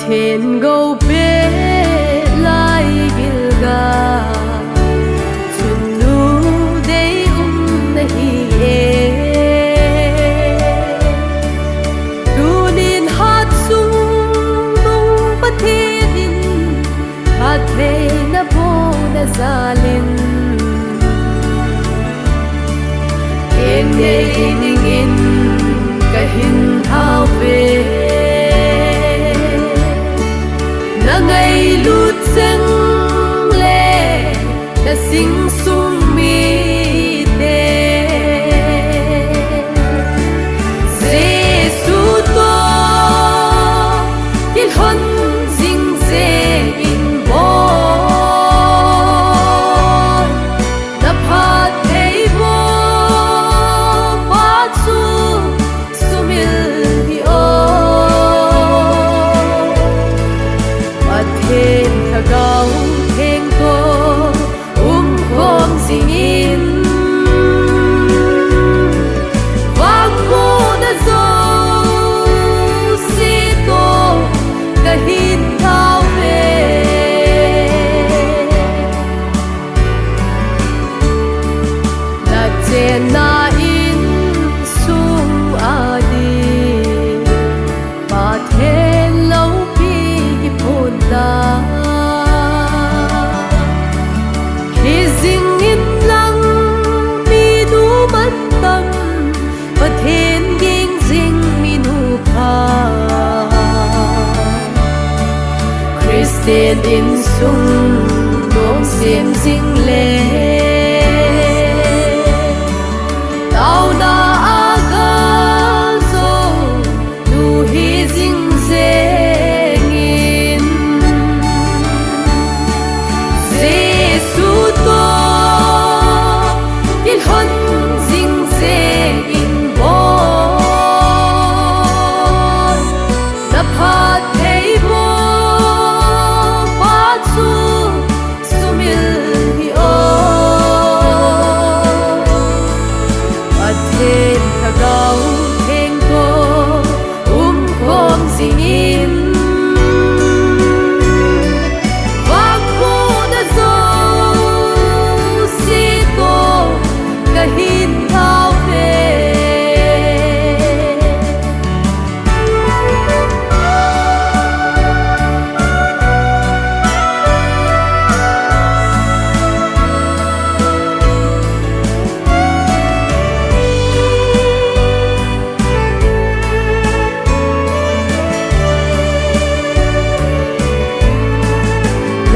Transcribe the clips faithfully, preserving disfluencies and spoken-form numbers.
Hen go pe lai gilga, chunnu dei um na hi e. Tunin hat sung nung Pathen in, hat thei na bo na zalin. Keng nei ning in ka hin hau ve. Na ngailut seng le na sing sung mi te. Jesu to kilhon zing ze in bo. Na phat thei bo pa chu sumil hi o. Pathen Lhagao Theng to um khom zing in. Vang mo na zo si to ka hin thau ve. Na chenna in sung a ding, Pathen loupi kiphutna. Hi zing in lang mi nu man tam, Pathen ging zing mi nu pha. Christian insung dong sem zing le. Tauna a gal zo nu hi zing zeng in. Jesu to kilhon zing zeng in bo. Na phat thei bo pa chu sumil hi o. Pathen Lhagao Theng to um khom zing in. Vang mo na zo si to ka hin thau ve.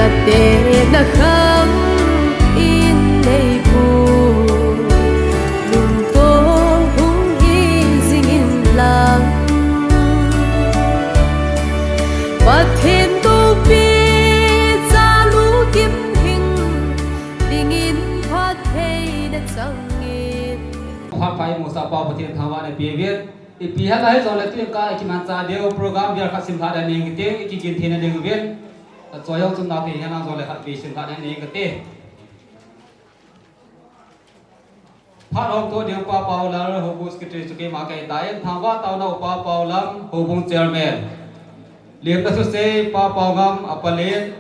Na te na khang in nei bu lum to hung hi zing in lang. Pathen to pi za lu kim hing ding in phat thei na chang in. Phat pai mo sa pa Pathen thangvah na pe uvin. Ipi hal ahi jongle tuin ka ikimanchah diu program bial khat simlhah dan ning kiti, ikikin thei na ding uvin. Achoi jong chun nau te hinan jongle khat pi simlhah dan ning kiti. Phat hong to diu Pa Paulal, Houbung Secretary chu keima kahi tai, thangvah taona u Pa Paulal, Houbung Chairman. Lemna thusei Pa Paungam, Apalin,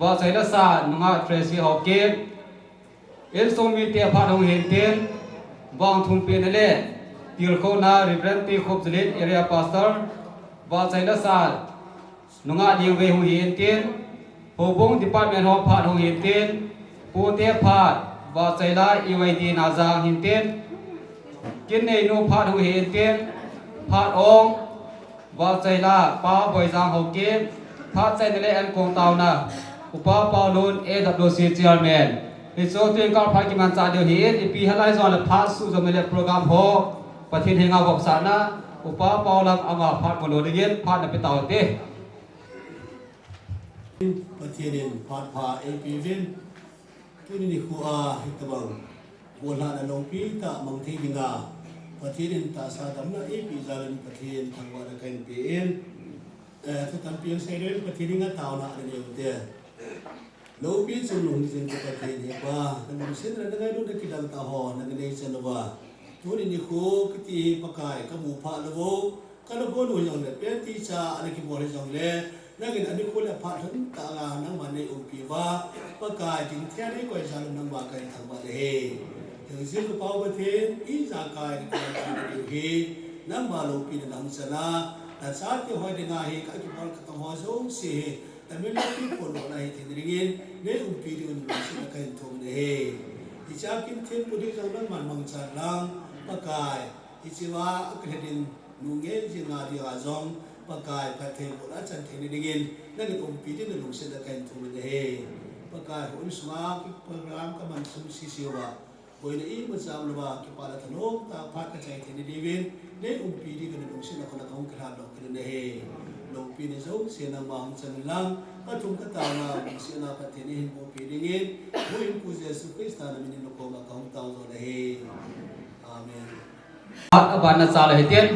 Vahchoi la sa nungah Tracy Haokip, Insung mite phat hung hin tin, vang thum pehna le tilkhouna Reverend T Khupjalin, Area Pastor, Vahchoi la sa nungah Lingvei hung hin tin, Houbung Department ho phat hung hin tin, Pute phat, Vahchoi la E Y D Najang hin tin, Kinneinu phat hung hin tin, phat ong, Vahchoi la, Pa Boijang Haokip, phat chaina le ankong taona, Upa Paulun, A W C Chairman. Hichu tuin kal phat kimanchah diu hin, ipi hal ahi jongle phat suhjom le program ho, Pathen henga vopsahna, Upa Paulal ama phat mu lou dingin, phat na pe tau te. Pathen in phat pha eipe uvin, tuni nikho a hitobang gollhahna loupi tah mang thei dinga, Pathen in tahsa damna eipeh jal in Pathen thangvahna kahin pe in, eh, thu tampi hung sei leu in Pathen henga taona ana nei u te. Loupi chungnung hung jing ka Pathen, he Pa, na lungsetna, na ngailutna kidang tah ho, na nei chan uva. Tuni nikho kiti hi Pakai, ka mu phah lou u, ka lou bou u hijongle, pen ti cha ana kibol hijongle, Nangin anikho le aphat lhon tah a nangman nei umpi uva, Pakai, dingthei a nei koi jal un nangma kahin thangvah nahi. Hingjing Pau Pathen, ijakai nangma loupina nahung chan a, nachate ho dinga hi kakibol katong ho jouse hi, namin loupi pon lona hi thei dingin, nei umpi dingin lungset a kahin thum nahi. Hiche a kin thempu ding jong nangman mangchan lang, Pakai, hiche a akilhe ding nu ngei jing a dinga jong, Pakai, phattheibohna achan theina dingin, nangin umpi dingin lungset a kahin thum nahi. Pakai, houin sunga program kaman sung sese uva, boina imacha umlouva, kipa le thanom tah a phat kachai theina diuvin, nei umpi dingin lungset a kona kahung kilhandoh kit nahi. Loupina jouse nangma hung chang inlang, kathum katang a, lungset a Pathen in hin bohpi dingin, Huhhingpu Jesu Christa namin in nakoma kahung taojo nahi. Amen. Phat aban nachan le hitin,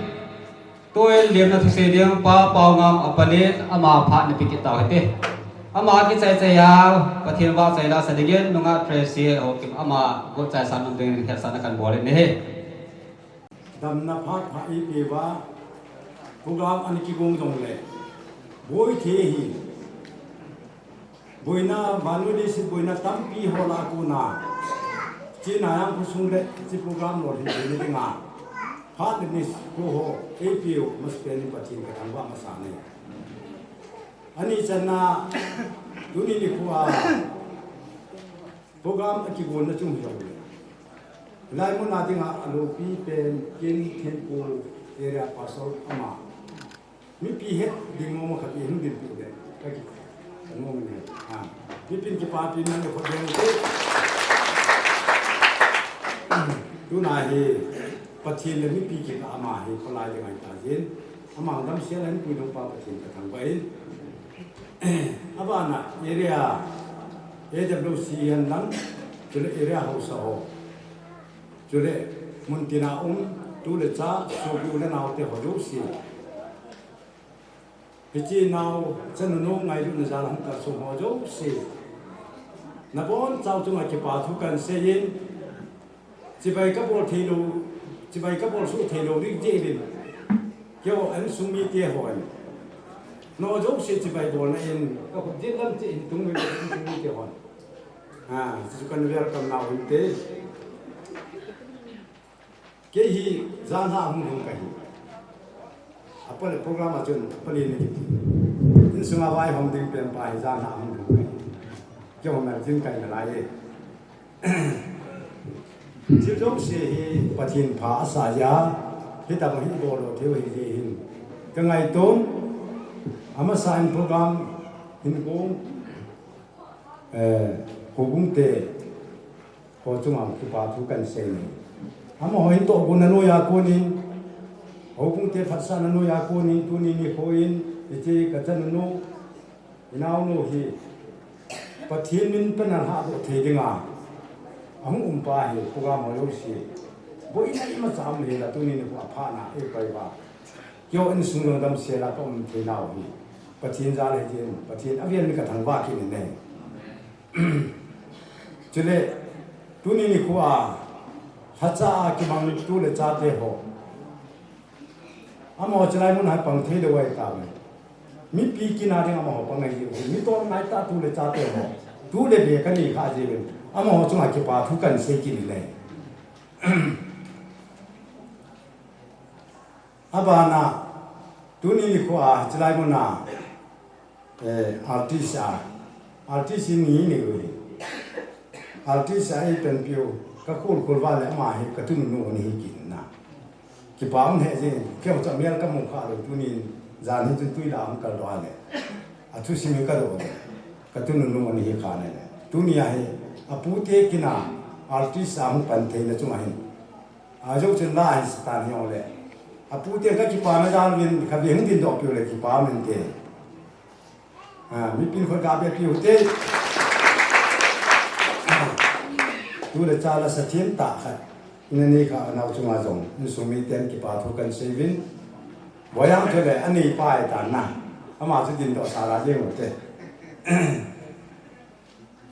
tuin lemna thusei ding Pa Paongam Apalen, ama phat nape kit tau hite. Ama kichai chai a, Pathen vahchoi la sa dingin, nungah Tracy Haokip ama got chaisan nom dingin hetsahna kahin bol in ahi. Damna phat pha eipeuva, program ana kigong jongle, boi thei ahi. Boina, vannoi leiset boina tampi ho lah a kona, hiche Nayang khosung le hiche program lolhin theina dinga phat le nikho ho eipeu masapen in Pathen kathangvah masa e. Ani channa, tuni nikho a program akigonna chung hijongle, hilai muna dinga aloupi pen kin thempu area pastor ama mipi het ding mong mong khat ihung dinpi uleh, kaki, kanom e. Ha. Mipin kipapina le khut ding te. Tuna hi Pathen le mipi kipah ama hi kholai ding ahitai. Ama damsel a hinpui ding pa Pathen kathangvah in. Abana area A W C hen lang, chule area haosa ho, chule muntina um, tu le cha, sopi u le naote ho jouse. Hiche nao, chanu nu ngailutna jal a hung kalsong ho jouse, nabonchau chunga kipa thu kahin seiyin, chibai kabol theilou, chibai kabol soh theilou ding jeh in, keiho insung mite hon, nao jouse chibai bolna in kakhut jin lam cheh in tung uvin, insung mite hon, a, chu kahin welcome nau hinte. Kei hi janhi a hung lhung kahi. Apale program a chun apale ni kiti. Insunga vaihom ding pen pa hi janhi a hung lhung kahi. Keiho na jin kai nalai e. Hiche jouse hi Pathen pha asah jeh a, hitobang hi ibol lou thei u ahi jeh hin, kangaito. Amasan program hin kong, eh, houbung te ho chunga kipa thu kahin sei e. Amaho hin tohgon a noiya konin, houbung te phatsahna noiya konin, tuni nikho in, hiche kachanu nu, inaonu hi Pathen min pan a lhahdoh thei dinga ahung um pa hi, program ho jouse, boina imacha um le hila, tuni nikho a phat na eikoi uva, keiho insung jong damsel a kaum thei nau hi Pathen jal ahi jeh in, Pathen avel in kathangvah kit in ahi. Chule, tuni nikho a, lhacha a kimang tu le chate ho, amaho chulai mun a pang theilou ahi tauve. Mipi kina ding amaho pang ahi jeh uvin, mi tolngai tah tu le chate ho, tu le be kanei kha jeh uvin, amaho chunga kipa thu kahin sei kit in ahi. Abana, tuni nikho a, chulai mun a, eh, artist a, artist ni ni uve. Artist a eipanpiu, kakhol khol uva le ama hi katunu nu ahi kit na. Kipa um lheh jeng, keiho chu amel kamu kha lou, tunin jan hi chun tui la ahung kaldoh a le, athusim hi kadoh le, katunu nu ahi kha na le. Tunia hi, apute kina, artist a hung pan theina chunga hin, ajou chun la ahin satan hijongle, apute kakipana jal uvin, khatvei hung dindoh piu le kipa um inte. A, mipin khut ga be piu te. Tu le cha la sa thim tah khat ina nei kha nau chunga jong, insung miten kipa thu kahin sei uvin. Boiang thule anei pa ahi tan na, ama chu dindoh sa la jeng u te.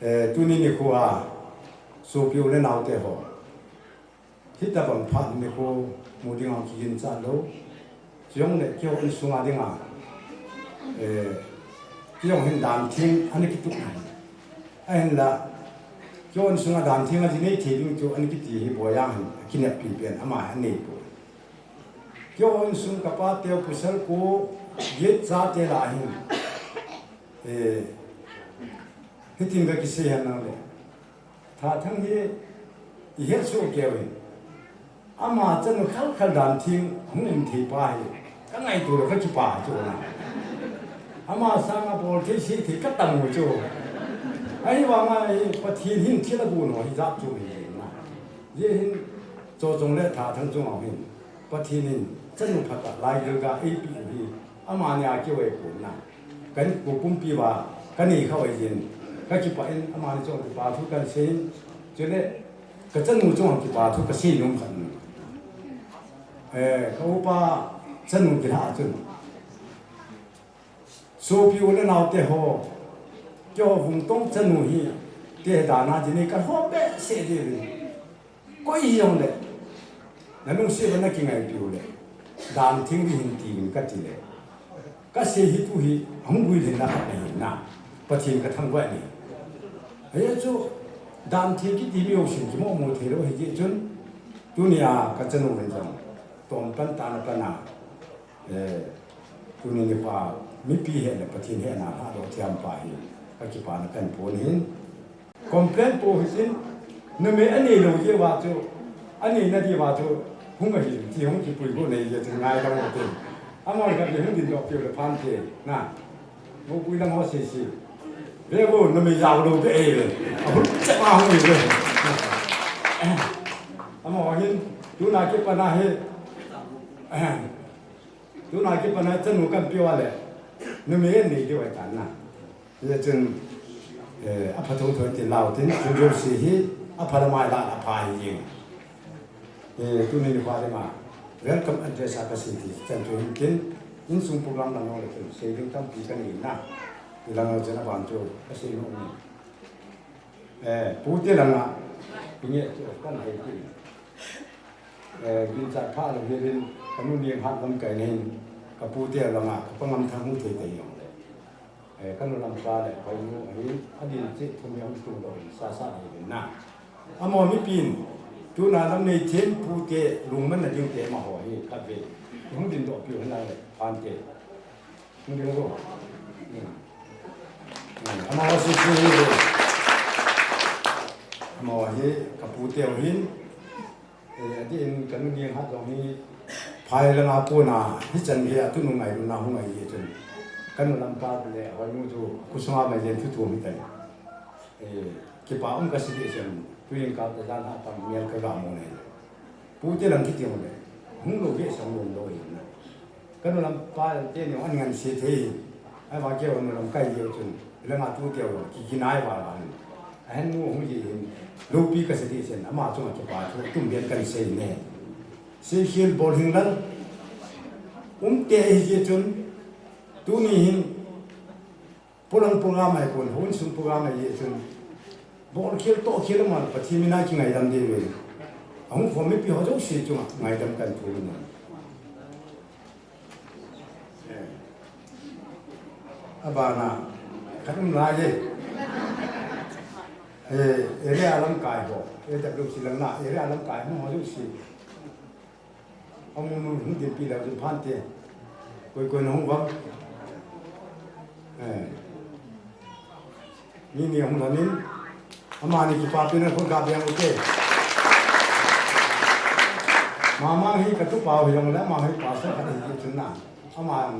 Eh, tuni nikho a, sopi u le naote ho, hitobang phat nikho mu dinga kiginchat lou, chujongle keiho insunga dinga, eh, Kei jong hin dan theng ana kituh nai. Ahinla, kei insunga dan theng a ji nei thei ding chu ana kiti hi Boijang hin akineppi pen ama anei poi. Kei insung kapa teu pasal ko, get chate lah hin, eh, hitin kakisei hen lang le. Thathang hi ihet soh kei uvin. Ama chanu khalkhal dan theng hung um thei pa hi kangaito le kakipa chu na. Ama sanga bol thei sei thei katam u chu. Ahivanga hi Pathen hin thil agon ho hi jat chu hi na. Hijeh hin Chochong le Thathang chunga hin Pathen in chanu phatah laigilgal eipeh u hi amani a kivei pon na. Kakou pumpi uva kanei kha uvin, kakipah in amani chunga kipa thu kahin sei in, chule kachanu chunga kipa thu kasei nom khat in, eh, ka upa chanu kilhah a chun, sopi u le naote ho, keiho Vungtong chanu hi, kei dan a ji nei kalhoh behseh jeh uvin. Koi hijongle, nalungset uva nakingaipi u le, dan theng ding hin ti uvin kati le, kasei hi tu hi ahung guilhenna khat ahi na, Pathen kathangvah in ahi. Ajeh chu, dan theng kiti mi jousen kimomo thei lou ahi jeh chun, tunia kachanu hin jong, tom pan tah a pan a, eh, tuni nikho a mipi hetna, Pathen hetna lhahdoh thei pa hi, kakipana kahin phong in, complain po hitin, numei anei lou jeh uva chu, anei na diuva chu, hung ahi, ti hung kipui got nei jeh chu ngaidam u te. Amaho khat le hung dindoh piu le phante, na. Mopui lang ho sese. Ve vo, numei jao lou te e ve. Ahung chep a hung ve. Amaho hin, tuna kipat a hi. Tuna kipat a chanu kahin pe uva le. Numei anei diu ahitan na. Hijeh chun, eh, apha thotho ti lou tin, chu jouse hi, apha lam a ilah apha ahi jeng. Eh, tuni nikho a dinga, welcome address a kasei ti, chan chu hin tin, insung program lang jong le tin, sei ding tampi kanei na. Hilang jong chun aban chu, kasei nom in. Eh, pute langa, pinge chu, kan hei tin. Eh, ginchat pha lou hel in, kanu Nenghat lamkai in, kapute langa, kapa Ngamthang hung thei tei jong le. Eh, kanu Lampa le Hoinu ahin, adin cheh thum jong tung lou in, sasa nei uvin na. Amaho mipin, tuna lam nei thempu te, lungmanna ding te amaho hi, kave. Hung dindoh piu hen lang le, phante. Hung ding lou. Hmm. Hmm. Amaho sese hi. Amaho hi, kapute u hin. Eh, adeh in kanu Nenghat jong hi, phai langa kona, hichan gei a tunu ngailutna hung ahi jeh chun. Kanu Lampa le Hoinu chu, khosunga mailen thu thum hitai. Eh, kipa um kasei deh chun, tuin kal te dan ha tam mial kaga mu nei. Pute lang kiti u le, hung lou gei sang lou lou ahi na. Kanu Lampa teni angansei thei. Ahivang keiho nu lamkai jeh chun, ilanga tute u, kiginai val val in. Ahin nu hung jeh hin, loupi kasei deh chun, ama chunga kipa thu, tum ben kahin sei ne. Seikhel Bolhinglal, umte ahi jeh chun, tuni hin, Polang program ahi pon, houin sung program ahi jeh chun. Bolkhel tohkhel ama Pathen mina kingaidam diu ve. Ahung khom mipi ho jouse chunga ngaidam kahin thum in. Eh. Abana, khat um lai e. Eh, area lamkai ho, A W C lang na, area lamkai ho jouse. Amun hung dinpi leu chun phante. Koi koi na hung vang. Eh. Ni ni hung lhonin. Amani kipapina khut ga beng ute. Mama hi katupa u hijongle, ama hi pastor khat ahi chun na. Ama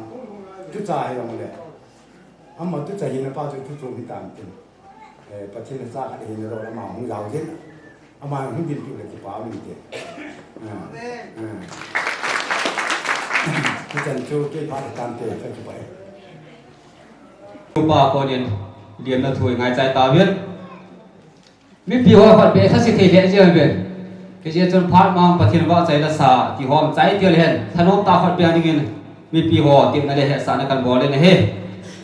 tucha hijongle. Ama tucha hina pa chu tuchom hitan tin. Eh, Pathen a cha khat ahi nalou, ama hung jao jin. Ama hung dinpi le kipa um inte. Ah, ah. Hichan chu kei phat tante, kakipah e. Upa konin, liemna thu i ngaichai tauvin. Mipi ho khat beh thase thei lheh jeng uvin. Hijeh chun phat mang Pathen vahchoila sa, kihom chai tel hen, thanom tah khat beh dingin, mipi ho, tepna le hetsahna kan bol in ahi.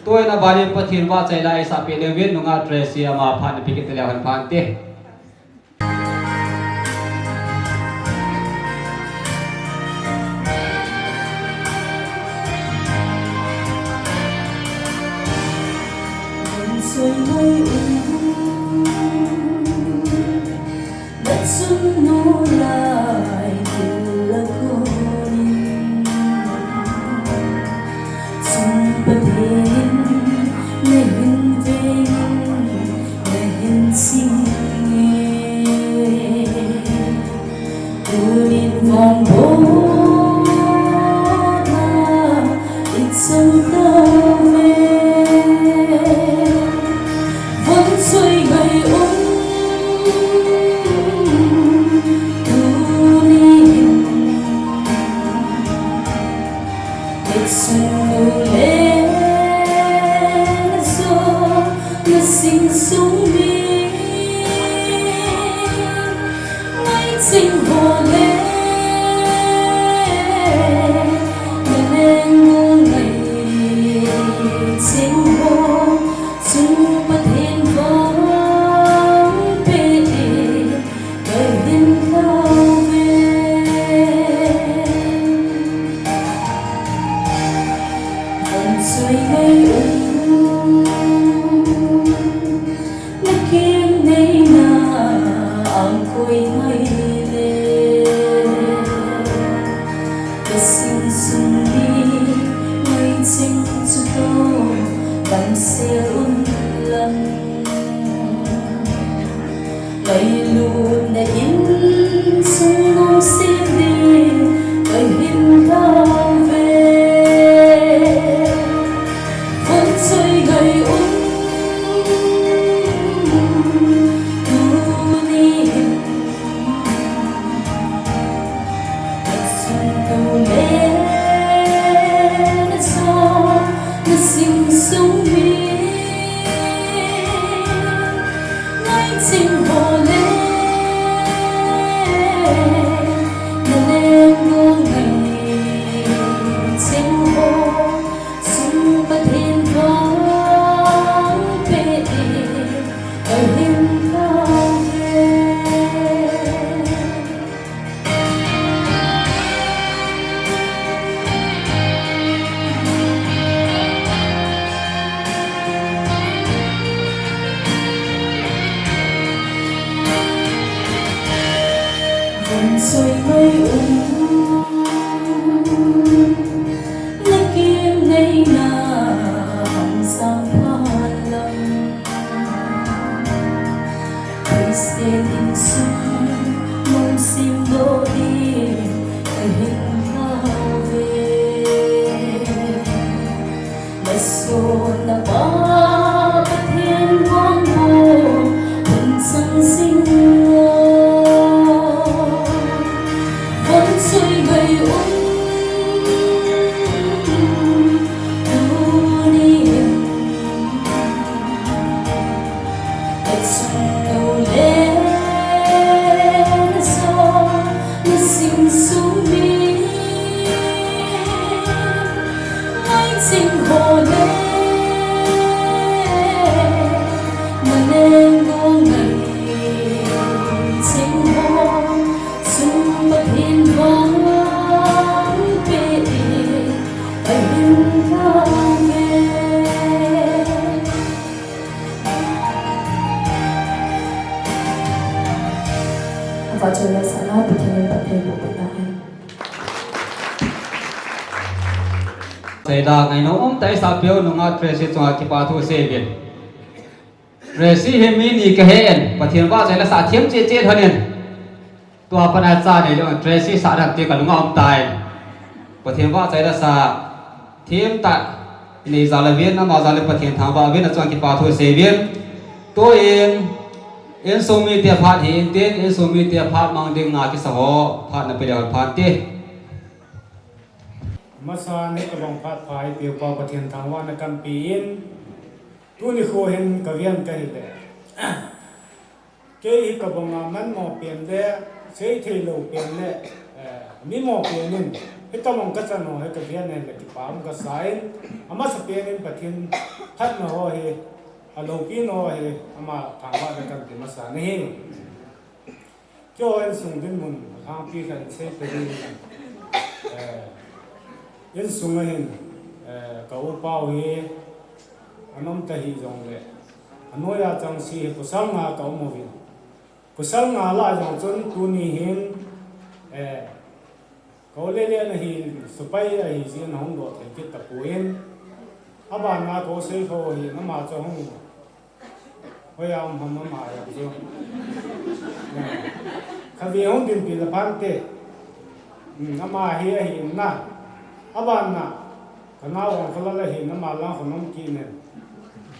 Tuin abanin Pathen vahchoila eisah peh leu vin, nungah Tracy ama phat na pe kit leu hen phante. Sing e, tunin vang bou tha i chang tauve. Von choi ngai un, tunin Nixon nu le na zo na sing sung mi ngai ching ho le na leng mu ngai ching ho chung Pathen vang pe e. Kahin tauve. Von choi ngai un, na kim nei na ang koi ngai le, ka sing sung mi ngai ching chu ko, kan sel un lang. Ngailutna insung nom sem ding kahin tauve. Von choi ngai un, tunin Nixon nu le na zo na sing sung mi ngai ching ho le na leng mu ngai ching ho chung Pathen vang pe e. Kahin tauve. Von choi ngai un, na kim nei na ang sang pha lang. Christian insung nom sem doh ding kahin tauve. Na son na pa Pathen vang bou hun chang sing lo. Von choi ngai un, tunin Nixon nu le na zo na sing sung mi ngai ching ho le na leng mu ngai ching ho chung Pathen vang pe e. Kahin tauve. Vahchoi la sahna Pathen in phatthei boh peh tahen. Seida ngaina umtah isah peh u nunga Tracy chunga kipa thu sei uvin. Tracy hi mi ni kahen, Pathen vahchoi la sah them cheh cheh lhonin. Tua pat a cha nei lou, Tracy sah dan te kalunga um tai. Pathen vahchoi la sah, them tah nei jal uvin, ama jal in Pathen thangvah uvin, achunga kipa thu sei uvin. Tuin, insung mite phat hi intin, insung mite phat mang ding nga kisa ho, phat na pe leu phat te. Amasan, hitobang phat pha eipeu pa Pathen thangvahna kahin pe in, tuni kho hin kaven kahile. Kei hi kabanga manmo pen le, seithei lou pen le, eh, mimo pen in, hitobang kachan ho hi kaven ahile kipa um kasa in, amasapen in Pathen phatna ho hi, aloupina ho hi, ama thangvahna kahin pe masa ahi. Keiho insung dinmun alhangpi khat in seipeh ding, eh, insung a hin, eh, ka upa u hi, anom ta hih jongle, anoiya chengse hi pasal nga ka um uvin. Pasal nga lah jong chun tuni hin, eh, ka u Lelen ahi, sepai ahi jeh in ahung doh thei kit tapon. Abana ka u Seikho ahin, ama chu ahung Hoiya um ham ama jong chu. Khatvei hung dinpi le phante. Hmm, ama hi ahi in na. Aban na. Ka nao Vangkholal ahi in ama lang khun um kit in.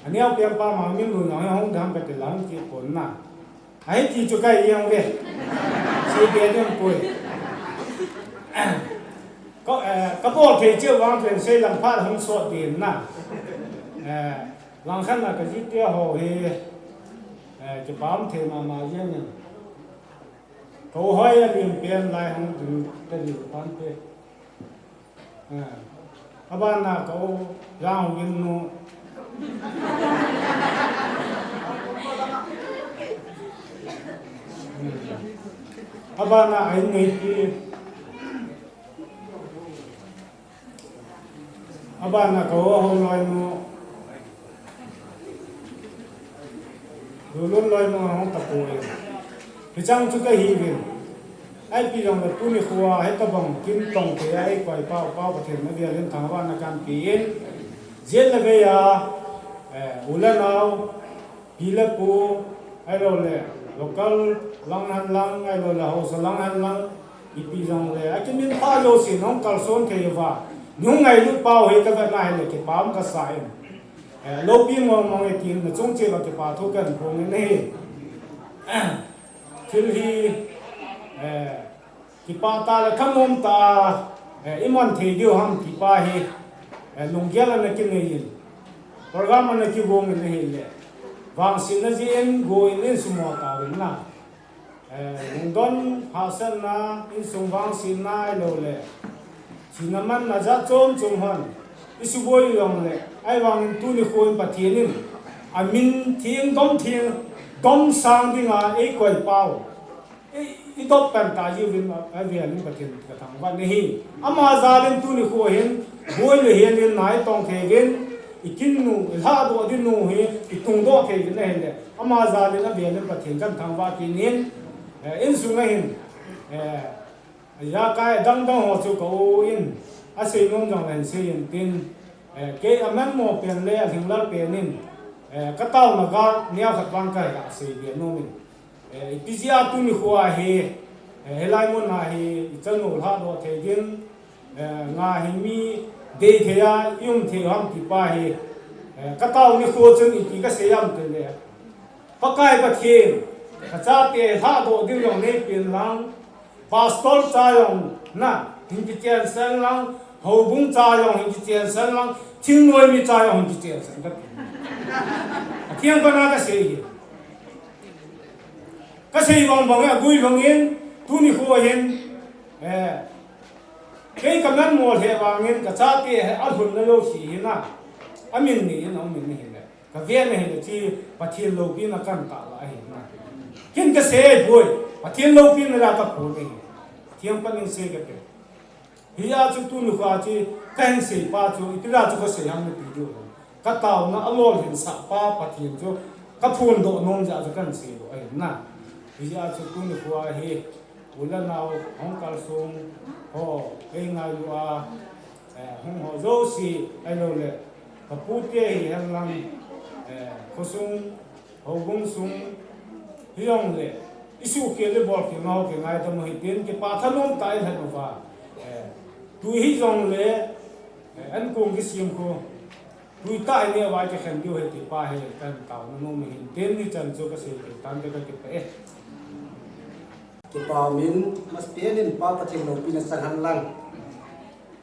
Aneo pen pa Mangminlun jong hi hung dam kati le hung kit pon na. Ahi ti chu ka hi jeng ve. Sei be ding poi. Ka, eh, ka bol thei cheh vang pen sei lang phat hung sot ding na. Eh, langkhat na ka jite ho hi, eh, kipa um thei mama jeng in. Ka u hoi a lim pen lai hung ding te ding pan te. Eh, aban na ka u Jang Hugin nu. Aban na a in neipi. Aban na ka u Holoi nu. Lulun Loi nu hung tapoi. Hichang chu ka hi uvin. Ipi jong le tuni khoa hi tabang kin tong thei a eikoi pau, pau Pathen na vial in thangvahna kan pe in. Jet le vei a, eh, u le nao, pi le pu, ahilou le local lang hen lang, ahilou le haosa lang hen lang, ipi jong le, akimin pha jouse nahung kalson thei uva, nahung ngailut pau hi ka vetna hile kipa um ka sa in. Eh, loupi mong mong e tin, nachung cheh uva kipa thu kan phong in ahi. Thil hi, eh, Kipah tah le thanom tah a, eh, i man thei diu ham ti pa hi, eh, lunggel ana kinei in, program ana kigong in ahile, vangsetna jeh in go in in sumo tauvin na. Eh, lungdon hahsatna, insung vangsetna ahilou le, thina manna jat chom chom hon i suboi u jong le, ahivangin tuni kho in Pathen in amin theng dom theng, dom sang dinga eikoi pau. I, i dop pan ta jiuvin a, avial in Pathen ka thangvah in ahi. Ama jal in tuni kho hin, boi le hel in nai tong thei uvin, i kin nu, i lhahdoh ding nu hi, i tungdoh thei uvin ahile. Ama jal in avial in Pathen kan thangvah kit in, eh, insung a hin, eh, ijakai dang dang ho chu ka u in, asei nom jong le hin sei in tin, eh, kei amanmo pen le alhinglel pen in, eh, ka taona ga neo khat vang ka ga sei be nom in. Eh, ipi jeh a tuni kho a hi, eh, hilai mun a hi, i chanu lhahdoh thei ding, eh, nga hi mi dei thei a, i um thei u ham ti pa hi, eh, ka tao nikho chun ipi ka sei ham tile. Pakai Pathen, ka chate lhahdoh ding jong nei pen lang, pastor cha jong na, hin kichen sen lang, houbung cha jong hin kichen sen lang, thingnoi mi cha jong hin kichen sen ka ti. Athiang pana ka sei hi. Ka sei vang vang a gui vang in, tuni kho hin, eh, kei ka manmo lheh vangin, ka chate hi alhunna jouse hi na, amin ni in, amin ni hin le. Ka ven ahi le chi, Pathen loupina kan tah la ahi na. Kin ka sei poi, Pathen loupina la ka pon ahi. Thiang panin sei ka pe. Hijeh a chu tuni kho a chu, ka hin sei pa chu, ipi jeh a chu ka sei ham nati diu. Ka taona a lolhinsah pa Pathen chu, ka phondoh nom jeh a chu ka hin sei lou ahi na. Hijeh a chu tuni kho a hi, u le nao, hung kalsong, ho, ei ngailu a, eh, hung ho jouse, ahilou le, ka pute hi hen lang, eh, khosung, houbung sung, hijongle, i suhkhel i bolkhel nau kingaidam u hitin, kipa thanom tah in hen uva. Eh, tui hijongle, eh, ankong kisem khu, tui tah in i vai kikhen diu ahi ti pa hi, kan taona nom u hitin, hichan chu ka sei thei tante ka kipah e. Kipa umin, masapen in Pa Pathen loupina chang hen lang.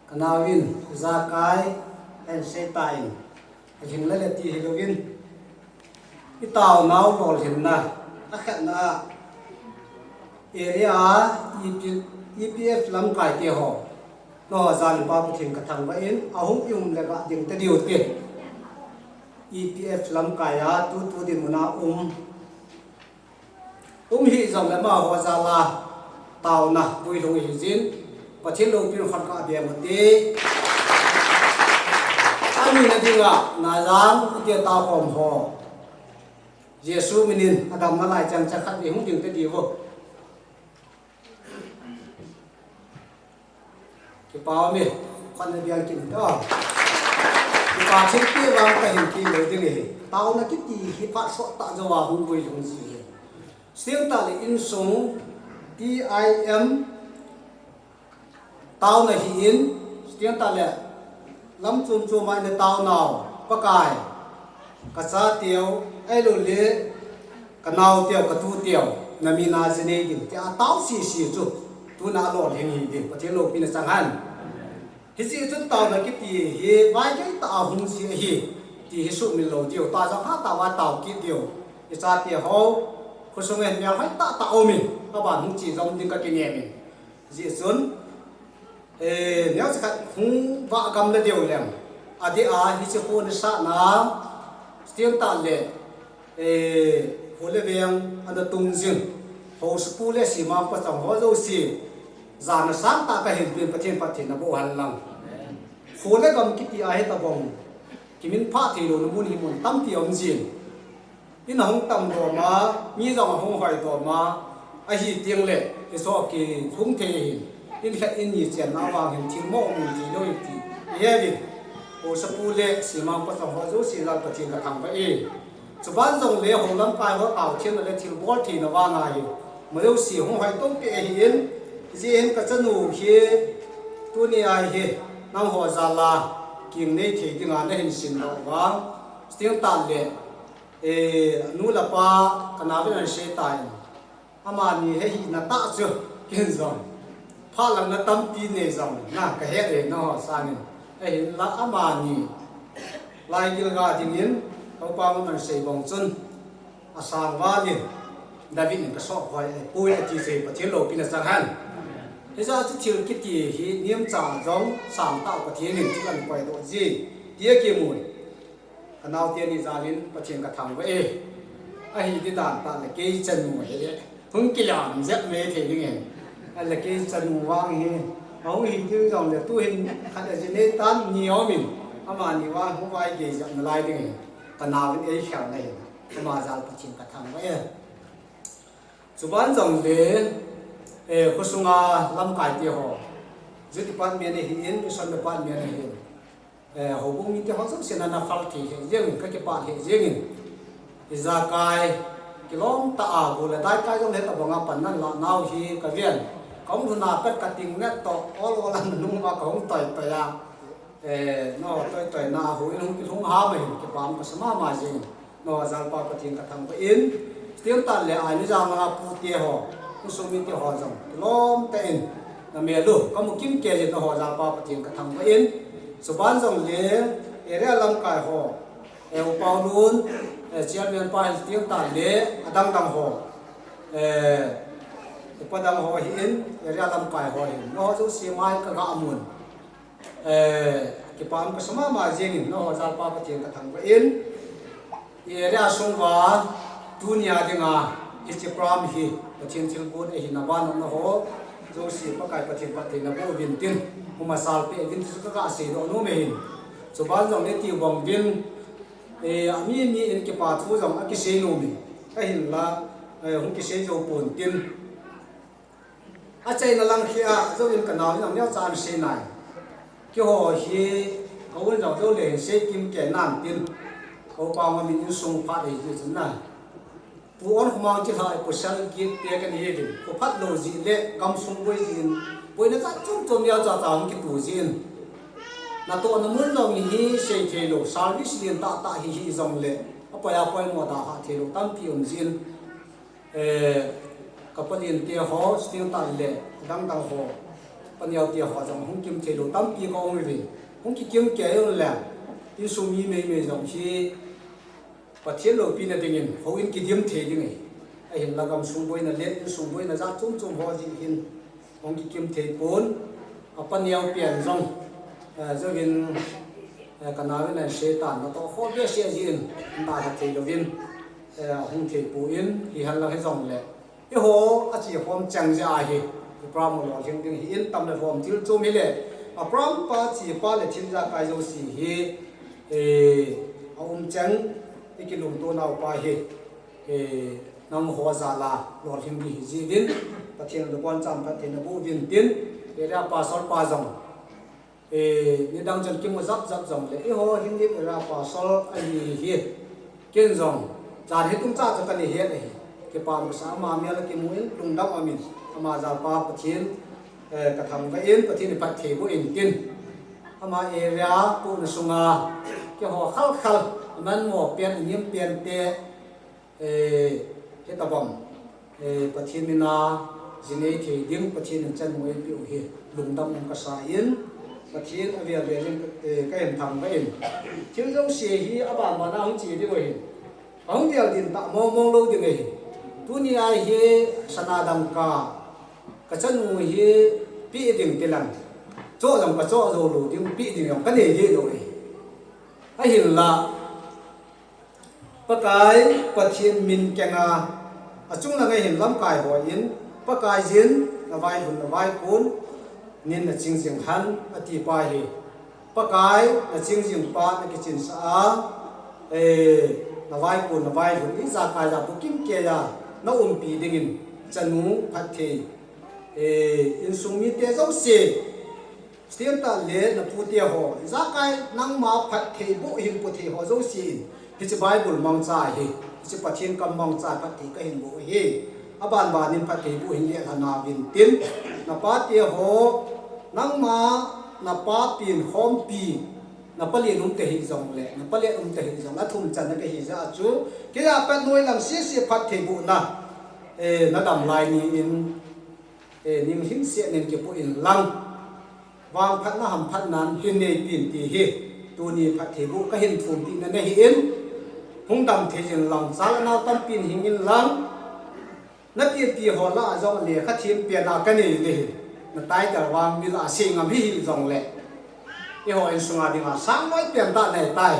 Ka nao in, ijakai, ahin sei tan, alhinglel e ti hilouvin, i taonau lolhinna, akhatna a, area a, E P, E P F lamkai te ho, nangho jal in Pa Pathen ka thangvah in, ahung i um le gah ding tadiu te. E P F lamkai a, tutu dinmun a um, um hih jongle amaho jal a taona vui lhung ihi jin, Pathen loupina khut ka be mo te. Ani na dinga, na jang, ute ta khom ho. Jesu minin, adamna lai chang chang khat ve hung ding tadiu vo. Kipa ume, khut na bial kin to. Pachin pi vang kahin ti lou ding ahi. Taona kiti hi phat sot tah jouva hung gui lhung ji ahi. Sting tah le insung T I M taona hi in, sting tah le lam chom chom a ina taonau, Pakai, kachateu, ahilouleh kanaoteu, katuteu, namin a ji nei ding, tia tao sese chu, tuna lolhing hiding, Pathen loupina chang hen. Hiche chun taona kiti hi vaigei tah a hung ji ahi, ti hi sumil lou diu, tao jong hatah a tao kit diu, ichate ho, khosung a hin melhoi tah tah aumin, aban hung che jom ding kakinem in. Hijeh chun, eh, neocha khat hung vah gam le deu leng, adeh a hiche kho nasatna, sting tah le, eh, kho le veng ana tung jing, haosapu le semang pachang ho jouse, jana sangtah kahin pen, Pathen phatthei naboh hen lang. Kho le gam kiti a hitobang kiminphah theilouna mun hi mun tampi aum jin. In ahung tam dom a, mi jong ahung hoi dom a, ahi teng le, hiche kihung thei ahin, in khat in ni chenna vang hin thil mo mun thei lou ahi ti ihet uvin, haosapu le semang pachang ho jouse jal Pathen kathangvah e. Chuban jong le hou lamkai ho taotheina le thilbol theina vang ahi, amajouse hung hoi tou peh ahin, hijeh hin kachanu hi, tuni a hi, nangho jal a, kinei thei dinga nahin simdoh vang, sting tah le, eh, nu le pa, kanaovin ana sei tan. Amani hi ahina tah chu, ken jong, phat langna tampi nei jong, na kahet e, nangho sangin. Ahinla amani, laigil ga dingin, Toupa in ana sei bang chun, asang valin, David in kasop hoi e, pui ati chu Pathen loupina chang hen. Hijeh chun thil kiti hi, nemcha jong, sangtah Pathen in thil ana koidoh ji, tia kimun. Kanaote ni jalin Pathen kathangvah e. Ahi ti dan tah le kei chanu hile, hung kilam jep mai thei ding e. Ahile kei chanu vang hi, ahung hi ding jong le tuhin khat a ji nei tan ni aumin, amani vang hung vaigei jep nalai ding e. Kanaovin eikhelna hin, ama jal Pathen kathangvah e. Chuban jong le, eh, khosunga lamkai te ho, Youth Department ahin, Mission Department ahin, eh, houbung mite ho jousen ana phal thei lheh jengin, kakipah lheh jengin. Ijakai, kilom tah a, go le dai kai jong le tabang a pan nalah nau hi kaven. Kahung lhun a pat kating nget toh, ol ol a nanung uva kahung toi toi a. Eh, nangho toi toina a houin hung kilhung ham ahin, kipa um kasa mama jengin. Nangho jalpa Pathen kathangvah in, sting tah le aini jang langa pute ho, insung mite ho jong, kilom tah in, namel u, kamu kimkei jin nangho jalpa Pathen kathangvah in, chuban jong le, area lamkai ho, eh, Upa Lun, eh, chairman pa hin sting tah le, adang dang ho, eh, upa dang ho hin, area lamkai ho hin, nangho jouse mai kaga mun. Eh, kipa um kasa mama jengin, nangho jalpa Pathen kathangvah in, i area sung uva, tunia dinga, hiche program hi, Pathen thilgon ahina ban nangho jouse Pakai Pathen phatthei naboh uvin tin, hung masal peh uvin ti chu kaga seidoh nom e hin. Chuban jong le ti bang uvin, eh, ami mi in kipa thu jong akisei nom e, ahinla, eh, hung kisei jou pon tin. Achaina lang khi a, jouvin kanaovin jong neocha ana sei nai. Keiho hi, ka un jong jou le hin sei kimkei nan tin. Ka upa ngam in insung phat ahi jeh chun na. Pu Onkhomang chilhah a pasal git te kani hi vin. Kho phat lou jeh le, gamsung boi jin. Boina jat chom chom neocha cha hung kitu jin. Natohna mun jong hi sei thei lou, service lien tah tah hi hi jong le. Apoi apoi mo da ha thei lou, tampi um jin. Eh, ka palen te ho, sting tah le, dang dang ho, paneo te ho jong hung kim thei lou tampi ka um uve. Hung kikim kei un le, insung mi mei mei jong hi, Pathen loupina dingin, houin kidim thei ding ahi. Ahinla gamsung boina le, insung boina jat chom chom ho jeh hin, hung kikim thei pon, apaneo pen jong, eh, jouvin, eh, kanaovin ana sei tan, natoh kho behseh jeh in, dalha thei louvin, eh, hung thei pon, hihen lang hijong le. Eiho, ache khom cheng jeh ahi, program lolhing ding hi in tam le lhom thil chom hile, a program pa, che pa le thil jakai jouse hi, eh, aum cheng, i kilungto nau pa hi, eh, nangho jal a lolhing ding hi jeh uvin, Pathen in lungmon chang phatthei naboh uvin tin, area pastor pa jong, Eh, nidang chun kimu jap jap jongle, eiho Hindi area pastor ahi hi. Ken jong, jan hi tung cha chu kana het ahi. Kipah masa ama mel kimu in, lungdam amin. Ama jalpa Pathen, eh, kathangvah in, Pathen in phatthei boh in tin. Ama area pu na sunga, keiho khal khal, aman mo pen, anim pen te, Eh, hitabang, eh, Pathen mina, jinei thei ding, Pathen in chanu eipeh u hi, lungdam um kasa in, Pathen avel vel in, eh, kahin thangvah in. Thil jouse hi, aban ban a hung che ding ahi. Ahung vel ding tah mong mong lou ding ahi. Tuni a hi, sana dangka, kachanu hi, peh ding tilang. Cho jong kacho jou lou ding, peh ding jong kanei ding lou ahi. Ahinla, Pakai, Pathen min kenga, achung langa hin lamkai hon, Pakai jin, na vaihun, na vaikun, nin na ching jing hen, ati pa hi. Pakai, na ching jing pa, na kichinsah a, eh, na vaikun, na vaihun, ijakai a bukim keiya, na umpi dingin, chanu, phatthei, eh, insung mite jouse, Stem ta le na pute ho, ijakai nangma phatthei boh hin pu thei ho jouse in, hiche Bible mangcha hi, hiche Pathen kam mangcha phatthei kahin boh hi. Aban ban in phatthei boh hin le lhana vin tin, na pate ho, nangma, na pa pin khompi, na palen um te hi jongle, na palen um te hi jongle, athum channa kahi jeh a chu, keiya pat noilang sese phatthei bohna, eh, na dam lai ni in, eh, ning hing se nen kipu in lang. Vangphatna hamphatnan hin neipi in ti hi, tuni phatthei boh kahin thumpi na nahi in, hung dam thei in lang, cha le nao tampin hing in lang, na pipi ho lah a jong lekha thiem pen a kanei nahi, na title vang mil a sei ngam hi hi jongle, eiho insunga dinga sang loi pen tah nei tai.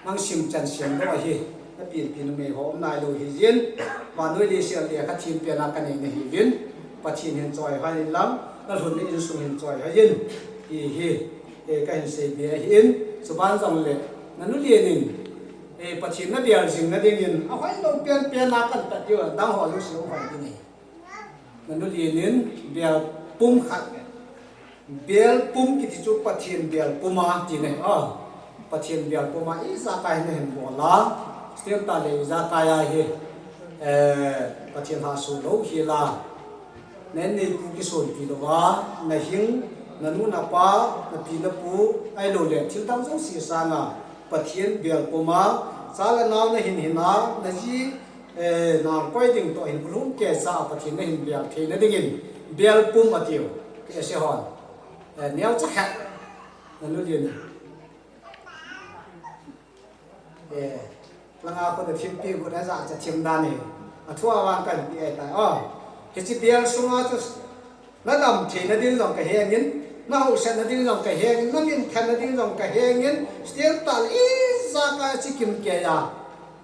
Nang sim chan siam lou ahi, na pipi numei ho um nailou hi jin, vannoi leiset a lekha thiem pen a kanei nahi vin, Pathen hin choi hoi in lang, na lhun na insung hin choi hoi in, ti hi, eh, kahin seibe ahi in, chuban jongle, na nu lien in, eh, Pathen na bel jing na dingin, ahoi lou pen pen a kan pat diu, dang ho lou si hoi ding ahi. Na nu lien in, bel pum khat, bel pum kiti chu Pathen bel pum a ti ne, ah, Pathen bel pum a ijakai na hin bol a, stem ta le ijakai a hi, eh, Pathen ha su lou hi la, na in neipu kisonpi lou a, na hing, na nu na pa, na pi na pu, ahilou le, thil dang jouse sanga, Pathen bel pum a, cha le nao na hin hin a, na ji, eh, nang koi ding toh hin kulhum keicha Pathen na hin bel thei na dingin, bel pum atiu, kei se hon. Eh, neocha khat, na nu lien in. Eh, langa ko na thimpi ko na ja cha thim dan ni. Athua vang kan pi ai tai. Oh, hiche bel sunga chu na dam thei na ding jong kaheng in, na hausa na ding jong kaheng in, na min than na ding jong kaheng in, stem ta le ijakai chi kim keiya.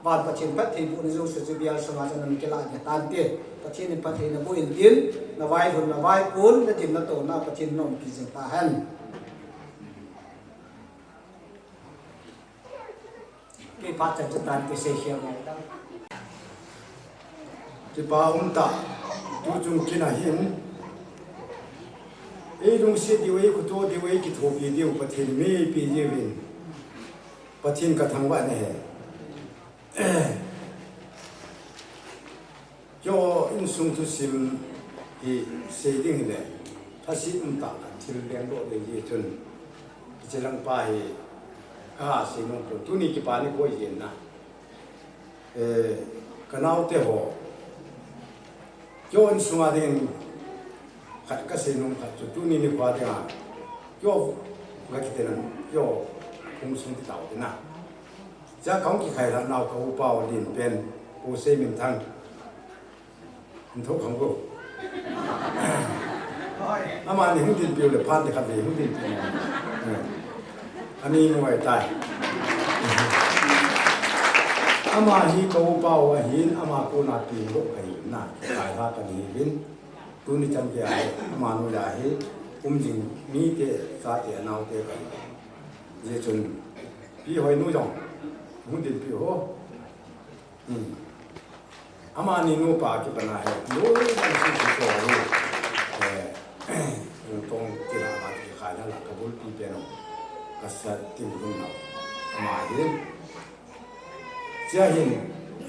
Van Pathen phatthei boh na jouse chu bel sunga chu nan kila ne tan te. Pathen in phatthei na boh in tin, na vaihun, na vaikun, na dim na tona Pathen in umpi jing ta hen. Kei phat chan chu tan kei sei khel ngai ta. Kipa um ta, tu chung kin a hin. Ei lungset diu, ei khuto diu, ei kithopi diu, Pathen in mi pi diu vin. Pathen ka thangvah na he. Keiho insung thusim hi sei ding hile, thase um tah kan thil leng doh ding hi chun, hiche lang pa hi kaha sei nom pon, tuni kipa nikho hi jeng na. Eh, ka naote ho, keiho insunga dingin khat kasei nom khat chu, tuni nikho dinga, keiho gakiti nan, keiho hung sung ti tau tina. Cha kaung kikhai lhah nau ka upa u lien pen, U Seiminthang. Hung thou khang ko. Amani hung dinpiu le phat le khat le hung dinpiu. Ani mo ai tai. Ama hi ka upa u ahin, ama kona pi lou kahi na, kai ha kani vin. Tuni chan kei a hi, amanu a hi, um jing mite, chate, anaote kahi. Hijeh chun, Pi Hoinu jong, hung dinpiu ho. Hmm. Amani nupa kipan a hi, loi bang sisi ko hi, eh, hung tong kila ma kikhai la ka bulpi pen u, ka sa ting hun na. Ama hin. Chia hin,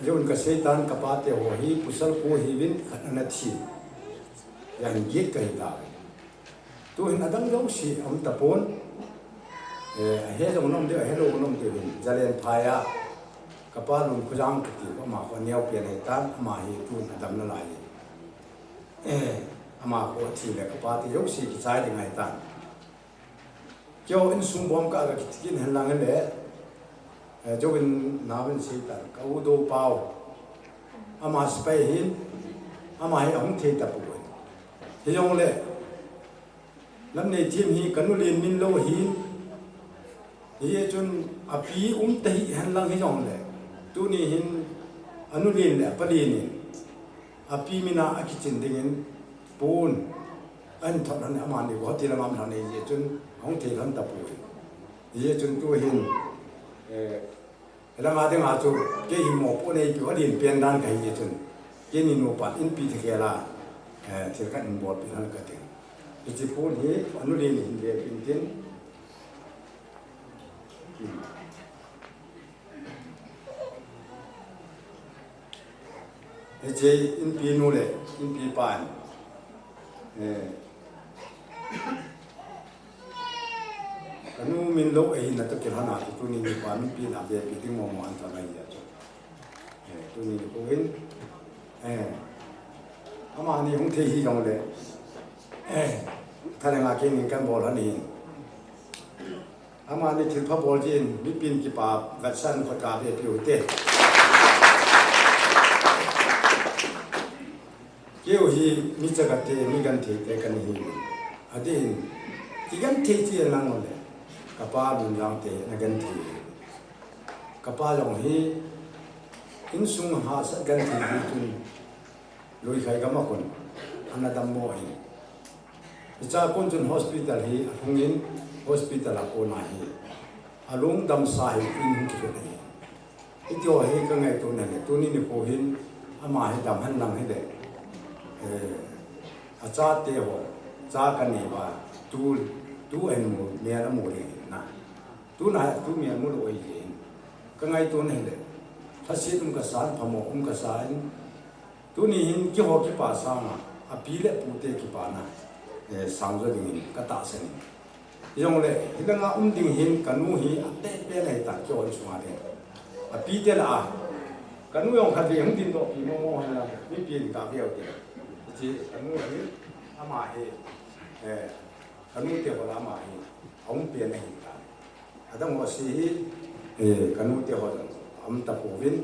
jun ka seitan ka pa te ho hi, pasal ko hi vin khat ana thi. Yan git ka hi ta. Tu hin adang jouse um tapon. Eh, ahe jong nom deu, ahe lou nom deu hin. Jalenphai a. Ka pa Lunkhojang kiti, ama kho neo pen ahi tan, ama hi tun adam nalai. Eh, ama kho thi le ka pa te jouse kichai ding ahi tan. Keo insung bom ka ga kitikin hen lang le. Eh, jovin navin seitan, ka u Dopau. Ama sepai hin, ama hi ahung thei tapon. Hijongle, Lamneithem hi ka nu len min lou ahi. Hijeh chun api um ta hi hen lang hijongle. Tuni hin anu len le apa len in api min a akichin dingin pon ahin thot lhon, amani kho ti lama um lhon hijeh chun ahung thei lhon tapon. Hijeh chun tu hin, eh, Helanga dinga chu, kei hi mopoh neipiu, alen pen dan kahi jeh chun. Keini nupa inpi thei kei la, eh, thil khat in bolpeh lhon kati. Hiche pon hi, anu len in hin vepeh in tin. Hiche inpi nu le, inpi pa in. Eh, Ka nu min lou ahi na toh kilhon a chu tuni nikho a min pi na vepeh ding mong mong ahin thot ahi a chu. Eh, tuni nikho hin, eh, amani hung thei hijongle, eh, thalenga kei nin kan bol lhon ahi. Amani thilpha bol jin, mipin kipa vetsahna khat ka vepeh u hite. Keiho hi mi chaga te, mi genthei te kana hi. Adeh in, kigenthei ti nang le, ka pa Lunjang te na genthei. Ka pa jong hi, insung hahsat genthei hi chun, Luikhai gam a kon, ana dammo in. Hicha kon chun hospital hi, alhung in, hospital a kon a hi. Alung damsa hi, in hung kilhut ahi. Hitiho hi ka ngaito na le, tuni nikho hin ama hi dam hen lang hile. Eh, achate ho, cha kanei uva, tu, tu ahin mu, mel amu ding ahi na. Tuna hi tu mel mu lou ahi jeh in. Ka ngaito na hile. Lhaset um kasa in, phamo um kasa in, Tuni hin keiho kipa sanga, api le apu te kipana, eh, sang jo dingin ka tahsan in. Hijongle, hilanga um ding hin ka nu hi ateh pen ahi ta keiho insunga ding. Api te lah a, ka nu jong khatvei hung dingdoh pi mong mong hen lang, mipi in ka veu te. Hiche ka nu hi, ama hi, eh, ka nu te ho lah a ama hi, aum pen ahi ta. Adang ho se hi, eh, ka nu te ho jong aum tapouvin,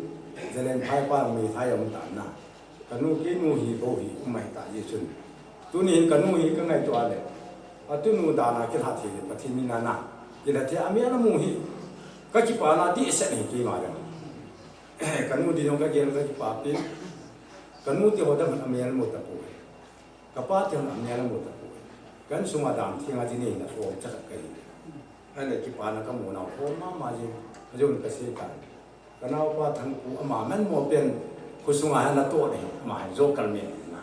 Jalenphai pa meithai aum tan na. Ka nu kei nu hi bou hi um ahi ta jeh chun. Tuni hin ka nu hi ka ngaito a le. Atunu dan a kilha thei le Pathen min a na. Kilha thei a mel amu hi. Ka kipana dehset ahi keima ding. Ka nu ding jong ka gel ka kipapi. Ka nu te ho dam a mel amu tapoi. Ka pa te ho a mel amu tapoi. Ka insung a dan theng a ti nei na lhom cha khat kahi. Ahile kipana ka mu nau lhom mama jing, ka jong ka sei tan. Ka naopa Thangpu ama manmo pen, khosunga hin atoh ahi, ama hin joker man na.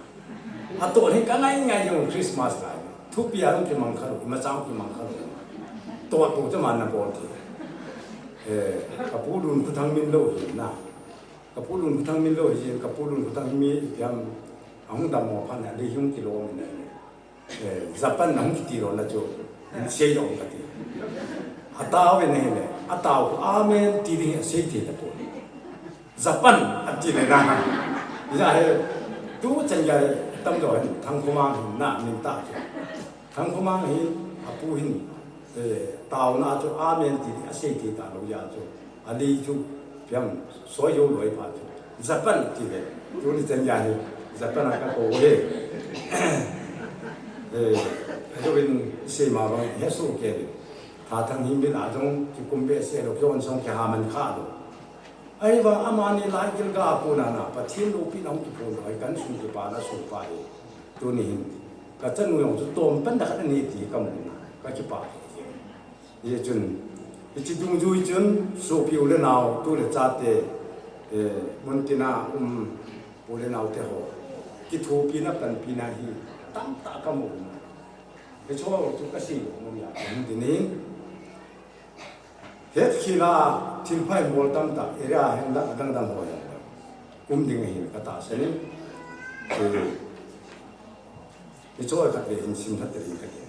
Atoh hi ka ngai ngai jong Christmas lai. Thupi a hung kimang kha lou, imacha hung kimang kha lou. Toh toh chu ama na bol thei. Eh, ka pu Lunkhothang min lou hi na. Ka pu Lunkhothang min lou hi jeh in, ka pu Lunkhothang hi mi ipi ham ahung dammo phat in, alei hung kilom in ahi. Eh, Japan na hung kiti lona chu, in sei lou kati. Atao ve na hile, atao khu amen ti ding asei thei tapon. Japan ati le na. Hijeh a hi, tuchan gei tamjo hin, Thangkhomang hin na min tah chu. Thangkhomang hin, apu hin, eh, taona chu amen ti ding asei thei talou jeh a chu. Alei chu, piang, soi jou loi pha chu. Japan ti le, tuni chan gei hi, Japan a ka kou ve. Eh, ajo in sei ma bang, he su ke ve. Tha Thang hin bin a jong, kikum behseh lou, kion song kiha man kha lou. Ahivang amani lai gilgal a kon a na, Pathen loupina hung kiphong lou, ahi kan sung kipana sung pa hi. Tuni hin, ka chanu jong chu tom pan da khat anei ti ka mu na, ka kipa. Hijeh chun, hiche dungjui chun, sopi u le nao, tu le chate, eh, muntina um, u le nao te ho. Kithopina, panpina hi, tamtah ka mu na. Hicho chu kasei nom a, um ding in. Hetkhel a thilpha bol tamtah area hin la adang dang ho jong um ding ahi katahsan in. Eh, hicho khat vei hin simlha tein kati.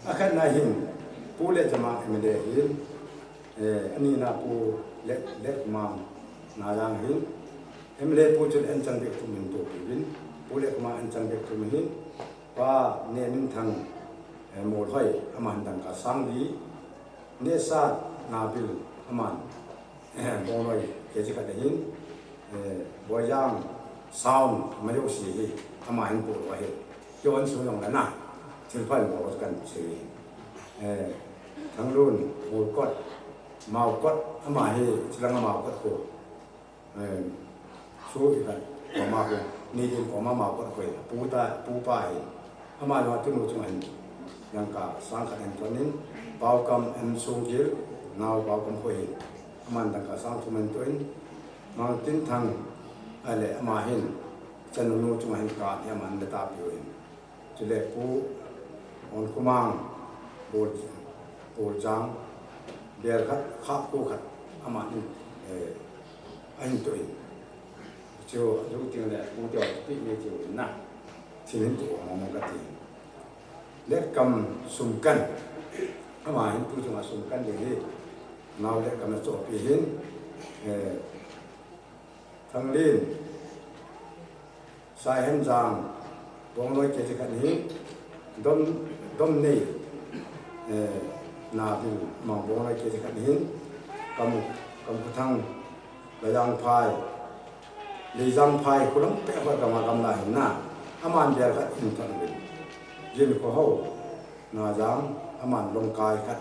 Akhatna hin, Pu Letjama M L A hin, eh, anina Pu Let, Letmang Najang hin, M L A Pu Chul Enchang bek thum hin tohpi uvin, Pu Letmang Enchang bek thum hin, Pa Neminthang, eh, Molhoi, aman dangka sang li, Nehsat Nabil, aman, eh, Bongnoi kg khat ahin, eh, Boijang Sound, Majosi hi, ama hin pu ahi. Keiho insung jong le na, thilpha bol kan sei hi. Eh, Thanglun, Molkot, Maokot, ama hi, chilang Maokot ko. Eh, so ikan, koma ko, ni din koma Maokot ko, pu ta, pu pa hi. Ama jong tunu chunga hin, dangka sang khat hin tonin, Paokam M Songkil, nao Paokam ko hi. Aman dangka sang thum hin toin, Mangtinthang, ale ama hin, chanu nu chunga hin ka, aman le ta piu hin. Chule Pu Onkhomang, Bol, Boljang, bel khat, khap ko khat, ama hin, eh, ahin toin. Chu, chu ting le, Pu Teo, pi me chu na. Thil hin tu mong mong kati. Letkam Sumkan. Ama hin tu chunga Sumkan ding hi. Nao Letkam na chohpi hin. Eh, Thanglin. Saihenjang. Bongnoi kg khat hin. Dom, Domnei. Eh, Nabil. Mang Bongnoi kg khat hin. Kamu, Kamuthang. Leijangphai, Leijangphai, khulam peh hoi gam a gamla hin na, aman bel khat hin thon uvin. Jin kho ho, Najang, aman longkai khat.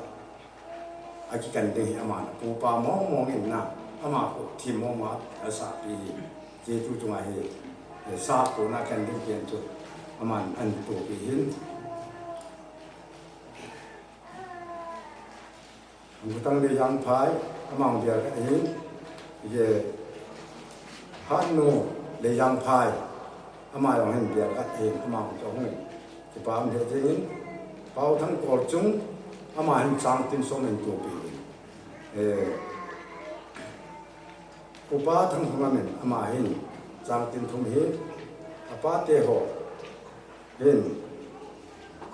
Akikan ding hi aman, pu pa mong mong in na, ama khu thim mong mong a, asahpi hi. Jetu chunga hi, eh, sa ko na kan ding pen chu, aman an tohpi hin. Angkutang Leijangphai, amang bel khat ahin, ye, Hatnu Leijangphai, ama jong hin bel khat ahin, amang jong hin, kipah um lheh jengin, Paothang Kolchung, ama hin changtin som hin tohpi in. Eh, Upa Thangphung amin, ama hin changtin thum hi, apa te ho, Hin,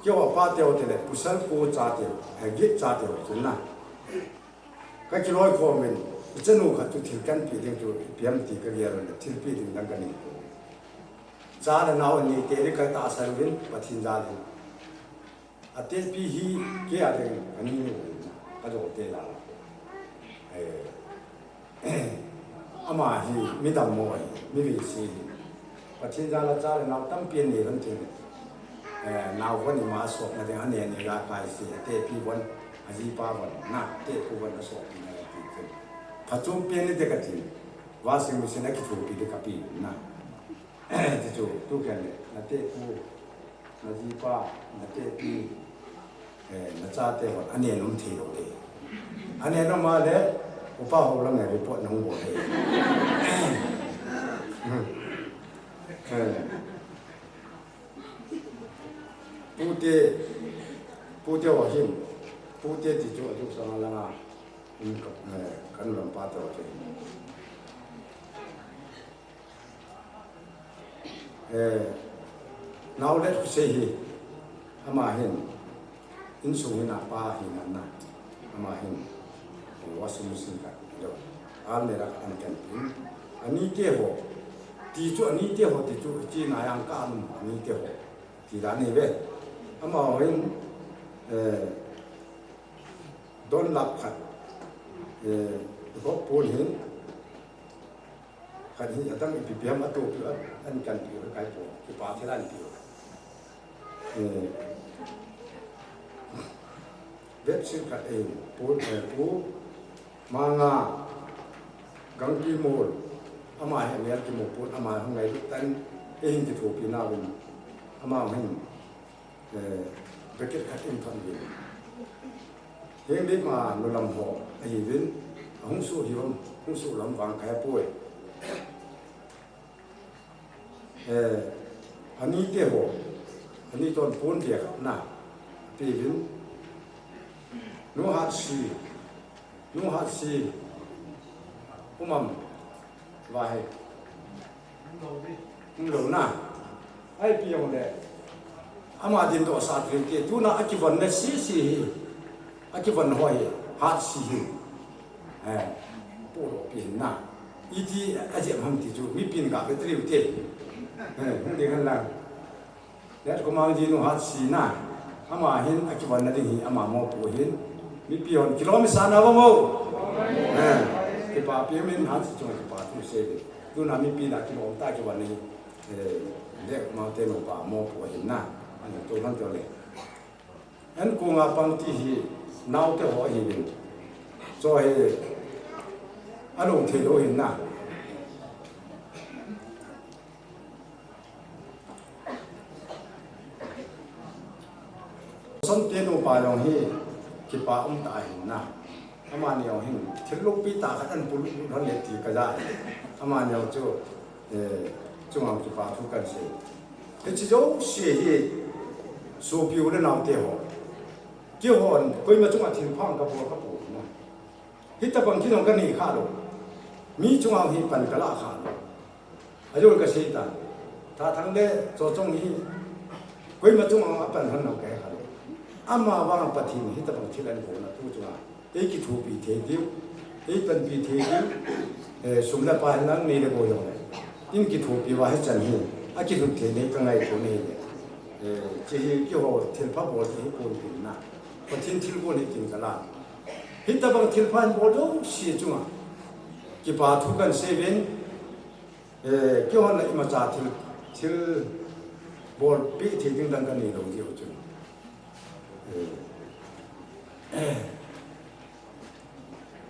keiho pa teu tile, pasal ko cha teu, eh, get cha teu, chun na. Ka kiloi khom in, ichanu khat chu thil kan pe ding chu, ipi ham ti ka gel le, thil pe ding dang ka nei. Cha le nao ni te le ka tahsan uvin, Pathen jal in. Atepi hi, kei a ding, ka ni ni, ka jo te la. Eh, Ama hi midam mo ahi, mi vei si hi. Pathen jal a cha le nao tampi anei lhon thei. Eh, nao von ima sopna ding anei anei la kai si, atepi von, ajipa von, na, atepu von asoppi na ti thei. Phachom pen ni te kati. Washing machine a kithopi te kapi na. Ti chu, tu khen le, na tepu, na jipa, na tepi, eh, na chate hon, anei nom thei lou le. Anei nom a le, upa ho lang e report nahung bol le. Eh. Pute, pute ho hin, pute ti chu, a chu sang a lang a, um, ka, eh, ka nu lam pa te ho chu. Eh, nao le thusei hi, ama hin, insung hin apa hin ana, ama hin, eh, washing machine ka, do, almirah ka an kan pin, ani te ho, ti chu ani te ho, ti chu, chi na yang ka an, ani te ho, ti la ni ve, ama ho hin, eh, don lap khat, eh, gop pun hin, Khat hi adang ipi pi ham atopi u, an kan pi u, kai po, kipa thei lan pi u. Eh, website khat ei, pu, eh, pu, Manga, Gangpimol, ama hi Mial Kimopol, ama hung ngailut tan, ei hin kithopi nauvin, ama hin, Eh, bracket khat in thon uvin. Heng dei ma nu lam ho, ahi uvin, ahung su hi lam, hung su lam vang kai poi. Eh, ani te ho, Ni ton pon dia na. Pi vin. Nu Hatsi. Nu Hatsi. Umam. Vahe. Umlou na. Ai pi yong le. Ama din to sa tri ke. Tuna akivon na si si hi. Akivon ho hi. Hatsi hi. Eh. Pu lo pi na. Iti ajem ham ti chu. Mi pin ka pe tri u te. Eh. Hung de kan lang. Let ko mang ji Nu Hatsi na. Ama hin akivon na ding hi ama mopo hin. Mipi hon kilom sa na ba mo. Eh, kipa pi min Hatsi chunga kipa thu sei ve. Tuna mipi na kilom ta kivon ni. Eh, let ko mang te nupa mopo hin na. Ani to han to le. An ko nga pang ti hi nau te ho hi vin. Cho he. Along the lo hin na. Son te nupa jong hi kipa um ta hin na. Amani jong hin thil lungpi ta khat an pulu hon le ti ka ja. Amani jong chu, eh, chunga kipa thu kan sei. Hichi jouse hi sopi u le nau te ho. Kihon koima chunga thil phang ka bol ka pu na. Hitabang kinong ka nei kha lo. Mi chunga hi pan ka la kha lo. Ajo ka sei ta. Tha Thang le Cho Chong hi koima chunga a pan han nang ka he kha lo. Ama vang Pathen hitabang thil an bol na tu chunga. Ei kithopi thei diu. Ei panpi thei diu. Eh, sum le pai nang nei le bol jong le. In kithopi va hichan hi. A kithopi thei nei ka ngaito nei le. Eh, chi hi kiho thil pha bol chi hi kon pin na. Pathen thil bol hi kin ka la. Hitabang thil pha bol jouse chunga. Kipa thu kan sei ven, eh, kihon la imacha thil, thil bol pi thil ding dang kan nei lo diu chu. Eh, eh,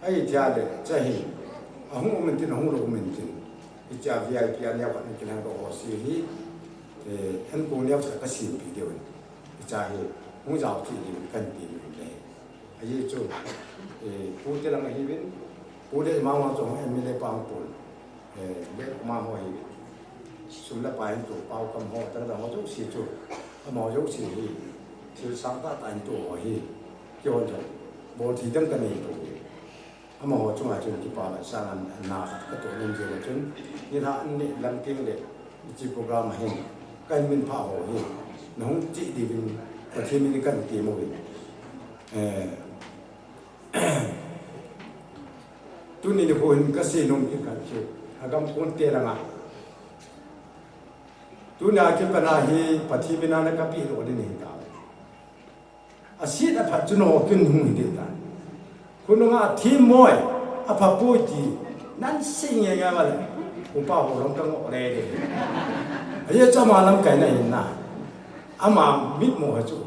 ai tia le, cha hi, ahung um in tin, ahung lo um in tin. Icha V I P a neo khat ni kilang ko ho si hi, eh, an ko neo sa ka sim pi diu. Icha hi, hung jao chi diu kan ti mi le. Ahi chu, eh, pu te lang ahi vin, pu le ma ma chu M L A pa hung pun, eh, le ma ho ahi vin. Sum le pai tu pau kam ho, tang tang ho chu si chu, ama ho chu si hi, thil sang ta ta tu ho hi, kihon chu, bol thi dang ka nei tu hi. Ama ho chunga chun kipa la sang an, an na khat ka tu nem je la chun, ni la an ne lam ting le, chi program ahin, kan min pha ho hi, na hung chi di vin, Pathen min kan ti mo vin. Eh, Tuni nikho hin ka sei nom kit khat chu, agam kon te langa. Tuna kipat a hi Pathen mina na ka pi lo ding hi ta. Asit aphat chu no kin hung hi ta. Khonunga thim moi, apha poi ti, nan sei nge nge ma le. Upa ho long ka ngo le de. Aye chama lam kai na hin na. Ama mit mo ha chu.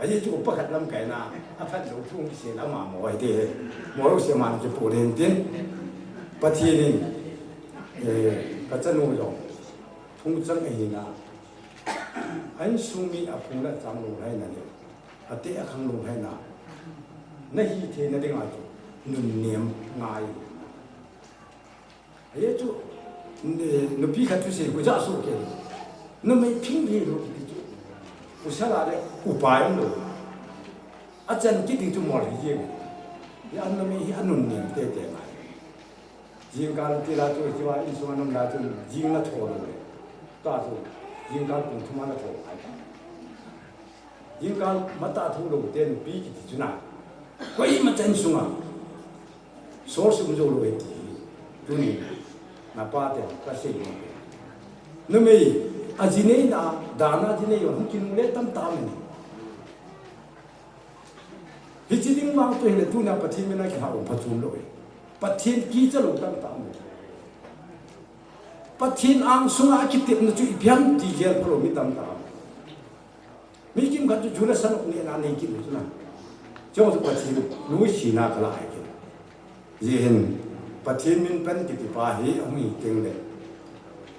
Ahi chu pakhat lamkai na, aphat lou thu kisei lama mo ahi te. Mo lou se man kipu len tin. Pathen in, eh, ka chanu jong thung chang ahi na. An sung mi aphung la chang lou hai na le. Ate akhang lou hai na. Na hi thei na ding a chu nun nem ngai. Ahi chu, ne-, nupi khat thusei, koi ja so ke. Numei phing hi lo kiti chu. Pasal a le, upai um lo. Achan kiti chu mol hi jeng. Hi an numei hi anun nem tete ngai. Jingkal ti la chu, hiva insung a um la chu, jing na tho lo le. Ta chu, jingkal pung thum a na tho ai ta. Jingkal matah thu lou te nupi kiti chu na. Koima chan sunga. Source um jou lou e ti. Tuni. Na pa te ka sei mo. Numei, a ji nei na, dan a ji nei jong hung kinung le tam tam ni. Hichi ding vang tu hile tuna Pathen mina kihou pha chom lou e. Pathen kicha lou tam tam ni. Pathen ang sunga kitepna chu ipi ham ti gel pha lou mi tam tam. Mi kim khat chu juna sanuk nehna nei kit u chu na. Chong chu Pathen nuisat na ka la hai kit. Ji hin Pathen min pan kiti pa hi ahung hi teng le.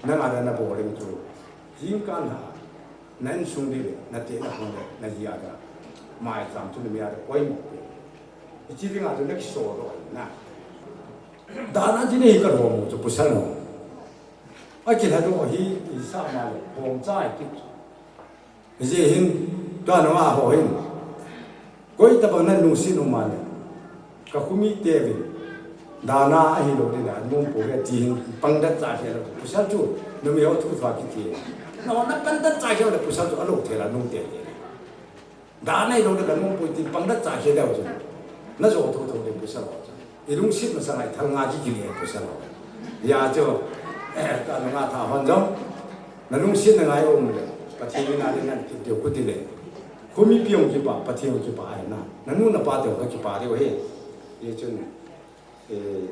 Nang a na bol ding chu. Jingkal ha. Na insung ding le, na te na hung le, na ji a da. Mai cham chu na mi a da koi mo. Hichi ding a chu na kiso lo na. Dan a ji nei ka lo mo chu pasal no. A kila do hi, i sa ma le, hom chai kit. Hijeh hin, tua nunga ho hin, koi tabang nan lungset um a le, ka khomite vin, dana ahilou le, anom pou ve ti hin, pangdat cha khel le, pasal chu, numei ho thu thua kiti. Na, na pangdat cha khel le, pasal chu, alou thei la, nung te te. Dana ahilou le, anom pou ti, pangdat cha khel le, chu. Na jo tho tho le, pasal ho chu. I lungset masang a i thal nga kikile, pasal ho. Hijeh chun, eh, ka nunga tha hon jong. Na lungset na ngai um le. Pathen in a le nan kit deu kuti le. Khomipi hung kipa, Pathen hung kipa ahi na. Na nu na pa te hung kipa deu he. Hijeh chun, eh,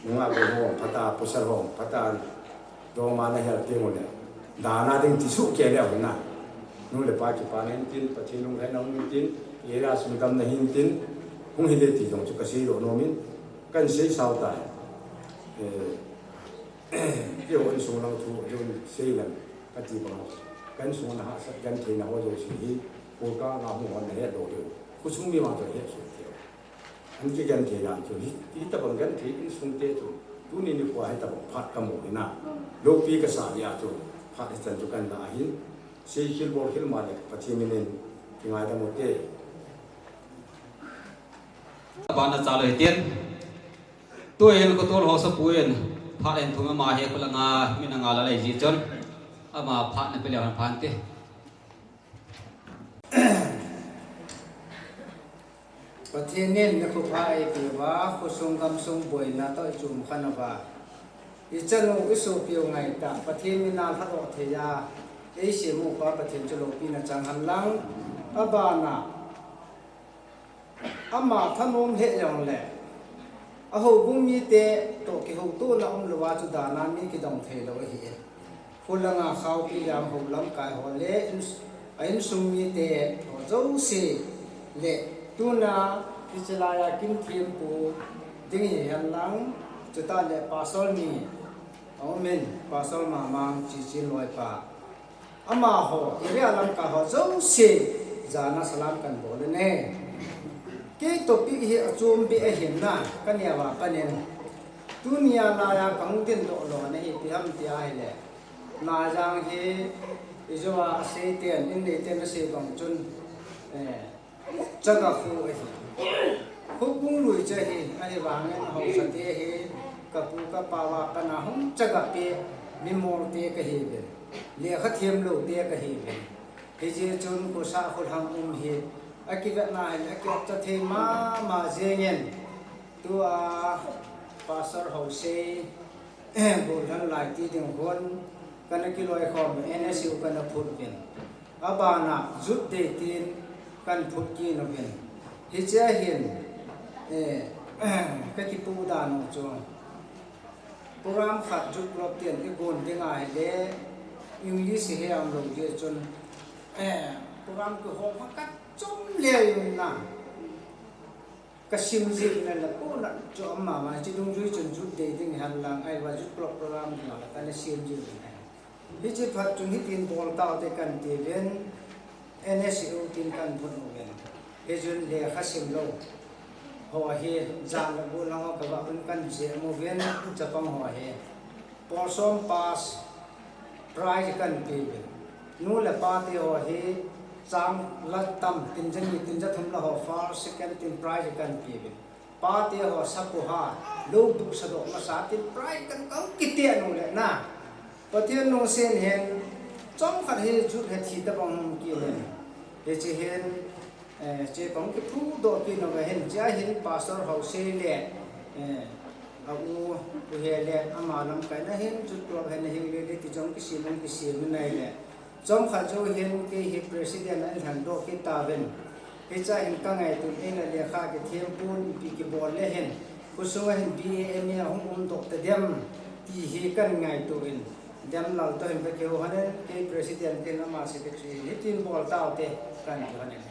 nunga ko ho, phat a, pasal ho, phat a. Doma na hel teng u le, dana ding ti suh kei le u na. Nu le pa kipa na hin tin, Pathen lunglhaina hung hin tin, area sung dam na hin tin, hung hi le ti jong chu ka sei lou nom in, kan sei sao tai. Eh, keiho insung lang thu, jong sei lang, ka ti bang. Kan sung na hahsat gentheina ho jouse hi, ko ka nga hung hon na het lou diu. Khosung mi ma chu het suh kei u. An kigenthei dan chu, hi, hitabang genthei insung te chu, tuni nikho a hitabang phat ka mu hi na. Loupi ka sa hi a chu, phat hichan chu kan la ahin, sei khel bol khel ma le, Pathen min in, kingaidam u te. Abana cha lou hi tin. Tuin khotol ho sapu in, phat in thum ama hi kholanga, min anga la lei ji chun. Ama phat na pe leu han phan te. Pathen in na khopha eipeuva, khosung gamsung boina toh ichom khan uva. Ichanu isopiu ngaitah, Pathen mina lhadoh thei a, eisem upa Pathen chu loupina chang hen lang, abana, ama thanom lheh jongle, a houbung mite toh kihoutona umlouva chu dana mi kidong theilou ahi. Kholanga khaopi jang hou lamkai ho le, ins-, a insung mite ho jouse le, tuna hiche laiya kin thempu ding hihen lang, chutah le pastor ni a um in, Pastor Mamang Chichi loipa. Amaho, area lamkai ho jouse, jana salam kan bol in e. Kei topic hi achom beh ahin na, ka neo a panin. Tunia laiya kahung dindoh lona hi ipi ham ti ahile. Naijang hi, ijou a asei ten, in neiten asei bang chun, eh, chaga khu ahi. Khohung lui chu ahi, ahivangin haosa te hi, ka pu ka pa uva kana hung chaga peh, mimol te kahiuvin. Lekha themlou te kahiuvin. Hijeh chun khosa kholhang um hi, akivetna hi, akivetcha thei mama jengin. Tua Pastor Hosei, Golden Light ti ding hon, kana kiloikhom, N S U kana phut uvin. Abana, Youth Day tin kan phut kit uvin. Hichea hin, eh, ka kipu dan u chu. Program khat Youth Club tin i gon ding ahile, English hi he umlou jeh chun, eh, program kihong khat chom le in na. Ka sim jiuvin ahile, kona chu ama ma, hiche dungjui chun Youth Day ding hen lang, ahilou le Youth Club program ding ahile, kana sim jiuvin ahi. Hiche phat chun hitin bol taute kan tiuvin, N S U tin kan phut uvin. Hichun lekha simlou ho hi, jan le bu lang ho kava un kan jem uvin, chapang ho hi. Polsom pass, prize kan peuvin. Nu le pa te ho hi chang la tam, tinja ni, tinja thum la ho first, second tin prize kan peuvin. Pa te ho sapu ha, lou bu sadoh masa tin prize kan kong kiti anu le na. Pathen lungset in hin, chomkhat hi jut he thi tabang hung kit in. Hiche hin, Eh, che kong kithudoh kit nau ahin, chea hin Pastor Hosei le, eh, a u, u he le, ama lamkaina hin, Youth Club hin ahing le le, ti jong kisem in kisem in ahile. Chomkhat jou hin, kei hi President a eilhendoh kit tauvin. Hichea hin ka ngaito in, eina lekha kithem pon, ipi kibol le hin. Khosung a hin B A M A ahung umdoh tadem, ti hi kan ngaito in. Demlal toh hin ka kihou hon in, kei President tin ama Secretary hin, hitin bol taute, kan ti hon in.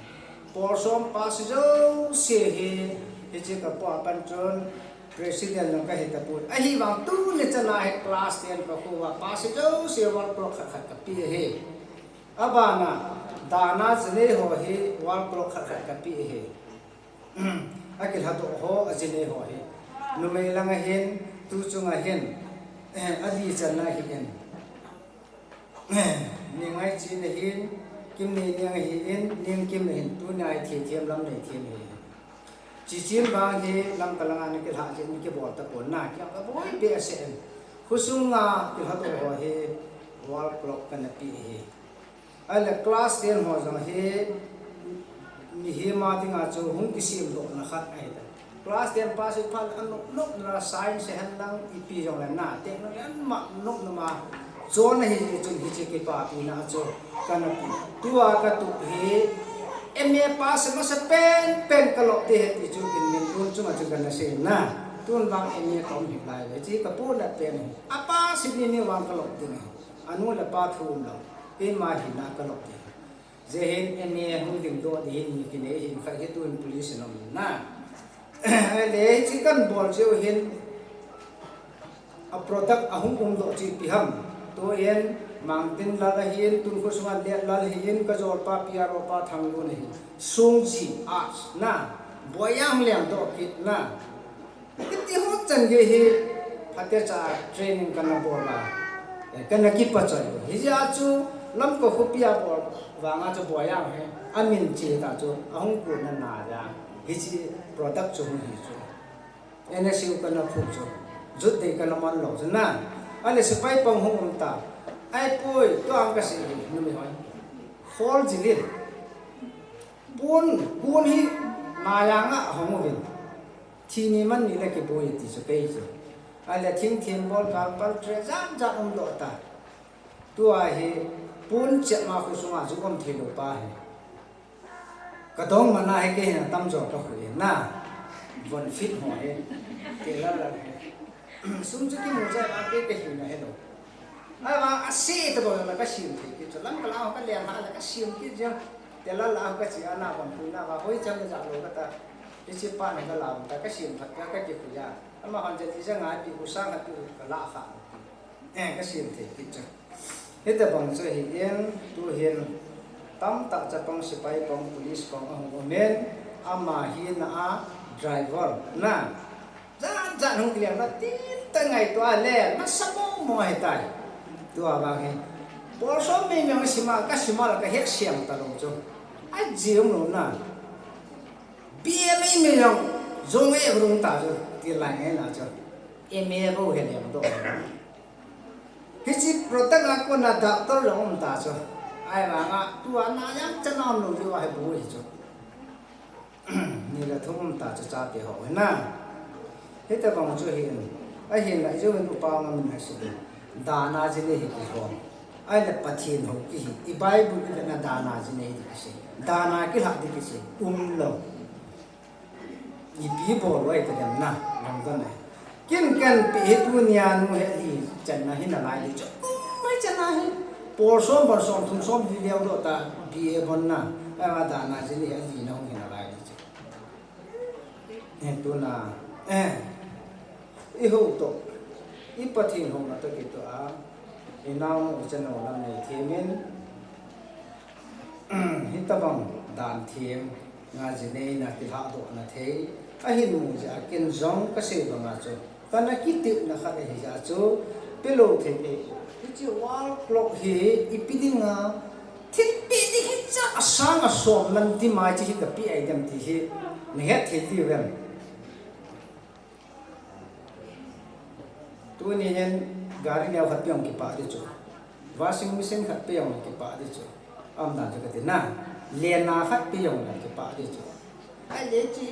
Polsom pass jouse hi, hiche ka po a pat chun, President jong kahi tapoi. Ahivang tuni chana hi class ten ka kho uva, pass jouse wall clock khat khat ka pe ahi. Abana, dana jinei ho hi wall clock khat khat ka pe ahi. Akilhadoh ho, ajinei ho hi. Numei lang ahin, tu chung ahin, eh, ali channa ahin. Eh, mi ngai chin ahin, Kim nei niang hi in, niang kim nei hin, tunia hi thithiam lam nei thiam hi. Chichim vang hi lam kalanga na kilha jin kibol tapon na, kia kaboi behseh in. Khusunga kilha to ho hi wall clock kana pe hi. Ahile class ten ho jong hi mihem a dinga chu hung kisemdoh na khat ahi ta. Class ten pass hi phat a nop nop na science hen lang ipi jong le na, technology anma nop nop ma chon ahi jeh chun hiche kipapina chu kana pe. Tua katup hi M A pass masa pen pen kalop ding ahi ti chu kin min tun chunga chu kana sei na. Tun vang M A kaum hih lai le, hiche kapu na pen hi. A pass hi ni ni vang kalop ding ahi. Anu le apa thu um lou. Keima hina kalop ding. Jehin M A hung dingdoh ding hin mi kinei hin khat hi tun police in aum na. Ahile hiche kana bol cheu hin a product ahung umdoh chu ipi ham. Tuin Mangtin lal ahin, tun khosunga Letlal ahin, kajolpa P R O pa Thanglun ahin. Sungji arts na. Boiyang lengdoh kit na. Hiti ho chan gei hi phatecha training kana bol a, eh, kana kipachoi. Hijeh a chu Lamka khopia bol vanga chu boiyang hi amin che ta chu ahung kun na na ja. Hiche product chu hung hi chu. N S U kana phu chu. Jut dei kana man lou chu na. Ahile sepai pang hung um ta. Ahipoi, tua ang kasei hi, numei hoi. Khol jilin. Pon, pon hi na janga ahung uvin. Thi ni man ni le kiboi ti chu kei chu. Ahile thingthing bol kal pal tre jat jat umdoh ta. Tua hi pon chet ma khosunga chu um thei lou pa hi. Kadong mana hi kei hin atamjo kakhui na. Von fit ho hi. Kei la la hi. Sum chu kimu chai a kei kahin na helou. Ahivang ase tabang la kasem thei kit chu. Lamka lang ho kaleng ha la kasem kit jeng. Tela la ho kache a na bang pui na va hoi chang kaja lou kata. Hiche pa na kala ta kasem phat ka kakikhui a. Amahon jati janga pi u sang ha pi u kala kha. Eh, kasem thei kit chu. Hitabang chu hi in, tuhin tamtah chapang, sepai pang, police pang ahung umin, ama hina a driver na. Jat jat hung kileng na tin ta ngaito a le, nasa mo mo ahitai. Tua vang hi. Bol som mi mi hung sima, kasima la kahet siam talou chu. Ajih um lou na. B A mi mi jong, jong e rung ta chu, ti lai ngai na chu. M A bou he lengdoh. Hiche product a kona doctor jong um ta chu. Ahivanga, tua na jang chana um lou diu ahi bou hi chu. Ni le thum um ta chu chate ho hi na. Hitabang chu hin, ahinla ijouvin upa ngamin asei. Dana jine hi kilhom. Ahile Pathen hou kihi. I Bible i vetna dana jine hi ti kisei. Dana kilhah ti kisei. Um lou. Ipi bol uva itadem na, lungdon ahi. Kin ken pi hi tunia nu he hi channa hi nalai di chu. Kum mai channa hi. Por som, por som, thum som di leo do ta, B A bon na. Ai va dana jin hi ali na hung hi nalai di chu. Eh, tuna, eh. I hou to. I Pathen houna to kitoh a. I nao mu i chanu lam nei themin. Hitabang dan theng, nga jinei na kilhahdoh na thei, ahin mu jeh a ken jong kasei banga chu, kana kitepna khat ahi jeh a chu, pelou thei e, hiche wall clock hi ipi dinga, thilpeh ding hicha asang asom lam ti mai chi hi kapi ai dem ti hi, nahet thei diu vem. Tuni hin gari neo khat pe jong kipah di chu. Washing machine khat pe jong kipah di chu. Aumdan chu kati na. Lena khat pe jong kipah di chu. Ahile chi.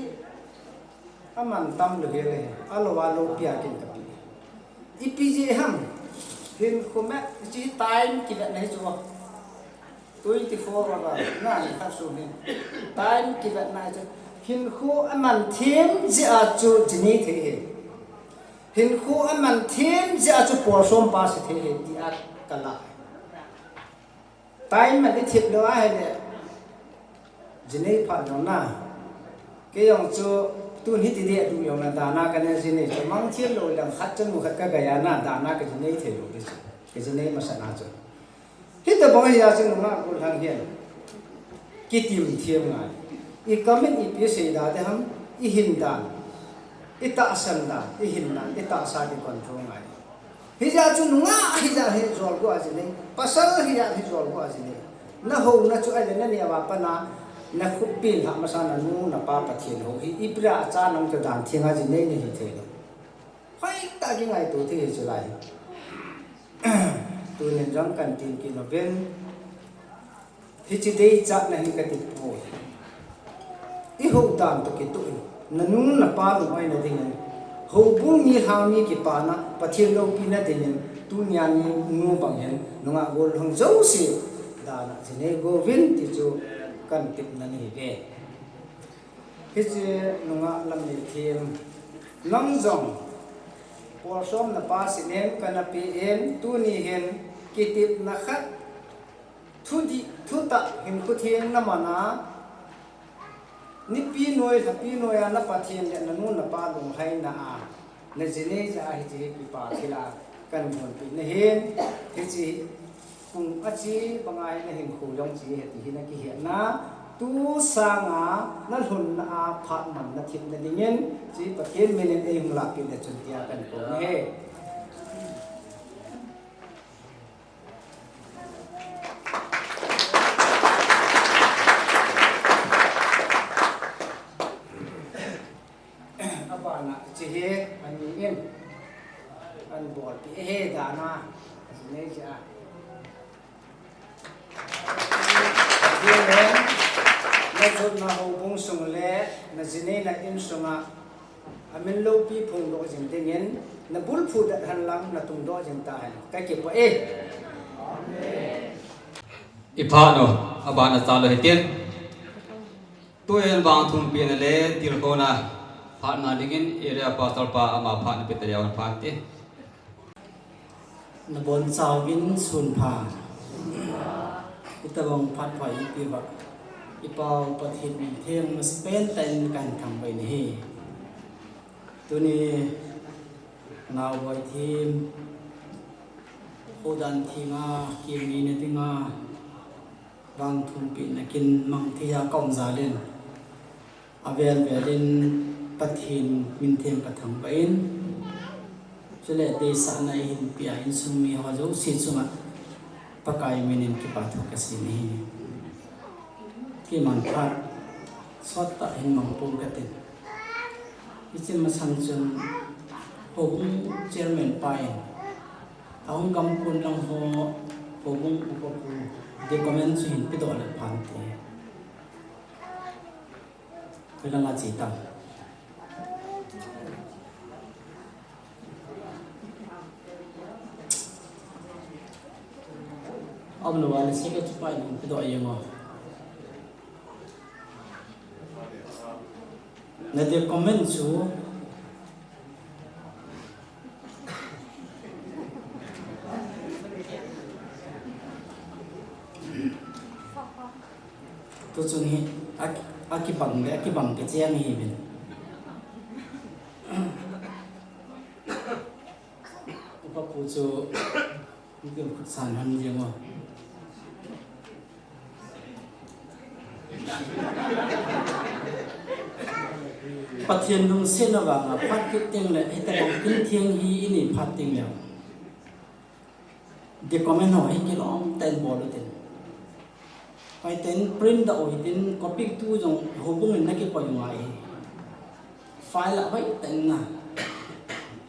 Aman tam lou hile. Alou alou pia kin kapi. Ipi jeh ham. Hinkho ma chi time kivetna hi chu. Twenty-four hour na ni khat sung hi. Time kivetna chu. Hinkho aman them jeh a chu jinei thei hi. Hinkho aman them jeh a chu por som pass thei hi tia kala. Time man i thip lou ahile. Jinei phat jong na. Kei jong chu tun hiti deh du jong na dana kana jinei chu mang thim lou lang khat chanu khat kagei a na dana kajinei thei lou di chu. Kajinei masat na chu. Hitabang hi a chu nungah gollhang hin. Kitim thiam ngai. I kam in ipi seida ding ham, i hin dan. I tahsan dan, i hin dan, i tahsa ding control ngai. Hijeh a chu nungah hijeh hi jol go a jinei. Pasal hijeh hi jol go a jinei. Na houna chu ahile na neh uva pat na, na khut peng lhah masa na nu na pa Pathen hou hi, ipi a cha nang chu dan theng a ji nei nei hi thei lou. Hoitah a kingaito thei hi chu lai. Tunin jong kan tin kit uvin. Hiche deichatna hin kati poi. I hou dan toh kitoh in, na nu na pa lung-oina dingin, houbung mi lhang mi kipana, Pathen loupina dingin, tunia ni nu bang hin, nungah gollhang jouse dan a ji nei go uvin ti chu kan tepna ahi ve. Hiche nungah Lamneithem, nang jong, Paul Som na pa sinem kana pe in, tuni hin kitepna khat, thudih, thutah hin khutheng na man a, nipi noi, lhapi noi a na Pathen le na nu na pa lunglhaina a, na ji nei jeh a hiche hi kipa thil'a kan gonpeh na hin, hiche pung a che banga hi na hinkho jong che ahi ti hi na kihetna, tu sanga na lhunna a phat man na thepna dingin, hiche Pathen min in eihung lahpeh na chun tia kan kou ahi. Abana hiche hi ani in, an bolpeh ahi dan a, ji nei jeh a. Pathen in na jotna houbung sung le na ji neina insunga, amin loupi phongdoh jing dingin, na bulphu det hen lang na tungdoh jing tahen. Ka kipah e. I phat u, abana chalou hitin. Tuin vangthumpehna le tilkhouna phatna dingin Area Pastor pa ama phat na pe taleu hen phat te. Nabonchauvin sunpha. Itobang phat pha eipeh uva, i Pau Pathen min theng masapen tah in kahin thangvah in ahi. Tuni naoboi them, houdan thenga, kimina dinga, vangthumpehna kin mang thei a ka um jal in, avel vel in Pathen min theng ka thangvah in, chule deisahna eihin peh a insung mi ho jouse chunga Pakai min in kipathu ka sei in ahi. Keiman phat sottah hin mang pon katin. Hiche masang chun houbung chairman pa in, ahung gam kon lang ho houbung upa pu, deacon chu hin pedoh le phan te. Koi langa che tam. Aum lou a le secretary pa in pedoh jeng o. Na deacon chu tuchung hi a, akibang le, akibang kicheng ahi uvin. Upa pu chu, mi kin khut san han jeng o. Pathen lungsetna vanga phat kit teng le, hitobang kin theng hi inei phat teng le, deacon ho hi kilom tah in bol u tin. Hoitah in print doh u hitin, copy tu jong houbung in na kikoi u ngai hi. File a hoitah in na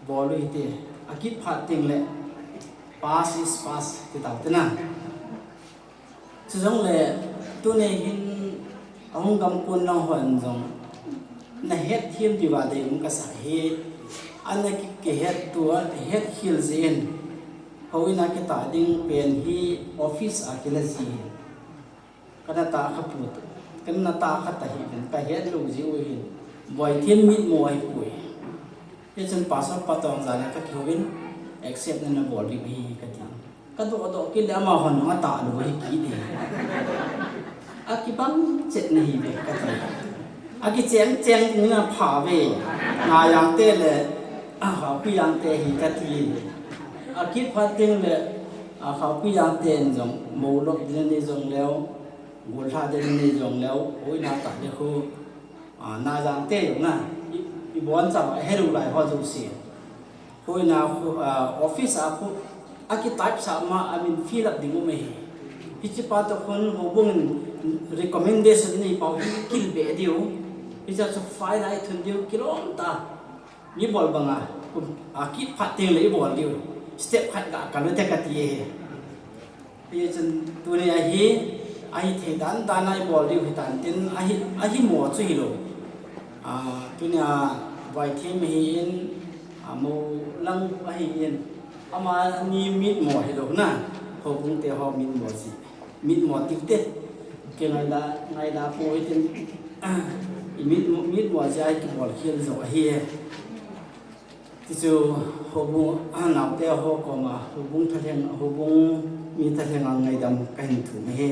bol u hite. Akit phat teng le, pass is pass, ti tau te na. Chujongle, tuni hin ahung gam kon lang hon jong, na het them diu va deium kasa hi, ana ki, kihet tua, het khel jin, houin a kitah ding pen hi office a kila ji. Kana tah kha put, kana tah kha ta hi, ka het lou ji u hin, boi them mit mo ahi poi. Hichun pastor pa toh jong jana ka kihouvin, accept na na bol ding ahi kati. Ka doh doh kit le amahon nung atah lou hi kiti. Akibang chet na hi ve kati. Akicheng cheng ni na pha ve. Na jang te le, a, ha pi jang te hi kati. Akit phat teng le, a, ha pi jang te jong, mo lop din ni jong leo, gol tha din ni jong leo, oi na ta de khu. A, na jang te jong na, i, i bon cha, he lou lai ho jouse. Hoina khu, a, office a khu, akitype sah ma, amin fill up ding um ahi. Hiche pa toh khun houbung in recommendation nei pau hi kilbeh diu. Hiche chu file a ithun diu kilom ta. Mi bol banga, kum, a kiphat teng le ibol diu. Step khat ga kal u te kati e. Hichun tuni a hi, ahithei dan dan a ibol diu hitan tin, ahi, ahimo chu hilou. A, tuni a Vaithem ahin, a, Moulang ahin, amani mitmo hilou na, houbung te ho mitmo ji. Mitmo tiu te. Kei ngaida, ngaida pou hitin, i mitmo, mitmo jeh a kibol khel jou ahi e. Tichu houbung, a, naote ho koma, houbung thalheng, houbung mi thalheng a ngaidam kahin thum ahi.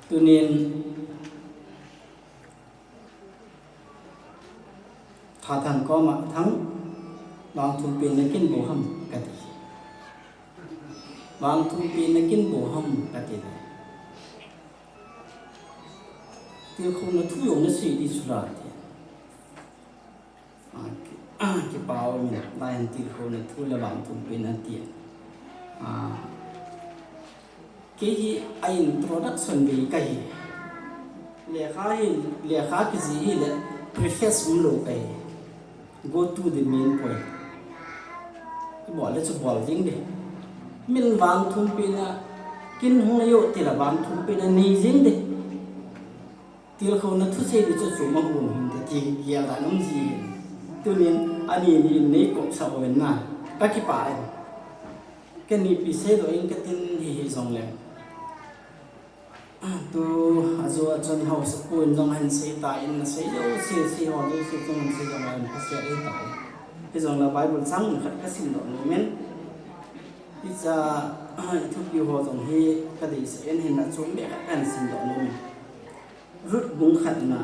Tunin, Thathang koma, Thang, vangthum pen nakin bou ham, kati. Vangthum pen nakin bou ham, kati le. Tilkhouna thu jong nasei ding chu la, ati. A, ki, a, kipa umin, lai hin tilkhouna thu le vangthum pen ati. A, Kei hi a introduction vei kahi. Lekha hi, lekha kijih hile preface umlou kahi. Go to the main point. Ibol le chu bol ding ding. Min vangthum pen a kin hung najo tile vangthum pen a nei jing ding. Tilkhouna thusei ding chu chu mang hung hin te ti gel dan um ji hin. Tunin ani ni in nei kop sa uvin na. Kakipah e. Kei nipi seidoh ing katin hihi jongle. Tu, aju achun haosapu in jong ahin sei tan, nasei jouse, sei ho jouse chun ahin sei jong le ahin phasel ahitai. Hijongle Bible chang khat kasimdoh nomin. Hiche, i thupi ho jong hi kadeisah in hinla chombe khat kahin simdoh nomin. Ruth bung khatna.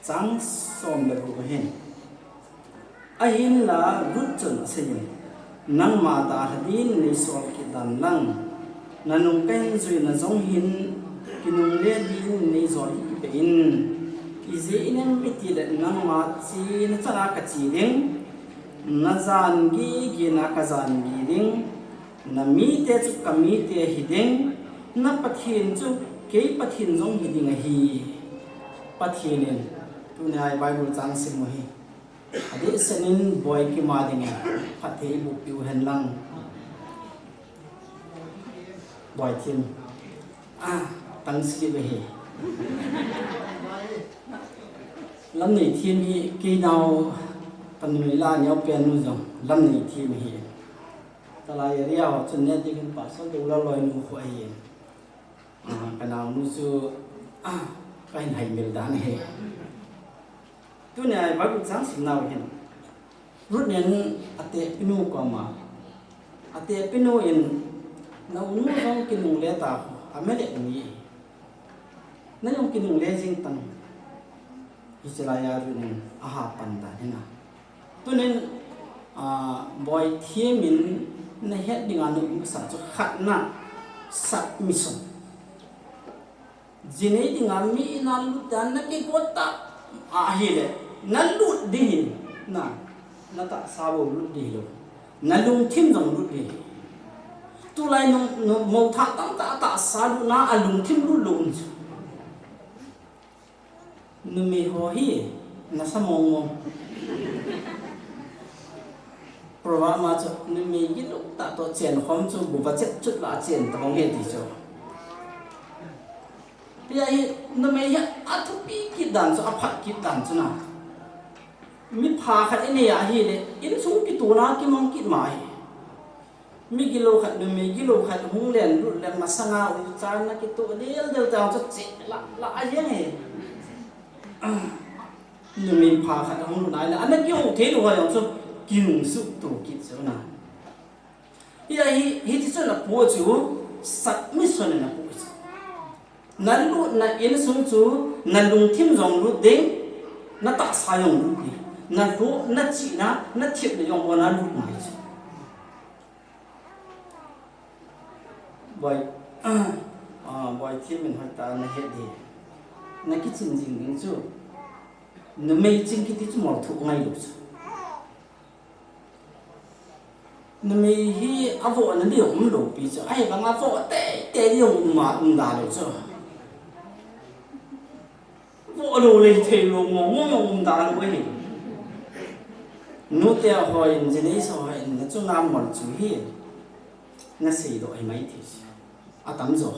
Chang som le gup ahin. Ahinla Ruth chun aseiyin, nangma dalha din neisol kit dan lang, nanung kahin juina jong hin kinungle din neijol hih peh in. Ijeh inem itile nangma chena chana kache ding, najan gigena kajan gi ding, namite chu kamite hiding, na Pathen chu kei Pathen jong hiding ahi. Pathen in, tunia i Bible chang sim u hi, adehset in Boikim a dingin phatthei eiboh piu hen lang. Boithem. A, tang slip ahi. Lamneithem hi kei nao, kanui la neopen nu jong Lamneithem ahi. Kalai area ho chun ne dingin pasal dou la loinu khu ahi. A, kanaonu chu, a, kahin haimil dan ahi. Tunia i Bible chang simnau hin. Ruth in atehpinu koma, atehpinu in, na unu jong kinungle ta, Amalek mi. Na jong kinungle jing tan. Hiche laiya Ruth in aha pan dan ahi na. Tunin, a, Boithem in nahet dinga naumsa chu khatna, submission. Jinei dinga mi in a lut dan nakigot ta ahile, nalut ding hi, na, natahsa bou lut ding hilou. Nalungthim jong lut ding hi. Tulai nung, nung, mothah tamtah tahsa lutna a lungthim lut lou um chu. Numei ho hi nasa mong mong. Proverb ma chu numei gilou tah toh chen khom chu guva chet chut la chen tabang ahi ti chu. Tia hi numei hi athupi kit dan chu, aphat kit dan chu na. Mipha khat inei ahile, insung kitona kimang kit ma hi. Mi gilou khat, numei gilou khat hung len lut le masanga uchan na kitoh del del tah chu che la la a jeng e. Numei pha khat hung lut nai le, ana kihou thei lou a jong chu kinung suh to kit chu na. Hi a hi, hiti chun apoh chu submission in apoh chu. Na lutna insung chu na lungthim jong lut ding, na tahsa jong lut ding. Na lou, na chihna, na thepna jong bona lut ngai chu. Boi, ah, Boithem in hoitah a nahet ding. Na kichen jing ding chu. Numei ching kiti chu mol thuh ngai lou chu. Numei hi avoh na ding um lou pi chu. Ahivang avoh teitei ding um ma um da lou chu. Avoh lou lei thei lou mo mo um da lou ahi. Nute hon, jinei sa hon, na chunga mol chu hi. Na seidoh ahi mai thei. Atam jo.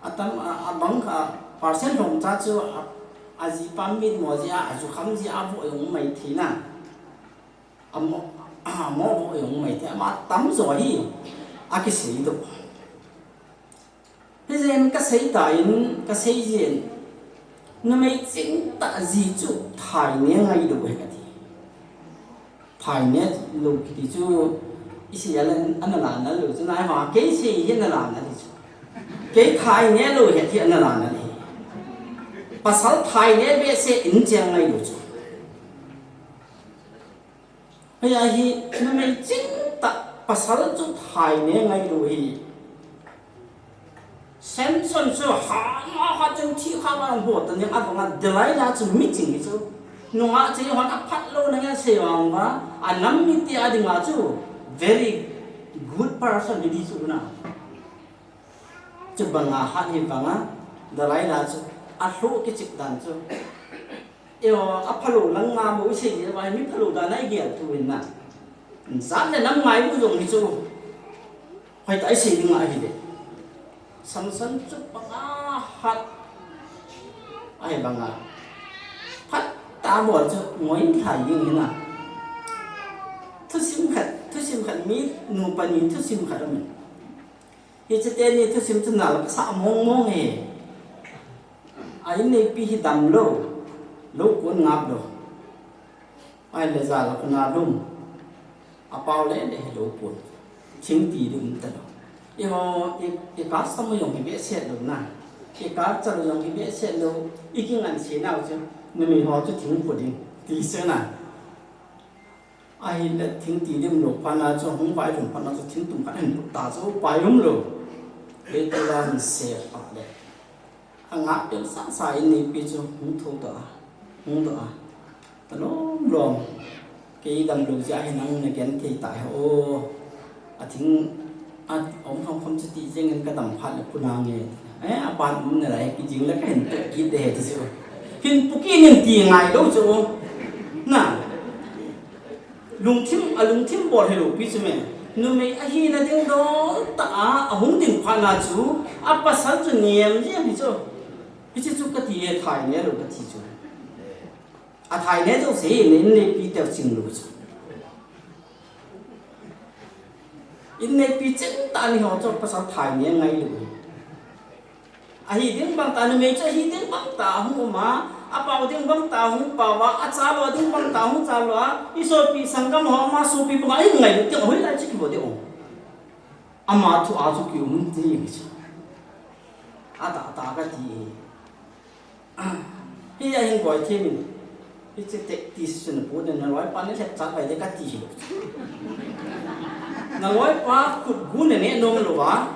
Atam, a, abang kha, percent lhom cha chu, a, ajipa mit mo jeh a, ajukham jeh a avoh jong um mai thei na. Amo, amo avoh jong um mai thei, ama tam jo hi, akiseidoh. Hijeh in kasei tan, kasei jin. Numei chingtah ji chu thaine ngailou ahi kati. Thaine lou kiti chu, isei a le ana lana lou chu, nai ha, kei sei hi ana lana di chu. Kei thaine lou hi ti ana lana di. Pasal thaine behseh in cheng ngailou chu. Hei ahi, numei chingtah pasal chu thaine ngailou hi. Samson chu ha, ma ha chun thi kha vang ho ta ning, abang a Delilah chu mi ching hi chu. Nungah ching hon aphat lou na ngen sei vang va, anam mite a dinga chu very good person hi di chu na. Chubang a hat hi vang a, Delilah chu alhu kichip dan chu. Eo, aphalou lang nga mo isei le va, mi phalou dan a igel tu in na. Jat le nam ngai bu jong hi chu. Hoitah a isei ding ahi le. Samson chu panga hat. Ahi banga. Phat ta bol chu ngoi thlai ding hi na. Thusim khat, thusim khat mi nupa ni thusim khat aum. Hiche teni thusim chu nal kasa mong mong e. A inneipi hi damlou. Lou kon ngaplou. Ahile jal a kona lum. Apao le le hilou pon. Thing ti ding um talou. Eiho, i, i custom jong hi behseh lou na. I culture jong hi behseh lou. I kingansei nau chu. Numei ho chu thing put ding. Ti se na. Ahile thing ti ding lou phat na chu, hung vailhun phat na chu, thing tum khat hin put ta chu, pai umlou. Kei tu la hin se pha le. Angah peh sasa inneipi chu hung thou ta, hung doh a. Talom lom. Kei damlou jeh a hi nang na genthei ta hi o. Athing, a, aum kham kham chu ti jeng in kadam phat le pu nange. Eh, aban um nalai kijing le kahin peh kit de ti chu. Hin pu kit in ti ngailou chu. Na. Lungthim, alungthim bol hilou pi chu me. Numei ahina ding dol tah a, ahung ding phat na chu, apasal chu niam jeng hi chu. Hiche chu kati e, thaine lou kati chu. Athaine jouse hi inneipi teu ching lou chu. Inneipi ching tah ni ho chu pasal thaine ngailou. Ahi ding bang tah, numei chu ahi ding bang tah hung um a, apao ding bang tah hung pao a, achalou ding bang tah hung chalou a, isopi sanggam ho ama sopi banga ahin ngailut ding, hoilai chu kivo ding o. Ama thu a chu kium ding chu. Atah tah kati. Hi a hin boi them in. Hiche tactics chu napu na, naloipa nalhep chat pai de kati hi. Naloipa khut gu naneh nom lou va.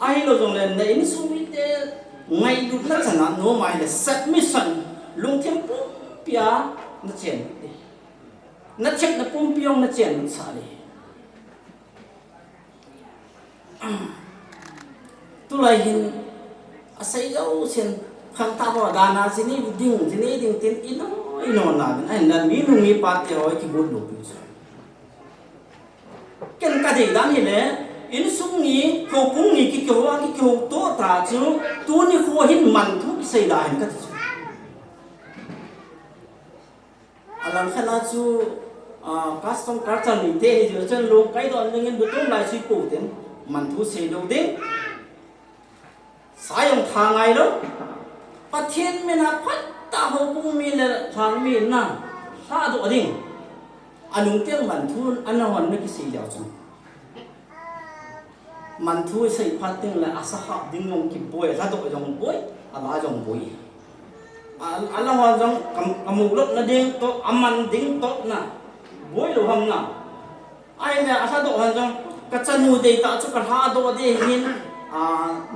Ahilou jongle na insung mite ngailutna chan a nom ahile submission, lungthim pumpi a nachen. Nathepna pumpi jong nachen sah le. Tulai hin asei jousen khangthah ho dan a jinei ding, jinei ding tin ino, ino na din. Ahin dan mi nu mi pa te ho kigot lou pi chu. Ken kadei dan hile, insung ni, houbung ni kikihou a, kikihou to ta chu, tuni kho hin man thu kisei da hin kati chu. Alang khat a chu, ah, custom culture neite hi jeh chun lungkai don dingin lutum lai sui po tin, man thu sei lou ding. Sa jong tha ngai lou. Pathen min a phat tah houbung mi le lhang mi na lhadoh ding. Anung teng man thu ana hon na kisei leu chun. Man thu sei phat teng le asa hah ding jong kiboi, alhadoh jong boi, ala jong boi. A, ala hon jong kam, kamu lop na ding toh, aman ding toh na. Boi lou ham na. Ahile alhadoh hon jong, kachanu deitah chu kalhadoh ding ahin, A,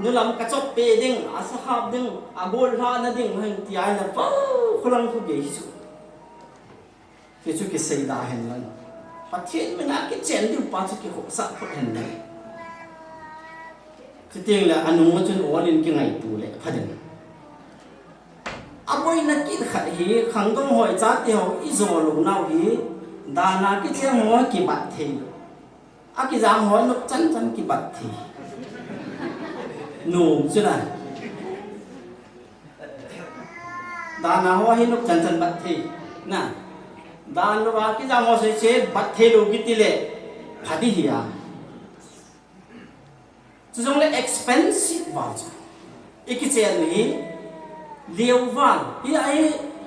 nulam kachop pe ding, asahap ding, agol lhana ding, heng ti ahile, vau, kholang khu gei chu. Ti chu kisei da hen lang. Pathen mina kichen diu pa chu kihosah phot hen lang. Chuteng le anung chun all in kingaito le pha ding. Aboina kit khat hi, khangdong hoi chate ho ijo lou nau hi, dana kicheng ho kibat thei. Akijang ho nop chan chan kibat thei. Nom chu na. Dana ho hi nop chan chan bat thei. Na. Dan lou a kijang ho se se bat thei lou kiti le. Pha di hi a. Chujongle expensive val chu. Ikichen hi liu val. Hi a hi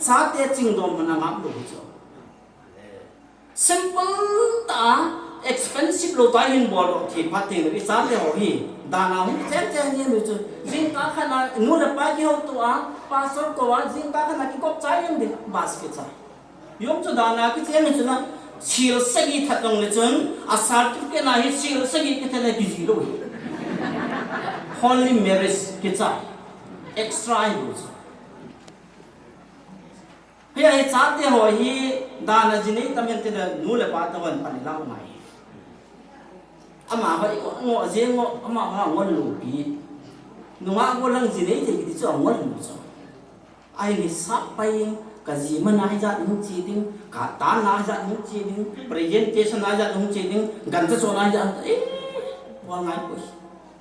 chate chingdom hon angap lou hi chu. Simple ta, expensive lou ta hin bol lou thei phat thei lou. Ichate ho hi dana hung chen chen jeng lou chu. Jingkah khat na nu le pa kihouto a, pastor kou a, jingkah khat na kikop chai jeng ding, bus kichai. Jong chu dana kicheng hi chu na, sil sagi that jong le chun, a certificate na hi sil sagi kithat le kiji lou hi. Holy marriage kichai. Extra hi lou chu. Hi a hi chate ho hi dana ji nei tam hen ti le nu le pa te hon pan lau ngai. Amaho i ngo, ngo jeng ngo, amaho ngol lou pi. Nungah gollhang ji nei thei kiti chu angol lou chu. Ahin hisap pai, ka ji man a hijat hung che ding, ka tan a hijat hung che ding, presentation a hijat hung che ding, gancha chon a hijat, eh, bol ngai poi.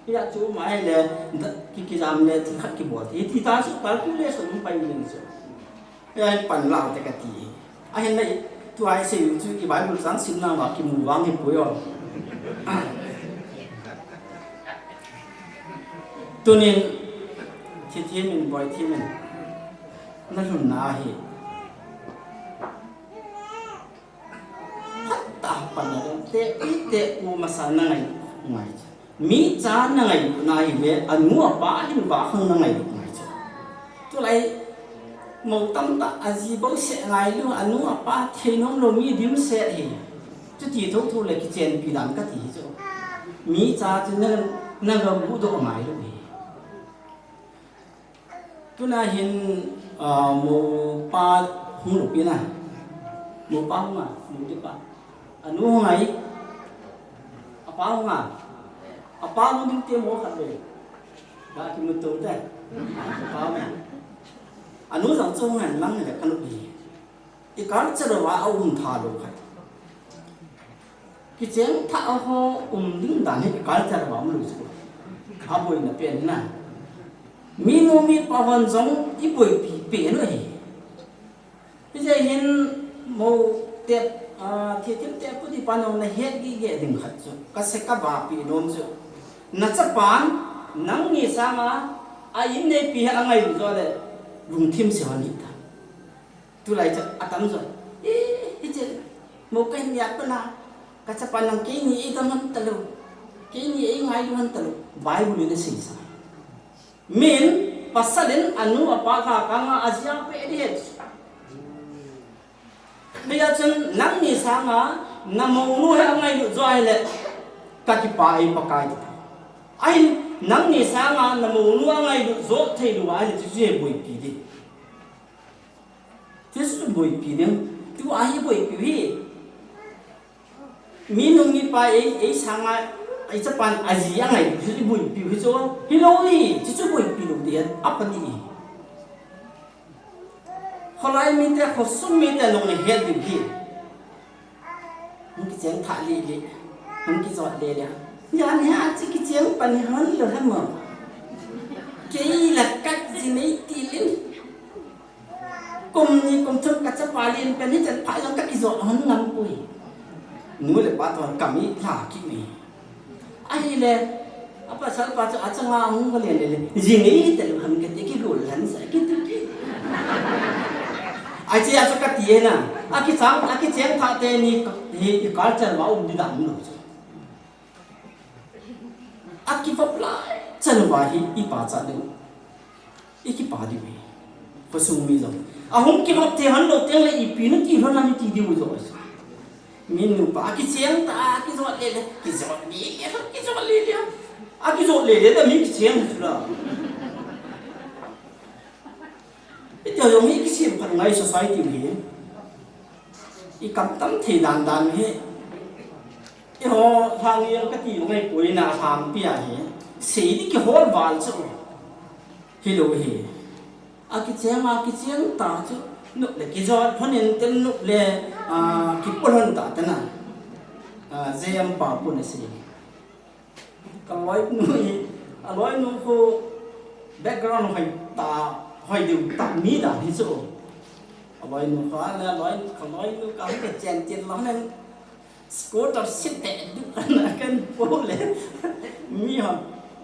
Hijat chu ma hile, da, ki, kijam le, thil khat kibol. Hiti ta chu calculation hung pai ding chu. Hijat pan lau te kati. Ahin le, tua isei u chu i Bible chang sim nauva kimu vang hi poi o. Tunin, thi thimin, boi thimin. Na lhunna ahi. Phat tah pan na dong te, i te u masa na ngai, ngai. Mi cha na ngailut na hile, anu apa hin vah khang na ngailut ngai chu. Tulai, mou tamtah aji bouseh ngailu, anu apa thei nom lou mi dimset hi. Chuti thotho le kichenpi dan kati hi chu. Mi cha chu na, na ga guhdoh ngailu hi. Tuna hin, ah, mou pa hung lou pi na. Mou pa hung a, mou ti pa. Anu hung ai. Apa hung a. Apa hung ding te mou khat le. Ba kimu to te. Apa hung a. Anu jong chu hung a lang le kanu pi. I culture va a um tha lou khat. Kicheng tha a ho um ding dan hi i culture va um lou chu. A boina pen na. Mi nu mi pa hon jong i boipi pen u hi. Hijeh hin mou te, ah, thilthim te pu ti pa nong na het gige ding khat chu. Ka se ka ba pi nom chu. Na chapan nangni sanga a in neipi hi a ngailu jo le lungthim se hon hi ta. Tulai chu atam jo. Eh, hiche, mou kahin nia pana, ka chapa nang keini eidam hon talou. Keini eingailu hon talou. Bible in asei sa. Min, pasal in anu apa kha kanga ajia pe di het. Hijeh chun nangni sanga, na mounu hi angailu jo ahile, ka kipah e Pakai ti. Ahin, nangni sanga, na mounu angailu jo thei lou ahile, chuche boipi di. Chuche boipi ding. Tua hi boipi hi. Mi nu mi pa ei, ei sanga, ei chapan aji angai, chuche boipi hi chu. Hilou hi, chuche boipi lou di, apa di. Kholai mite, khosung mite nong le het ding hi. Hung kicheng tha lele. Hung kijot lele. Jan hi a chu kicheng pan hon lou ham mo. Kei la kat ji nei ti lin. Kum ni kum thum ka chapa lin pen hi chan pha jong ka kijot hon ngam poi. Nu le pa toh ka mi lha kit ni. Ahile, a pasal pa chu achanga hung ka len le le. Jing ei te lu ham ke te ki gol han sa ki tu ki. Ai che a chu ka ti e na. A kichang, a kicheng tha te ni ka, hi, i culture va um di dan lo chu. A kivop lai chan va hi i pa cha ding. I kipa diu hi. Khosung mi jong. Ahung kivop thei hon lou teng le ipi na ti lhon ham i ti diu jo. Mi nupa kicheng ta, kijot lele, kijot lele, kijot lele. Akijot le le da mi kicheng chu la. Iti jong hi kisem khat ngai society hi. I kamtam thei dan dan hi. Eiho lhang yang kati ngai poi na lhang pia hi. Sei di kihol val chu. Hilou hi. Akicheng, akicheng ta chu. Nop le kijot lhon in ten nop le, ah, kipol lhon ta te na. Ah, J M pa pu na sei. Ka loinu hi, a loinu khu background hoi ta, hoi deu ta mi dan hi chu. A loinu khu a le a loi, ka loinu ka hoi ka chen chen lo nen. Scooter si te du ka na kan po le. Mi ho.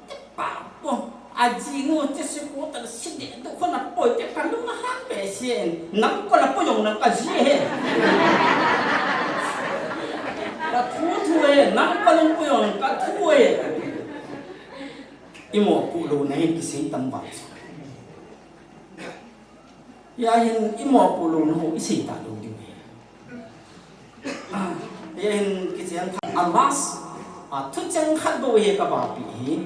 Te pa po. A ji nu te scooter si te du ko na po te ka lu na ha pe si en. Nam ko na po jong na ka ji he. Ka thu thu e, nam ko na po jong ka thu e. I mopoh louna hi kisei tam val. Hia hin i mopoh louna ho i sei talou diu hi. Ah, hia hin kicheng khat a last, ah, thucheng khat bou hi ka bapi hi.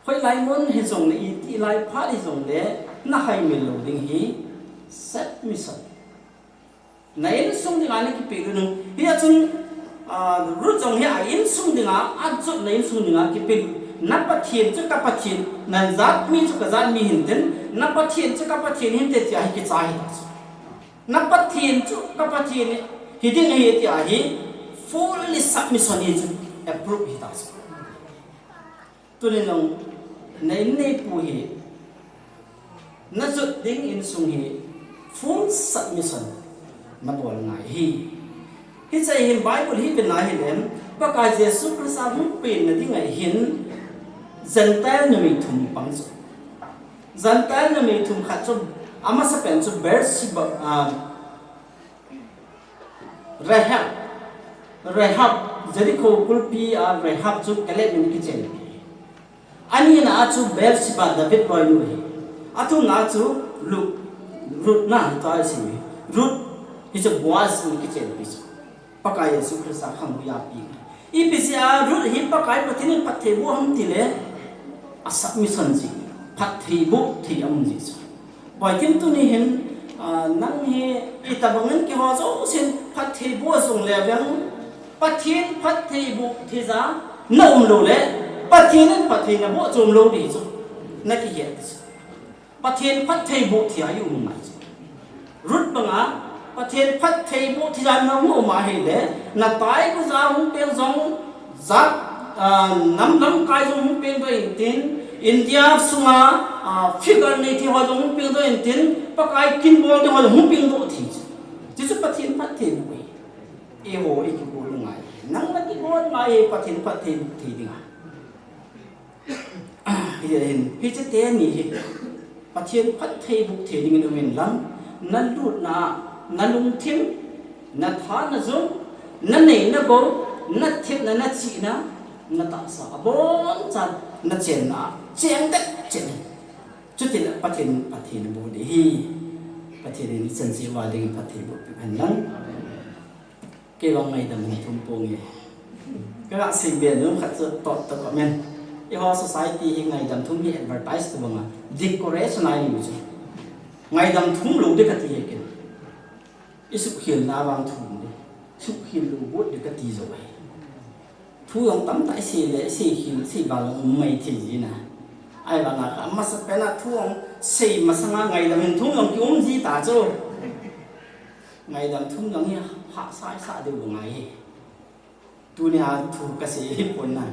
Hoilai mun hijongle, iti lai phat hijongle, na haimil lou ding hi, submission. Na insung dinga na kipehlut ding. Hia chun, ah, Ruth jong hi a insung dinga, ajotna insung dinga kipehlut. Na Pathen chu ka Pathen, na jat mi chu ka jat mi hinte, na Pathen chu ka Pathen hinte tia hi kicha hita chu. Na Pathen chu ka Pathen hi ding ahi tia hi fully submission hi chu approve hita chu. Tuni jong na in neipu hi, na jot ding insung hi full submission na bol ngai hi. Hiche hin Bible hi vena hile, Pakai Jesu Christa hung penna dinga hin Gentile numei thum pang chu. Gentile numei thum khat chu, amasapen chu Bathsheba, ah, Rahab, Rahab, Jericho kulpi a Rahab chu Caleb in akichenpi. Anina a chu Bathsheba, David loinu hi. Athumna a chu Lu-, Ruth na hi tua isi. Ruth hi chu Boaz in akichenpi chu. Pakai Jesu Christa khangnoiya pi. Ipi jeh a Ruth hi Pakai Pathen in phatthei boh ham tile, a submission ji, phatthei boh thei aum ji chu. Boikim tuni hin, ah, nang hi itobang in keiho jousen phatthei boh jongle vang, Pathen phatthei boh thei ja na um lou le, Pathen in phatthei na boh chu um lou ding chu. Na kihet ding chu. Pathen phatthei boh thei a i um ngai chu. Ruth banga, Pathen phatthei boh thei ja na um ahile, na taibu ja hung peng jong, ja, ah, nam lamkai jong hung peng doh intin, India sunga, ah, figure nei thei ho jong hung peng doh intin, Pakai kin bol ding ho jong hung peng doh thei chu. Chuchu Pathen phatthei boh hi. Eiho i kibol ngai. Nang na kibol ngai Pathen phatthei boh thei dinga. Hiche hin, hiche teni hi Pathen phatthei boh thei dingin um inlang, na lutna, na lungthim, na tha, na jung, na nei, na gou, na thepna, na chihna, na tahsa abonchan na chenna cheng det cheh in. Chutile Pathen phatthei na boh ding hi. Pathen in ichan cheh uva ding phatthei boh peh hen lang. Kei vang ngaidam thum ponge. Ka ga sei be nom khat chu thot toh comment. Eiho society hi ngaidam thum hi advertise tu banga decoration ahi mi chu. Ngaidam thum lou ding kati hi ken. I sukhelna vang thum ding. Sukhel lou bou ding kati jo ahi. Thu jong tamtah i sei le, i sei khel, i sei val jong um mai thei ji na. Ahivanga kha, amasapen a thu jong sei masanga ngaidam hin thum jong ki um ji ta chu. Ngaidam thum jong hi hahsa i sa diu ngai hi. Tunia thu ka sei hi pon na.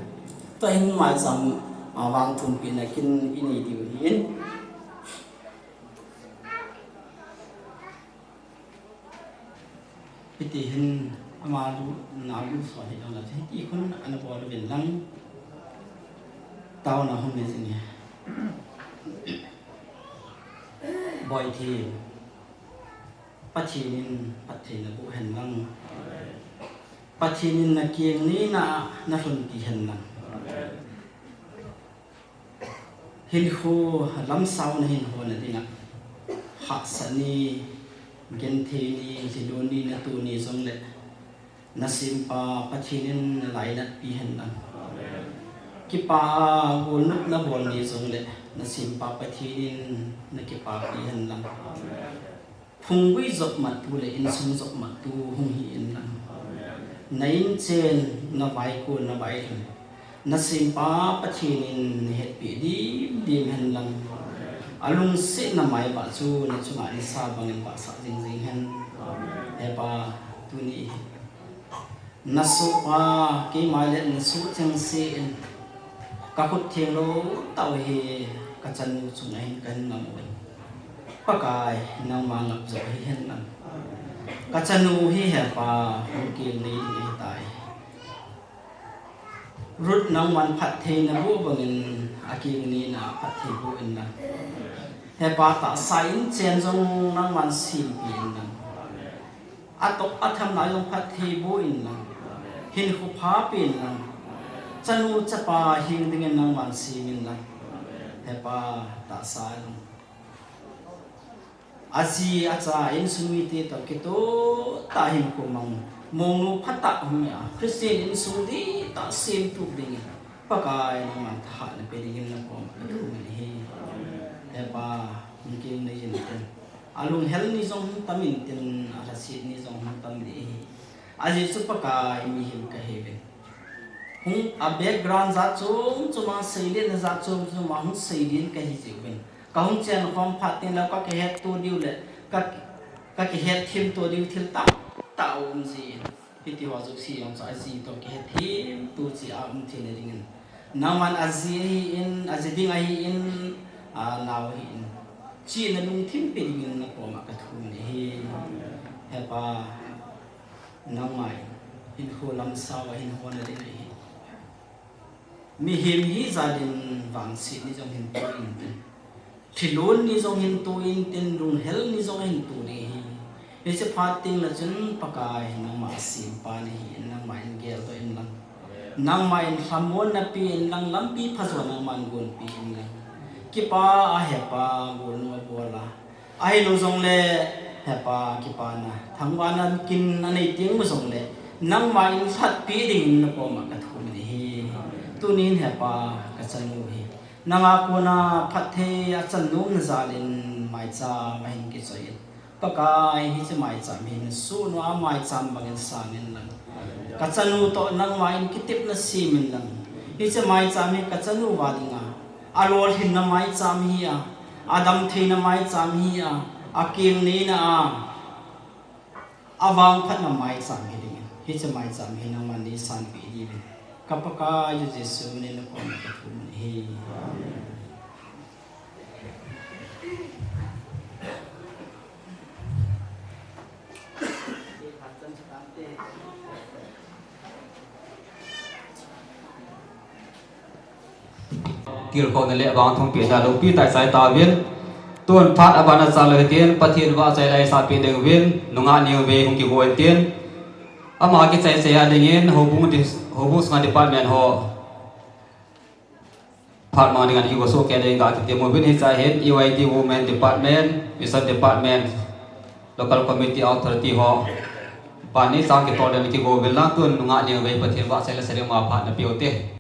Tua hin maicham, ah, vang thum pen na kin i nei diu hin. Hiti hin ama lu, na lu so hi dong la, hiti khun ana bol uvin lang. Taona hung nei jing e. Boi thi. Pathen in phatthei na boh hen lang. Pathen in na keng ni na, na lhun ti hen lang. Hinkho lamsao na hin hon na dinga, hahsat ni, genthei ni, lhinun ni, na tu ni jongle, na sempa Pathen in na lainat pi hen lang. Kipa a golnop nabol ni jongle, nasempa Pathen in nakipapi hen lang. Phunggui jopmattu le insung jopmattu hung hi in lang. Na inchen, na vaikon, na vailhun, nasempa Pathen in nahetpi dimdim hen lang. Alungsetna maibah chu nachunga nisa bangin bahsah jingjing hen. Hepa, tuni hi nasohpa, keima le nasoh chengse in, kakhut thenglou tah u hi kachanu chunga hin kahin ngam uvin. Pakai, nangma ngapjo hihen lang. Kachanu hi Hepa, hung keng nei ding ahitai. Ruth nangman phatthei naboh bangin akeng neina phatthei boh in lang. Hepa, tahsa inchen jong nangman sempi in lang. Atoh athamna jong phatthei boh in lang. Hinkho phapen lang. Chanu chapa hing dingin nangman sem in lang. Hepa, tahsa jong aji acha insung mite toh kitoh tah hinkho mang, monu phatah hung a, Christian insung dihtah semtup dingin Pakai nangman thahatna pe dingin nakoma kathum in ahi. Hepa, hung keng nei intin, alunghel ni jong hung tam intin, alhaset ni jong hung tam ding ahi. Ajeh chu Pakai, mihem kahiuvin, hung, a background jat chom chom a, seiletna jat chom chom a hung seilin kahi jeh uvin, kahung chenkhom phat tengle kakihetto diu le ka, kakihetthem to diu thil tamtah aum jin, hitiho jouse jong chu aji toh kihetthemto cheh a um theina dingin, nangman aji ahin, aji ding ahin, anao ahin, chihna lungthim pe dingin nakoma kathum in ahi. Hepa, nangman hinkho lam sao a hin honna ding ahi. Mihem hijat in vangset ni jong hin to intin, thilon ni jong hin to intin, lunghel ni jong hin to ding ahi. Hiche phat tengle chun Pakai, nangma asempa nahin, nangman geldoh in lang. Nangman lhamonna pe in lang, lampi phajo nangman gonpi in lang. Kipa a Hepa, golnop abol a, ahilou jongle Hepa, kipana, thangvahna kin anei teng u jongle, nangman lhatpi dingin nakoma kathum in ahi. Tunin Hepa, kachanu hi nanga kona phatthei achan nomna jal in maicham ahin kichoi in, Pakai, hiche maicham hi nasohnu a maicham bangin sang in lang. Kachanu toh nangman kitepna sem in lang. Hiche maicham hi kachanu uva dinga alolhinna maicham hi a, adamtheina maicham hi a, akeng neina a, avangphatna maicham hi dingin, hiche maicham hi nangman neisanpeh diuvin, ka Pakaiyu Jesu minin nakoma kathum in ahi. Tilkhouna le vangthumpehna loupi tah isei tauvin. Tun phat abana chan lou hitin, Pathen vahchoi la isahpeh diuvin, nungah neo vei hung kigo intin, ama kichai chai a dingin houbung dis-, houbung sunga department ho phat mang dinga kigo sohkei ding ga kitem uvin, hichea hin E Y D Women Department, Mission Department, Local Committee Authority ho ban neicha kitol ding kigo uvin lang, tun nungah neo vei Pathen vahchoi le sa ding ma phat napeh ute.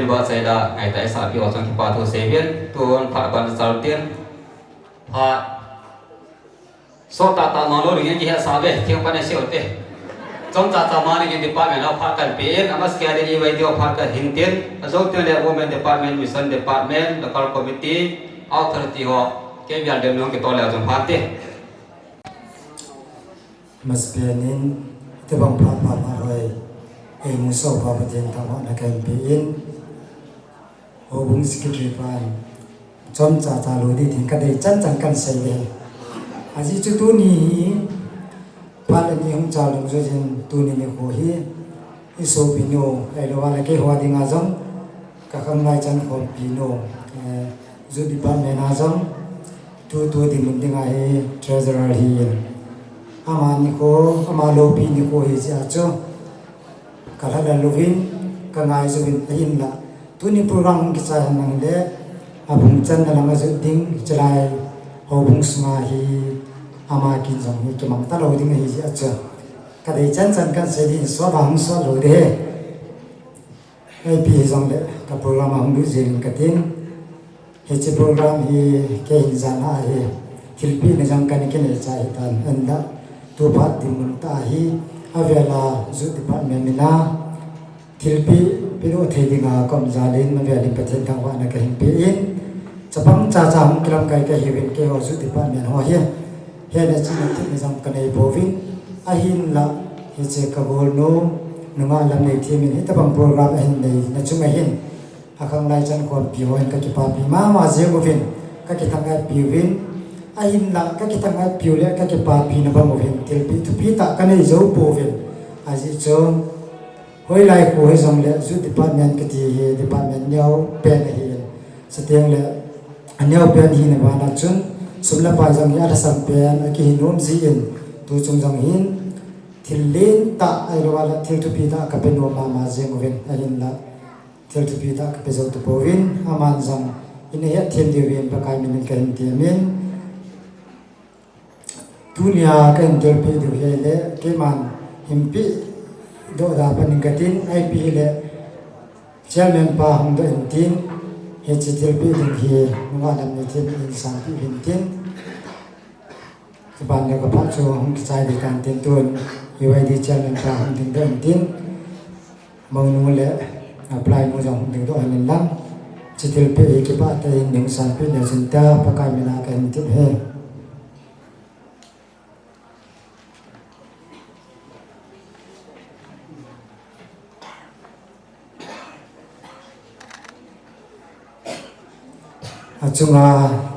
Ba saida ngai ta isa pi o chang kipa thu seven tun phat ban chal tin. Phat so ta ta no lo ring ki ha sa ve thing pa ne se o te. Chom cha cha ma ni department of phat kan pe in, ama skia de i vai dio phat kan hin tin. A zo te le women department, mission department, local committee, authority ho ke bial dem nong ki to le jong phat te. Mas pianin, te bang pha pha pha hoi. Ei mu so pa Pathen thangvahna kan pe in. Houbung secretary pan. Chom cha cha lo di tin ka dei chan chan kan sei de. Aji chu tuni hi. Phat ani hung cha long zo jin tuni ni ko hi. I sopi nu, ei lo wa la ke hua ding a jong. Ka khang lai chan khompi nu, eh, youth department a jong, tu tu ding mun ding a hi treasurer hi in. Ama ni ko, ama lopi ni ko hi sia chu. Ka lha la luvin, ka ngai juvin ahin la. Tuni program hung kichai han nang le, a bung chan na lama jut ding, chilai houbung sunga hi, ama kin jong hi kimang ta lo ding hi sia chu. Ka dei chan chan kan sei ding, so ba hung so lo de. Ipi hi jong le ka program a hung lut jing ka tin. Hiche program hi kei hin jan a hi thilpeh na jong ka nei kit chai hi tan. Enda tu phat dinmun tah hi avel a youth department min a thilpeh pe doh thei ding a ka um jal in avel in Pathen thangvahna ka hin pe in. Chapang cha cha hung kilamkai ka hiuvin keiho youth department ho hi. Hena china thil ni jong ka nei pouvin, ahinla, hiche ka golnu, nungah Lamneithem in, hitabang program ahin nei, na chunga hin, akhang lai chan khompi ho hin ka kipapi mama jeng uvin, ka kithang-et piuvin, ahinla, ka kithang-et piu le, ka kipapi na bang uvin, thilpeh thupi tah ka nei jou pouvin, ajeh chu, hoilai kho hijong le, youth department kiti hi, department neo pen ahi, chuteng le, aneo pen hina vana chun, sum le pai jong hi alhasam pen, akihi nom jin, tu chung jong hin, thil lentah, ahilou le thil thupi tah ka pe nom mama jeng uvin, ahinla, thil thupi tah ka pe jou tapouvin, aman jong, ina hetthem diuvin, Pakai min in ka hin temin, Tunia ka hin thilpeh diu hi le, keiman hin peh doh da pan in ka tin, ipi hile, Chairman pa hung doh in tin, hiche thilpeh ding hi, nungah Lamneithem in sanpeh in tin. Chuban le ka phat chu hung kichai ding tan tin tun, U Y D Chairman pa hung ding doh in tin. Mounu le, apply nu jong hung ding doh in lang. Hiche thilpeh hi kipah tah in ding sanpeh le chun tia, Pakai min a ka hin tep e. Achunga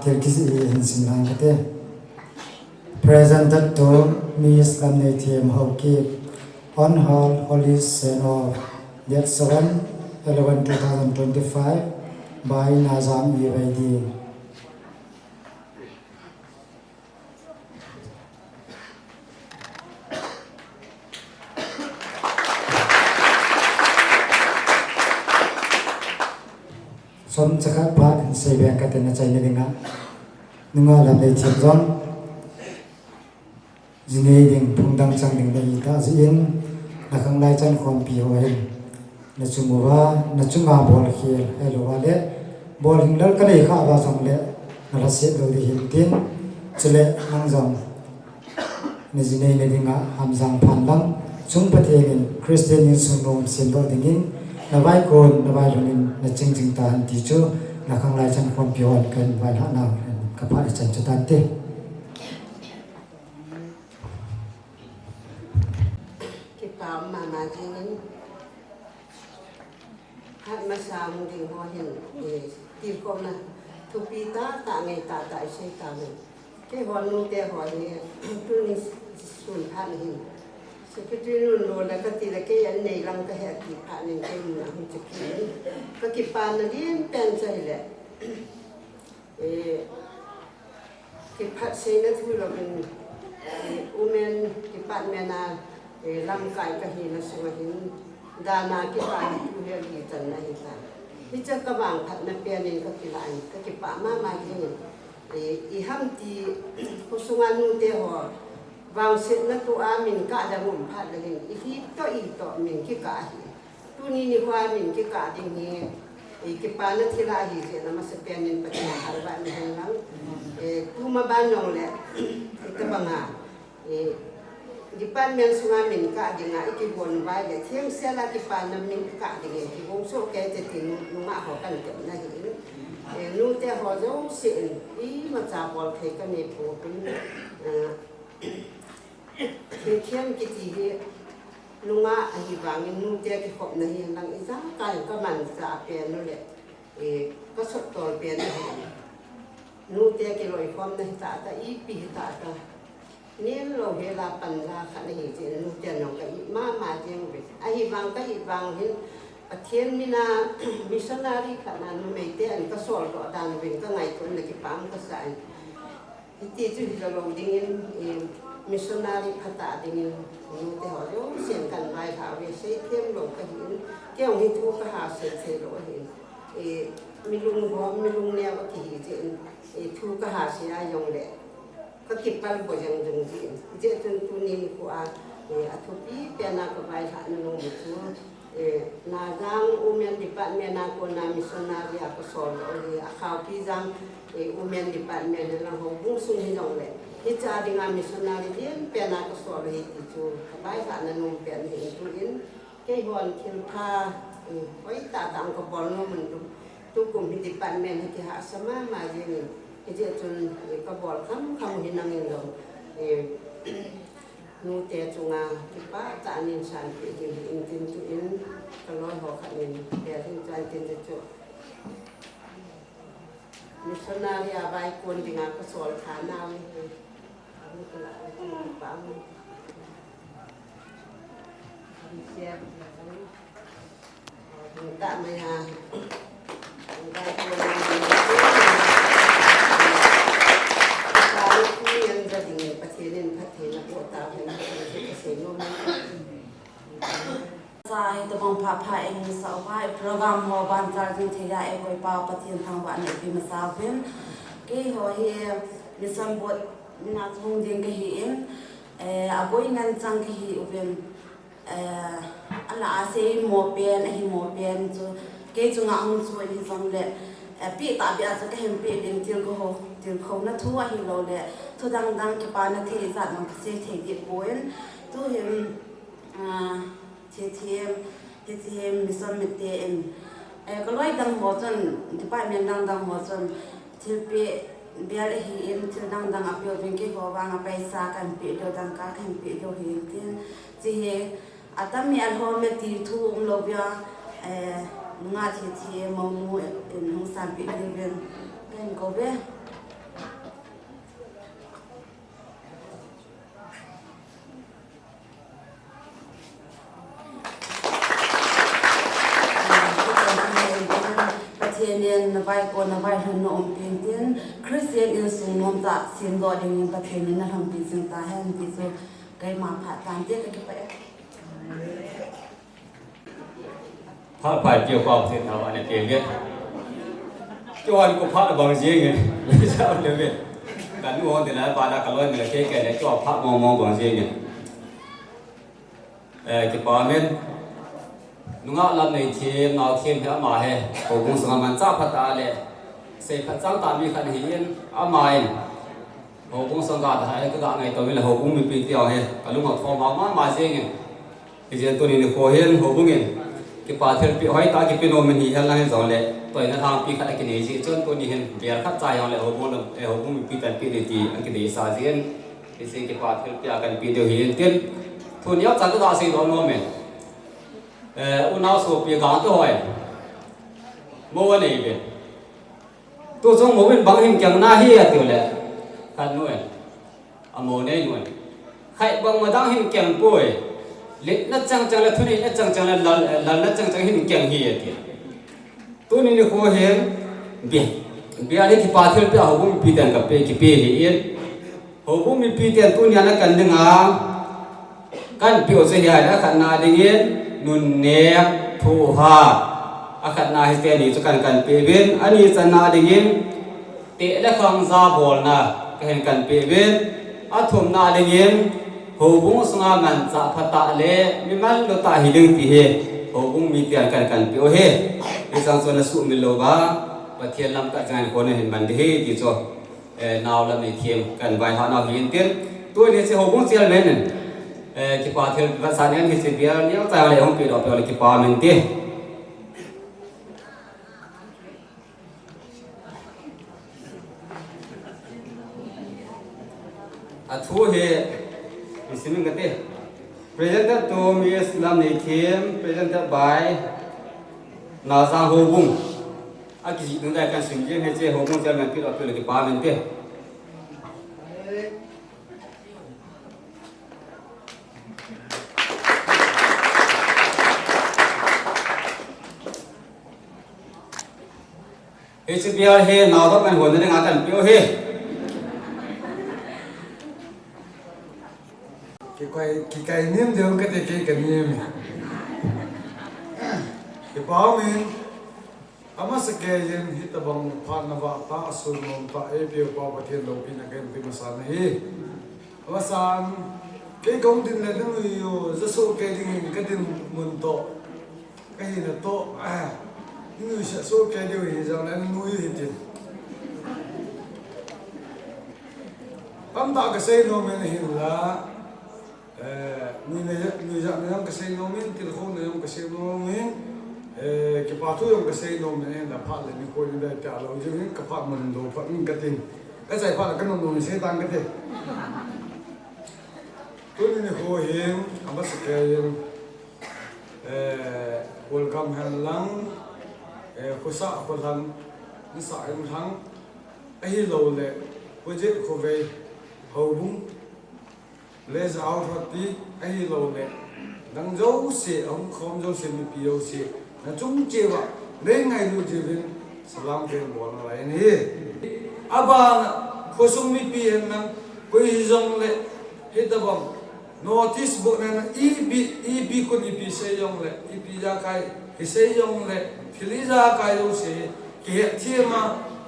thil kijih hi hin sim lang kate. Presented to Miss Lamneithem Haokip on her holy send-off, date seven eleven two thousand twenty-five, by Najam E Y D. Chomcha khat pa hin sei beng kate, na chaina dinga. Nungah Lamneithem jong. Ji nei ding, phung dang chang ding nahi tah jeh in, na khanglai chan khompi ho hin. Na chung uva, na chunga bol khel, ahilou le, bol hing lal ka nei kha uva jong le, na lhaset lou ding hin tin, chule nang jong, na ji neina dinga hamjang phan lang, chung Pathen in Christian insung nom semdoh dingin, na vaikon, na vailhun in, na ching jing tahen ti chu, na khanglai chan khompi hon ka hin vailhah nau, ka phat ichan chu tante. Kipa um mama jingin, phat masa hung ding ho hin, eh, tilkhouna thupi tah tah ngei tah tah isei tauvin. Keiho nute ho hi, tuni sun phat hin. Secretary nun lo le kati le kei an nei lang kahe ti phat nin kei mun a hung cheki. Ka kipana lienpen chu ahile. Eh, kiphatseina thu louvin, eh, women department a, eh, lamkai kahina sunga hin, dana kipa hi tu hi ali channa ahitai. Hiche ka vangphatna penin ka kilah in, ka kipah mama jingin, eh, iham ti, khosunga nute ho, vangsetna tua min kah dang um phat le hin, ihi toh, itoh min kikah ahi. Tuni nikho a min kikah ding hi, Eh, kipana thil ahi jeh in amasapen in Pathen thangvah in hen lang. Eh, tuma ban jong le, itobang a, eh, department sunga min kah dinga ikigong uva ahile, themsel a kipana min kah dingin kigong soh kei te tin nungah ho kahin tepna ahi. Eh, nute ho jouse in, imacha bol thei kanei pouvin, eh, Thilthem kiti hi nungah ahi vangin nute kikhopna hi lang ijakai kamanchah pen u le, eh, kasot tol pen u hi. Nute kiloikhomna hi tah tah, ipi hi tah tah. Nel lou hel a panla khat ahi jeh in nute nong ka it mama jeng uve. Ahi vang ka it vang hin Pathen mina missionary khat na numeite an kasol doh dan uvin ka ngaito na kipah kasah in. Hiti chu hilou lou dingin, eh, missionary phatah dingin, nute ho jousen kahin vailhah uve, seithem lou kahin, kei jong hi thu kaha sei sei lou ahin, eh, mi lunggim, mi lungneo akihi jeh in, eh, thu kaha sei a jongle, kakipal bou jeng jong jin. Hijeh chun tuni nikho a, eh, athupi pen a kavailhahna nom chu, Eh, Najang Women Department a kona missionary a kasol u hi, Akhaopi Jang, eh, Women Department a lang houbung sung hijongle, hiche a dinga missionary lienpen a kasol u hi ti chu, kavailhahna nom pen ahi. Tuin, keihon thilpha, eh, hoitah tah kabol nom un tu, tukum hi department hi kihahsa mama jengin, hijeh chun, eh, kabol kham kham u hi nangin jong, eh, Nute chunga kipah tah in sanpeh ding hi intin tuin, kaloi ho khat in bel hin chuan tin chu. Missionary a vaikon dinga kasol tha nau hi. Kipah. Sa hi tabang pha pha eng sa uva, program ho ban char jing thei a, eh, koi pa Pathen thangvahna ipi masa uvin. Keiho hi mission board mina chung ding kahi in, eh, aboi ngen chang kahi uvin. Eh, ala a seimo pen, ahimo pen chu, kei chunga hung chu hijongle, eh, peh tahbeh a chu kahin peh ding, tilkhou, tilkhouna thu ahilouleh, thu dang dang kipana thei jat jong kasei thei deh poi. Tuhin, ah, thilthem, thilthem, mission mite in, eh, kaloi dang ho chun, department dang dang ho chun, Thilpeh bel ahin, thil dang dang apeh uvin, keiho vang a paisa kahin peh diu, dangka kahin peh diu ahin tin. Hiche hi atam e, alhom e ti thu umlou bia, eh, nungah thilthem, mounu in hung sanpeh diuvin kahin kou ve. Pathen in navaikon, navailhun na umpi intin, Christian insung nomtah semdoh dingin Pathen in nalhonpi jing tahen ti chu keima phat tante, kakipah e. Phat pha keu pa Pathen thangvahna pe ve. Keu a kipah bang jeng e. Sa le ve. Kanu hon de la ba la kaloi me ke ke le keu a phat mong mong bang jeng e. Eh, kipah men. Nungah lam nei them, nao them hi ama hi. Houbung sunga manchah phatah le. Seiphat chang tah mi khat ahin ama in. Houbung sung kaga tah hi kaga ngaito in le houbung mipi te hi kalung athom mama jeng e. Hijeh chun tuni nikho hin houbung in kipa thilpeh hoitah kipe nom in hihen lang hijongle, toina lhangpi khat akinei jeh chun tuni hin bel khat cha hijongle houbung lam, eh, houbung mipi tan peh ding ti akideisah jeh in, hiche kipa thilpeh a kahin pe diu ahin tin, thu neocha kaga seidoh nom e. Eh, unau sopi gang te hoi. Mo anei ve. Tuchung mo in bang hin keng nahi atiu le. Khat nu e. Amo nei nu e. Khai bang ma dang hin keng poi. Letna chang chang le, thuneina chang chang le, lal, lalna chang chang hin keng hi ati. Tuni nikho hin bia, bia le kipa thilpeh a houbung mipi ten kape, kipe ahin. Houbung mipi ten tunia nakan dinga kahin peh u chu hiai, akhatna dingin nunneng, thohhat, akhatna hi teni chu kahin, kahin pe uvin, ani channa dingin teh le khang jabolna kahin, kahin pe uvin, athumna dingin houbung sunga manchah phatah le mimal lou tah hiding ti hi Houbung miten kan kanpeh u ahi. Hichang chu nasuhmil louva, Pathen lamkai jangin khonung hin man ding ahi ti chu, eh, nao le meithem kan vaihah nau hi intin. Tuni hiche houbung chairman in, eh, kipa thil vetsahna in hiche bial neocha le hung pedoh peh le kipa um inte. Athu hi, isim inge kati. Presented to Miss Lamneithem, presented by Najang Houbung. Akijih ding dai kan sim jeng hiche houbung chairman pedoh peh le kipa um inte. Hiche bial hi naodop kan honna dinga kanpeh u ahi. Kikai, kikai nem deu kati, kei kanem. Kipa um in, amasa keiyin hitabang phatna vahtah, asun nomtah eipeu pa Pathen loupina kahin pe masat ahi. Amasan, kei kahung ding le nanui u, ja soh kei dingin kadin mun toh, kahina toh, ah, nanui sah soh kei diu hijongle nanui u hitin. Tamtah kasei nom in ahinla, eh, nuina, nuijatna jong kasei nom in, tilkhouna jong kasei nom in, eh, kipa thu jong kasei nom in ahinla, phat le nikho in dai pia lou jeh in kaphat mun lou phat in katin. Kachai phat le kanom nom in sei tan kati. Tuni nikho hin, amasa keiyin, eh, welcome hen lang, eh, khosah kholhang, nasah in lang, ahilouleh, project khovei, houbung, le ja authority, ahilouleh, dang jouse, ahung khom jouse, mipi jouse, nachung cheh uva, nei ngailut jeh uvin, salam kahin bol nalai in ahi. Abana, khosung mipi hen lang, koi hijongle, hitabang, notice board nana, ipi, ipi kon ipi sei jongle, ipi ijakai, isei jongle, thil ijakai jouse, kihetthem a,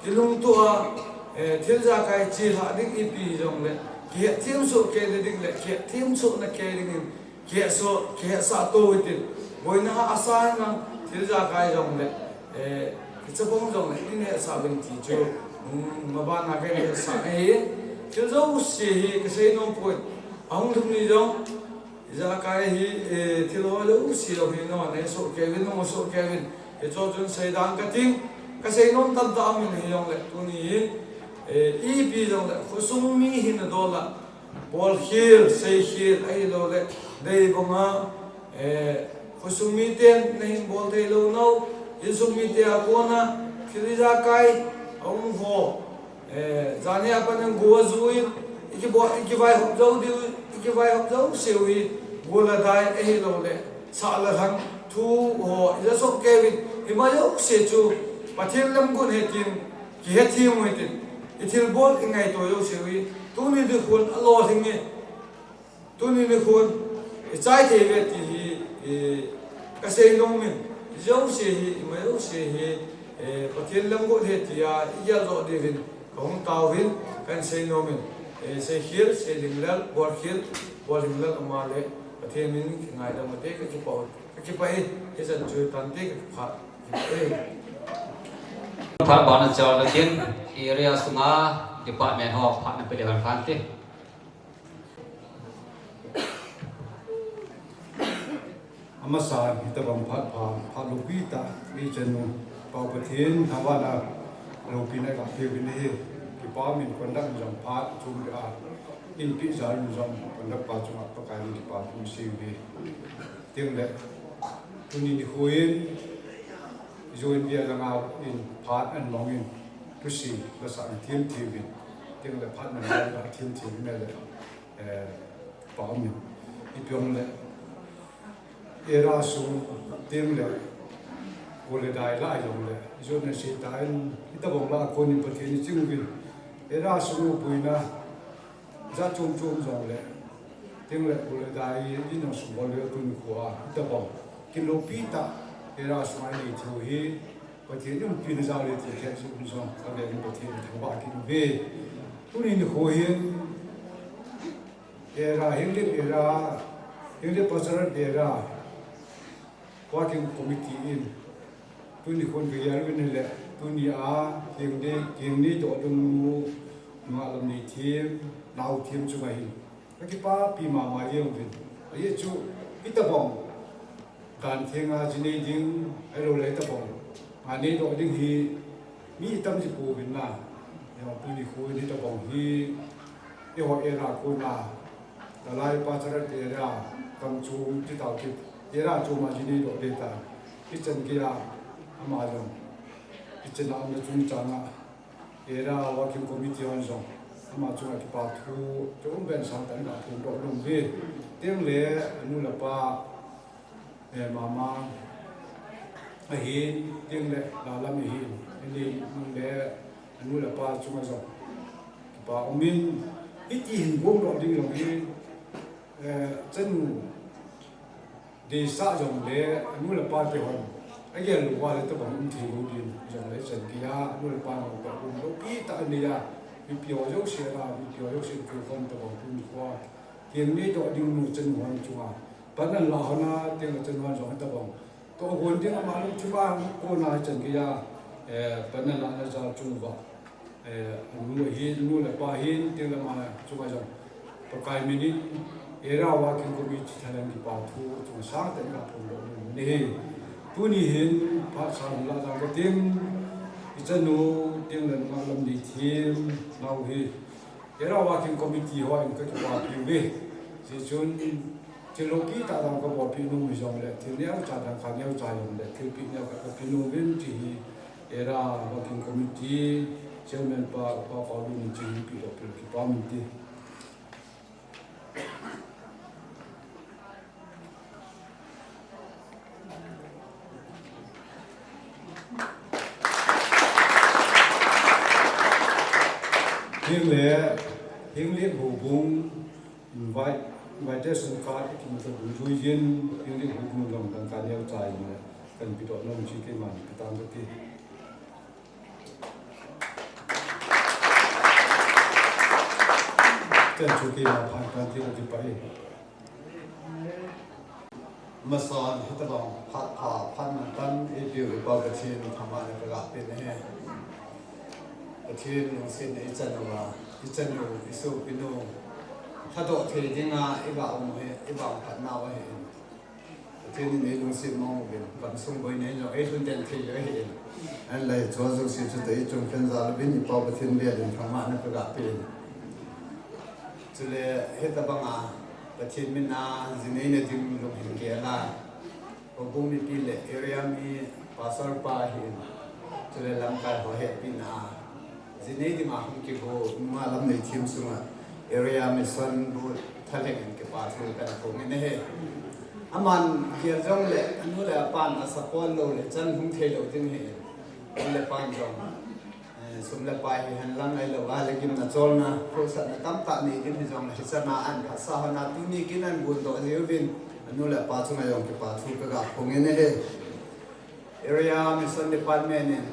kilungtoh a, eh, thil ijakai chelhah ding ipi jongle, kihetthem soh kei ding le, kihetthem sohna kei dingin, kihetsoh, kihetsah to u hitin, boina a asa hen lang, thil ijakai jongle, eh, kichapang jongle, nei hetsah uvin ti chu, um, mabana kahin hetsah ahi, thil jouse hi, kasei nom poi, ahung lhung ni jong, ijakai hi, eh, thil ho jouse jong hi, nangho nasoh kei uvin, nangho soh kei uvin, hicho chun seidan kating, kasei nom tamtah aumin hijongle, tuni hin, eh, ipi jongle, khosung mi hina dol a, bolkhel, seikhel, ahilouleh, deibanga, eh, khosung miten nahin bol thei lou nau, insung mite a kona, thil ijakai, aum ho, eh, jani a pat in go ajuin, ikibol, ikivaihop jou diu, ikivaihop jouseu hi, go le dai, ahilouleh, sah le lhang, thu ho, ijasoh kei uvin, hima jouse chu, Pathen lamgot ahi tin, kihethem u hitin, ithilbol, ingaito jouseu hi, tuni nikhon alolhing e, tuni nikhon, ichai thei uve ti hi, i, kasei nom in, jouse hi, ima jouse hi, eh, Pathen lamgot ahi tia, igel joh diuvin, kahung taovin, kahin sei nom in, eh, seikhel, seidinglel, bolkhel, bolhinglel, ama le, Pathen min kingaidam ute, kakipah, kakipah e, hichan chu tante kakipah, kakipah e. Phat bana chal natin, area sunga, department ho, phat napeh le kan phante. Amasan, hitabang phat pha, phat loupi tah, ichanu, Pau Pathen, thangvahna loupina kapeh uvin ahi, kipa min conduct jong phat, chom a, inpi jal jong conduct pa chunga Pakai in kipa thu sei uve. Tin le, tuni nikho in, join bia langa in phat anmang in, thusim, lasa in thim thim in, tin le phat anmang in thim thim in le, eh, Pau min. Ipi jong le, era sung, tin le, go le dai la jong le, jona sei tan, hitabang lah a kon in Pathen in ching uvin. Era sung u buina, jat chom chom jong le, tin le, go le dai, in jong sung bol le tuni nikho a, hitabang. Kin loupi tah, era sung a inei thei u hi, Pathen in umpina jal e ti khat jong, kaveng in Pathen in thangvah kit uve. Tuni nikho hin, Era, Henglep era, Henglep Pastorate era, Working Committee in tuni khun kagel uvin ahile, tuni a keng dei, keng nei doh ding nu, nungah lam nei them, nao them chunga hin kakipapi mama jeng uvin. Ajeh chu, hitabang dan thenga ji nei ding, ahilouleh hitabang a nei doh ding hi mi itam ji pouvin na. Tuni khun hitabang hi eiho area kona, Lalai Pastoral Area, Kamchum, Chitao, Chit area chom a ji nei doh ding ta. Hichan geiya ama jong, hichan a umna chungchang a Area Working Committee hon jong ama chunga kipa thu chom ben sangtah in kaphong doh nom uve. Tengle anu le apa, eh, mama ahin, tengle lalam ahin, ani nu le anu le apa chunga jong kipa umin, hiti hin gom doh ding jong hi, eh, chanu deisah jongle anu le apa te hon agel lou uva le tabang um thei lou ding jongle, chan geiya anu le apa natoh gom loupi tah anei a, mipi ho jouse a, mipi ho jouse in kikhom tabang tuni khoa keng nei doh ding nu chanu hon chunga pan alah hon a, tengle chanu hon jong hitabang tohgon ding ama lungthim a kona chan geiya, eh, pan alahna jal chung uva, eh, anu ahin, anu le apa ahin, tengle ama chunga jong Pakai min in Area Working Committee thalheng kipa thu chunga sangtah in kaphong doh nom u ahi. Tuni hin phat sang lah ding katin, ichanu, tengle nungah lam nei them nao hi Area Working Committee hon kakipapi uve. Hijeh chun thil loupi tah dang kabolpeh nom u hijongle, thil neocha, dangka neocha jongle, thilpeh neo khat kapeh nom uvin, hiche hi Area Working Committee Chairman pa, Pa Paolun in hiche hi pehdoh peh u kipa um inte. Tengle, tengle houbung invite, invitation card kimu toh dungjuiyin, tengle houbung jong dangka neocha in kanpehdoh nom u chu keiman katang kati. Ken chu keima phat kati, kakipah e. Amasan hitabang phat pha, phat mantam eipeu i Pa Pathen thangvahna kagah pen ahi. Pathen lungsetna ichan uva, ichanu, isopinu thadoh thei dinga igah um u hi, ibang phatnau ahin. Pathen in eilungset mong uvin, gamsung boina in jong eilhun den thei u ahin. Ahinla hicheho jouse chu toh ichung khen jal uvin, i Pa Pathen velin thangvahna kagah pen. Chule hitabanga Pathen mina ji neina ding lunghin gel a, houbung mipi le area mi, pastor pa hin, chule lamkai ho hepina a ji nei dinga hung kigo, nungah lam nei them sunga Area Mission bu thalheng in kipa thu kaphong in ahi. Aman gel jongle anu le apan asupport lou le chan hung thei lou ding ahi. Anu le apan jong, eh, sum le pai hihen lang ahilouva le gimna cholna, khohsatna tamtah nei ding hijongle hichan a ahin phatsah hon a tuni kin ahin gondoh jiuvin, anu le apa chunga jong kipa thu kagah phong in ahi. Area Mission Department in,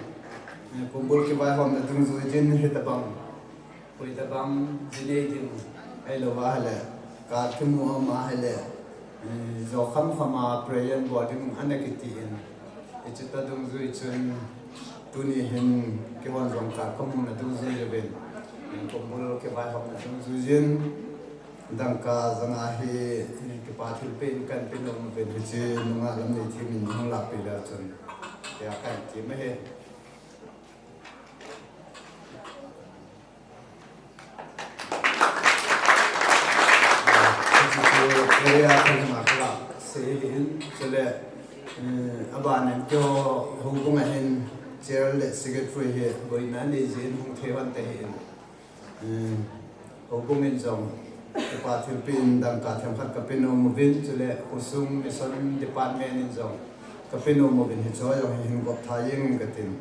eh, pumbul kivaihomna dungjuiyin hitabang, koi tabang ji nei ding, ahilouva ahile card kimu um ahile, eh, jo khamkham a prayer bol ding ana kiti in, hiche toh dungjui chun tuni hin keihon jong card kamuna dungjuiyin, eh, pumbul kivaihomna dungjuiyin dangka janga hi, eh, kipa thilpeh in kahin pe nom uvin, hiche nungah lam nei them in hung lahpeh leu chun, tia kahin tem ahi. Hiche chu area thangvahna kagah sei ahin, chule, eh, abanin keiho houbung a hin chair le secretary hi boina neijin hung thei hon te ahin. Eh, houbung in jong kipa thilpeh in dangka themkhat kape nom uvin, chule khosung Mission Department in jong kape nom uvin, hicheho jong hi hin gop tha jeng in katin.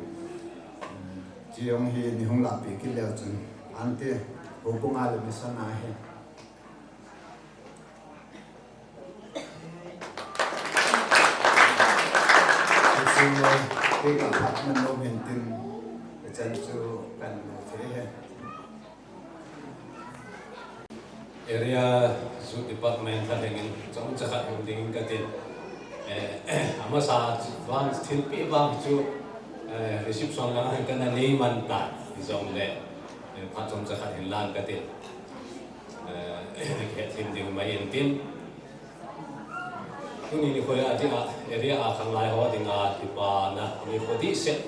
Eh, hiche jong hi nei hung lahpeh kit leu chun, ante houbung a le mission a hi. Hichu kei kaphat man nom hen tin, hichan chu kahin mu thei ahi. Area Youth Department thalheng in chomcha khat hung ding katin. Eh, amasa vang thilpeh vang chu, eh, reception lang kana nei man ta, hijongle, eh, phat chomcha khat hin lang kate. Eh, hethem ding mai intin. Tuni nikho a dia, area a khanglai ho dinga kipana nikho dehset,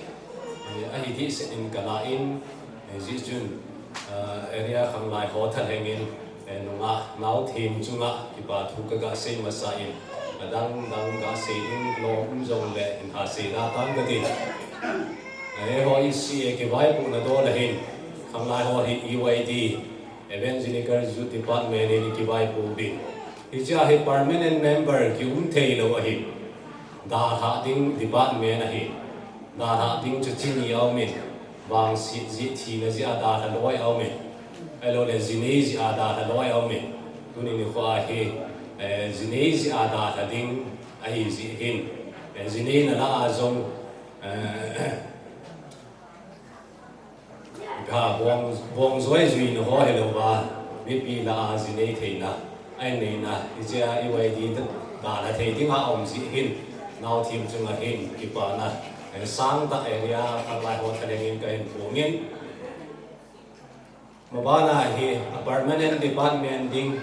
eh, ahi dehset in kana in, eh, hijeh chun, eh, area khanglai ho thalheng in, eh, nungah naothem chunga kipa thu kaga sei masa in, adang dang ga sei ding lom um jongle hin ha sei da tan kati. Eh, eiho E C A kivaipohna dol a hin, khanglai ho hi E Y D, Evangelical Youth Department in kivaipo uvin. Hichea hi permanent member kium theilou ahi. Dalhah ding department ahi. Dalhah ding chu chini aumin. Vangset jeh, thina jeh a dalha loi aumin. Ahiloule jinei jeh a dalha loi aumin. Tuni nikho a hi, eh, jinei jeh a dalha ding ahi jeh hin, eh, jinei na lah a jong, eh, Ha, bong, bong joi juina ho hilouva, mipi lah a jinei theina, ahin neina, hichea E Y D dalha thei dinga aum jeh hin, naothem chunga hin, kipana, eh, sangtah area khanglai ho thalheng in kahin phongin. Mabana hi a permanent department ding,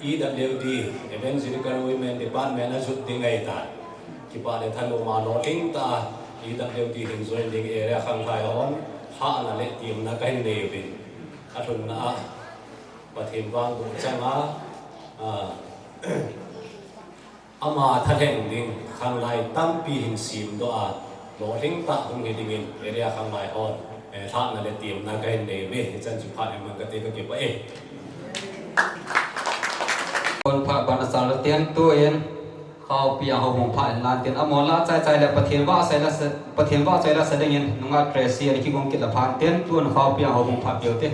E W D, Evangelical Women Department a jot ding ahitai. Kipa le thanom a lolhing tah a E W D hin join ding area khanglai hon, hahna le temna kahin nei uvin. Alhunna a, Pathen vang boh chang a, a, ama thalheng ding khanglai tampi hin semdoh a, lolhing tah hung hi dingin area khanglai hon, eh, lhahna le temna kahin nei uve, hichan chu phat in mang kate kakipah e. Kon phat ban a sal ten tuin, Khaopi ang houbung phat in lan tin, amol a chai chai le Pathen vahchoi la sa, Pathen vahchoi la sa dingin, nungah Tracy, ani kigong kit la phan tin, tun Khaopi ang houbung phat peh u te.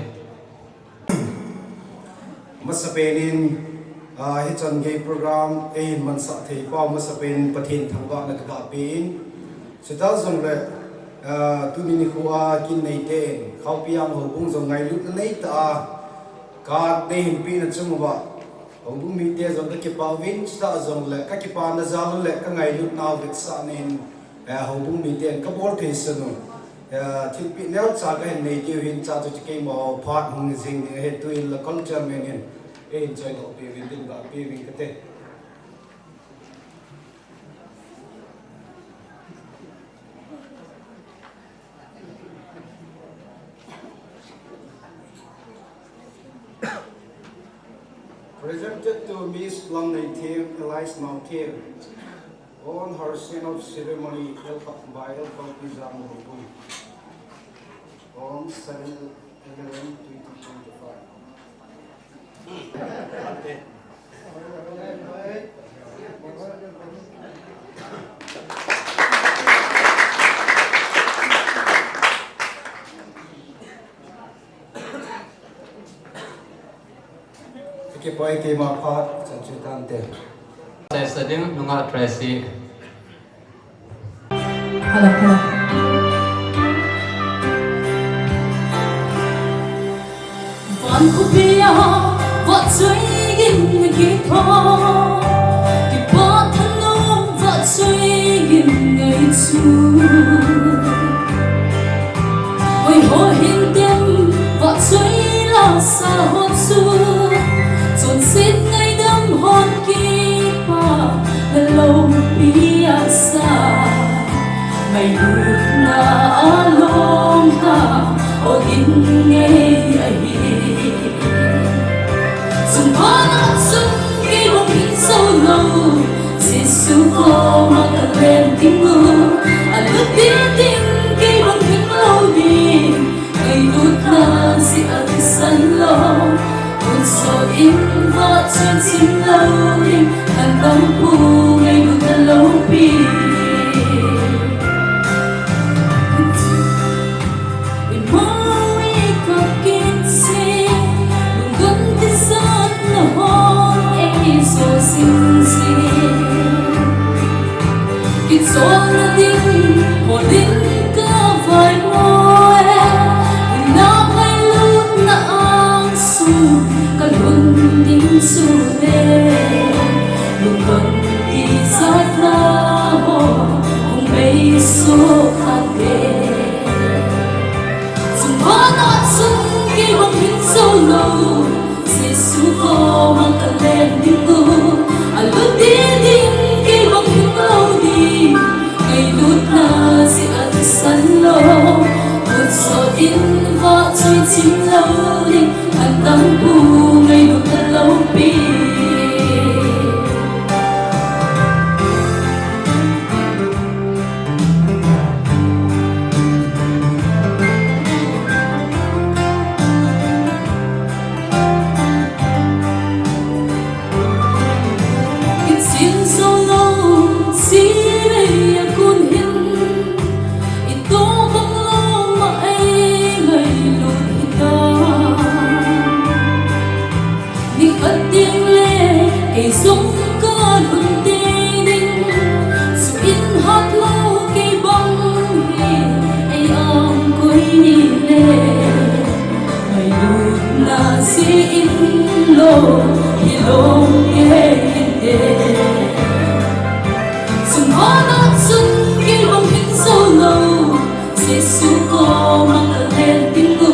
Masapen in, ah, hichan gei program eihin mansah thei pau, masapen in Pathen thangvahna kagah pen. Chuti jongle, ah, tuni nikho a kin neite in, Khaopi ang houbung jong ngailutna neitah a, ka neihin pehna chung uva, houbung mite jong kakipah uvin, chuti jongle, kakipana jal u le, kangailutna u vetsahna in, eh, houbung mite in kabol thei sun u. Eh, thilpeh neocha kahin nei diu hin, chuche chu keima phat hung jing ding ahi, tuin local chairman in, eihin choidoh peh uvin, dinga peh uvin kate. Presented to Miss Lamneithem Elias Mauthem on her send-off ceremony held by L P P Zam Houbung on seven eleven twenty twenty-five. Kipah e, keima phat chan chu tante. Chai sa ding nungah Tracy. Hello, hello. Van khopia vahchoi gin kitho, kipah thanom vahchoi gin ngai chu. Hoiho hintem vahchoi lasa ho chu, chonset ngaidam hon kipa naloupi asa. Ngailutna along ha, o in ngei ahi. Sumpa na sum kei bang hin so lou, Jesu koma kalen ding u. Alut ding ding kei bang hin lou ding, ngailutna jeh a kisan lou. Khut so in vahchoi chim lou ding, kan tampu ngailutna loupi. Imoi ka kit se, lungdon kisatna hon ei so sing se. Kicholna ding ho din ka vaimo e, na ngailutna angsung ka lhun ding chu le, lungdon kisatna Jesu koma kalen ding u, alut ding kei bang hin lo ding, ngailutna jeh a thisan lo, kut sot in vah choi chim lo ding, handam pu ngailutna loupi. Ichin solo, si nei a kun hin, ito bang lo ma ei ngailut hita. Nikhat ding le, kei jong ka lhun ding, suh in hat lo kei bang hi, ei ang koi ni le. Ngailutna jeh in lo, hilou kei te. Sumana chun kei bang hin jo lo, Jesu koma kalen ding u,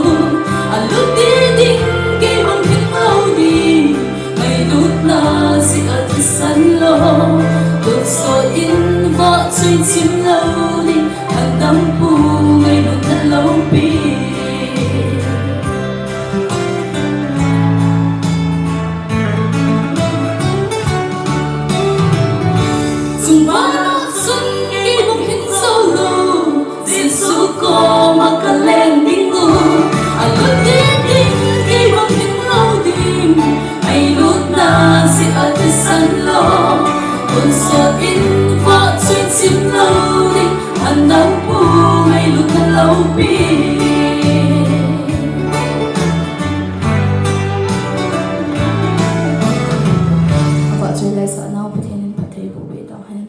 alut ding kei bang hin lo ding, ngailutna jeh a thisan lo, kut sot in vah choi chim lo ding, handam pu ngailutna loupi. Sumana chun kei bang hin jo lo, Jesu koma kalen ding u, alut ding kei bang hin lo ding, ngailutna jeh a thisan lo, kut sot in vah choi chim lo ding, handam pu ngailutna loupi. Avahchoi laisah nau Pathen in phatthei boh peh tauhen.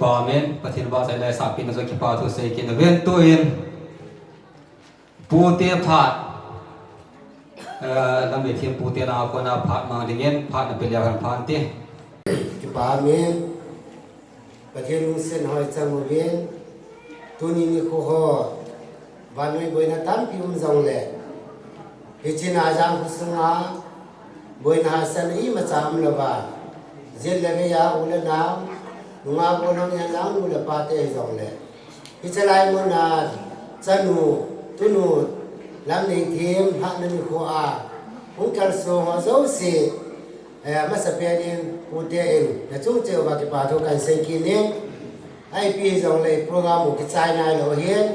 Amen. Pathen vahchoi laisah pehna jong kipa thu sei kit in, aven tuin pute phat, eh, Lamleithem pute na kona phat mang dingin phat na pe leu hen phat te. Kipa, amen. Pathen lungset hoi chang uvin, tuni nikho ho, vannoi boina tampi um jongle, hiche Naijang kho sunga, boina hahsatna imacha um louva, jat le vei a u le nao, nungah golhang, henlang nu le pa te hijongle, hiche lai muna, chanu, tunu, Lamleithem, hatna nikho a, hung kalsong ho jouse, Eh, amasapen in, pute in, nachung cheh uva kipa thu kahin sei kit in, ipi hijongle program u kichai nailou ahin.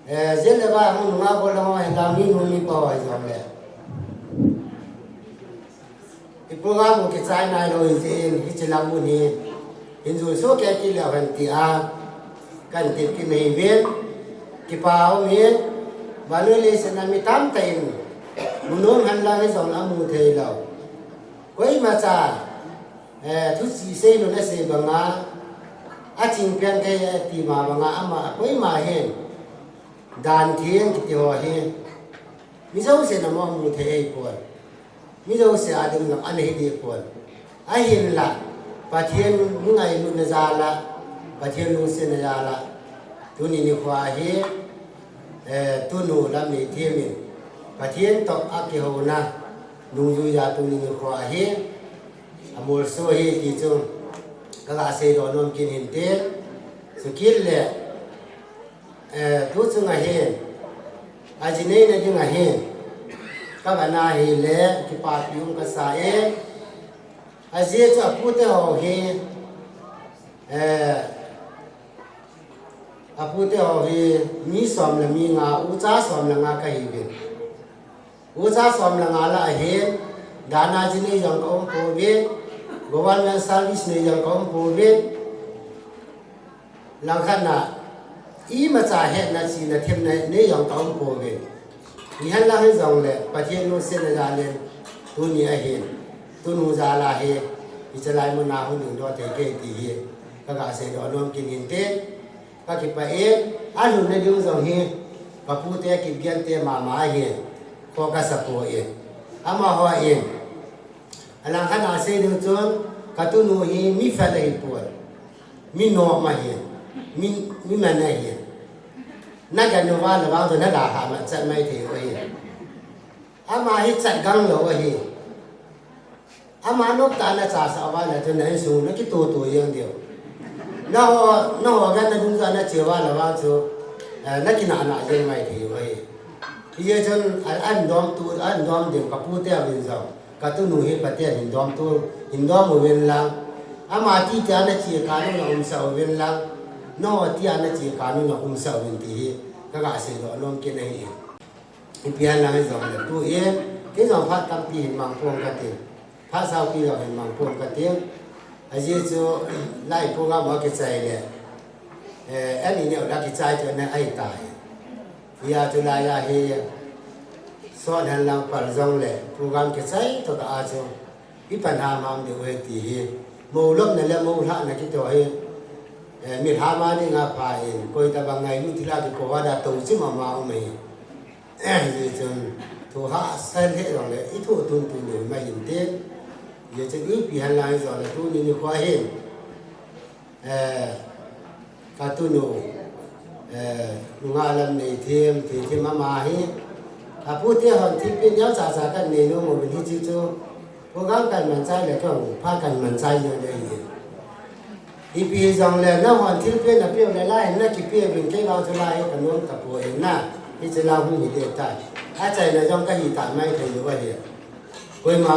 Eh, jat le vei a hung nungah golhang ho, henlang minu mipa ho hijongle, i program u kichai nailou ahi jeh in, hiche lang mun hi hin jui soh kei kit leu hen tia kahin tep kit nahi uvin, kipa um in, vannoi leiset a mi tamtah in, mu nom henlang hijongle amu thei lou. Koimacha, eh, thuchih seilun asei banga, aching pen kahi ati ma banga, ama, koima hin, dan theng kiti ho hi, mi jousen amaho mu thei ahipon. Mi jouse a ding jong ana hi deh pon. Ahinla, Pathen mi ngailutna jal a, Pathen lungsetna jal a, tuni nikho hi, eh, tunu Lamleithem in, Pathen toh akihouna, nungjuija tuni nikho hi, amolso ahi ti chu, kaga seidoh nom kit in hinte, chukit le, Eh, tuchung ahin, aji neina ding ahin, kavana hile, kipapi um kasa e, ajeh chu apute ho hi, eh, apute ho hi, mi som le mi nga, ucha som le nga kahiuvin. Ucha som le nga lah ahin, dana ji nei jong kaum pouvin, government service nei jong kaum pouvin, langkhat na, imacha hetna chihna themna nei jong kaum pouvin. Ihenlang hijongle, Pathen lungsetna jal in, tuni ahin, tunu jal a hi, hiche lai muna hung dingdoh thei kei ti hi, kaga seidoh nom kit in hinte. Kakipah e, alhunna ding jong hi, kapute Kipgen te mama ahi, kho kasa poi. Amaho in, alangkhat a sei ding chun, katunu hi mi fel ahipoi, mi nom ahi, mi, mi man ahi. Nagel uva le vang chu nadalhah ma chat mai thei u ahi. Ama hi chat gang lou ahi. Ama nop tah a na chasah uva le chun na insung na kitoto jeng diu. Nangho, nangho gan na dungjuia na che uva le vang chu, eh, na kinah nah jeng mai thei u ahi. Hijeh chun a, ahin dom tu, ahin dom ding ka pu te uvin jong, ka tunu hi Pathen in dom tu, in dom uvin lang. Ama ti tia na che kha nung na umsah uvin lang. Nangho tia na che kha nung na umsah uvin ti hi ka ga seidoh nom kit ahi. Ipi ham lang jongle tu in, kei jong phat tampi hin mang pon kati. Phat saupi jong hin mang pon kati. Ajeh chu lai program a kichai le, eh, ani neo la kichai chu na ahi tai. Hia chu lai a hi, sot hen lang pal jongle, program kichai tokah a chu, i pan ham ham diu ahi ti hi. Mo lopna le mo lhahna kiti hi, eh, mi lhama dinga pha in, koi tabang ngailut thil a kikou a da tou chim ama um ahi. Hijeh chun, thu hahsa lheh jongle, i thu tun tun diu ma hin tin. Hijeh chun, ipi ham lang jongle, tuni nikho hin, eh, ka tunu, eh, nungah Lamneithem, Theithem ama hi, a pu te hon thilpeh neo chacha kan nei nom uvin hiche chu, program kan man chai le kong, phat kan man chai jeng le hi. Ipi jongle nahon thilpeh na peh u le lai hin na kipeh uvin kei vang chu lai hi ka nom tapoi na. Hiche la hung hi ding tai. Achaina jong ka hi tah mai thei u ahi. Koima,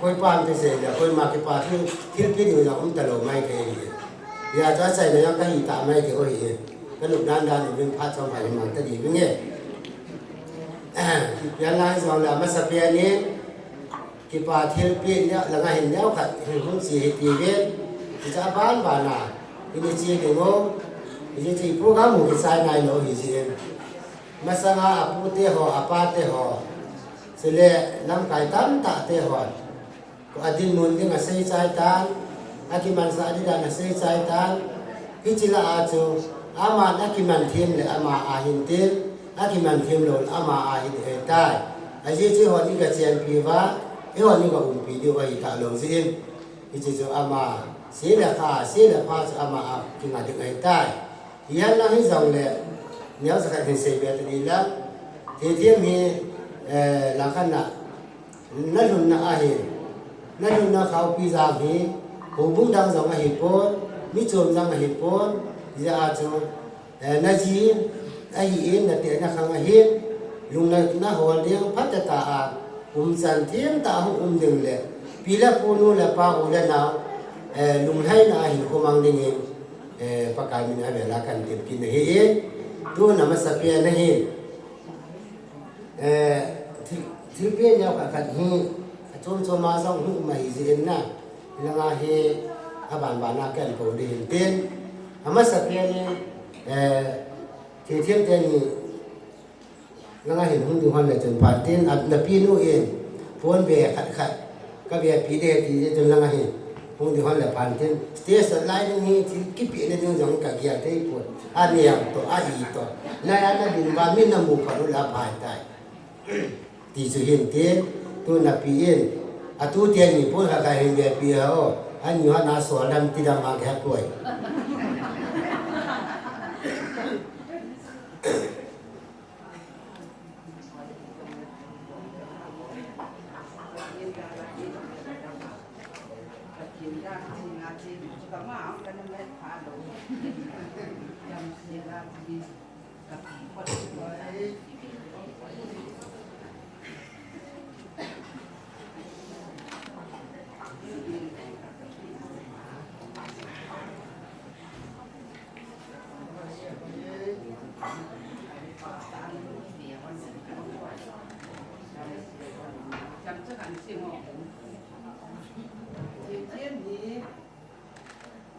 koi pan te sei le, koima kipa thil, thilpeh ding jong um talou mai thei ahi. Hia chu achaina jong ka hi tah mai thei u ahi. Ka nop dan dan uvin phat chom phat hi mang ta ding vinge. Hia lai jongle amasapen in, kipa thilpeh neo, langa hin neo khat, hin hung chi hi ti uvin, hiche a ban ban a, hin chi ding u, hiche chu program u kichai nai lou hi jin. Masanga a pu te ho, a pa te ho, chule lamkai tamtah te ho, a dinmun ding a seichai tan, a kimansah ding dan a seichai tan, hiche la a chu, aman a kiman them le ama a hin tin, a kiman them lou le ama a hin ahi tai. Ajeh chu eihon i ga chenpi uva, eihon i ga umpi diu ahi talou jeh in. Hiche chu ama, se le pha, se le pha chu ama a kinga ding ahi tai. Hia lang hi jongle, neo sa khat hin sei be ta ding lang. Theithem hi, eh, langkhat na, na lhunna ahi, na lhunna Khaokpi jang hi, houbung dang jong ahi pon, mi chom jong ahi pon, hijeh a chu, eh, na ji ahi in, na te na khang ahi, lungna na hol ding, phatah tah a, umchan them tah a hung um ding le, pi le pu nu le pa u le nao, eh, lunglhaina a hinkho mang ding in, eh, Pakai min a vel a kan tep kit na hi in, tun amasapen ahi. Eh, thil, thilpeh neo khat khat hi, achom chom a jong hung um ahi jeh in na, hilanga hi, aban ban a kan kou ding hin tin, amasapen in, eh, Theithem teni, langa hin hung ding hon le chun phan tin, a, na pi nu in, pon be khat khat, ka be pi de ti jeh chun langa hin, hung ding hon le phan tin, stage a lai ding hi, thil kipeh na ding jong ka gel thei pon, a niam toh, a i toh, na ya na ding ba, mi na mu phat u le a phai tai. Ti chu hin tin, tu na pi in, a tu teni pon khat khat hin be pi ha o, a ni hon a sol dam ti dam a ka poi.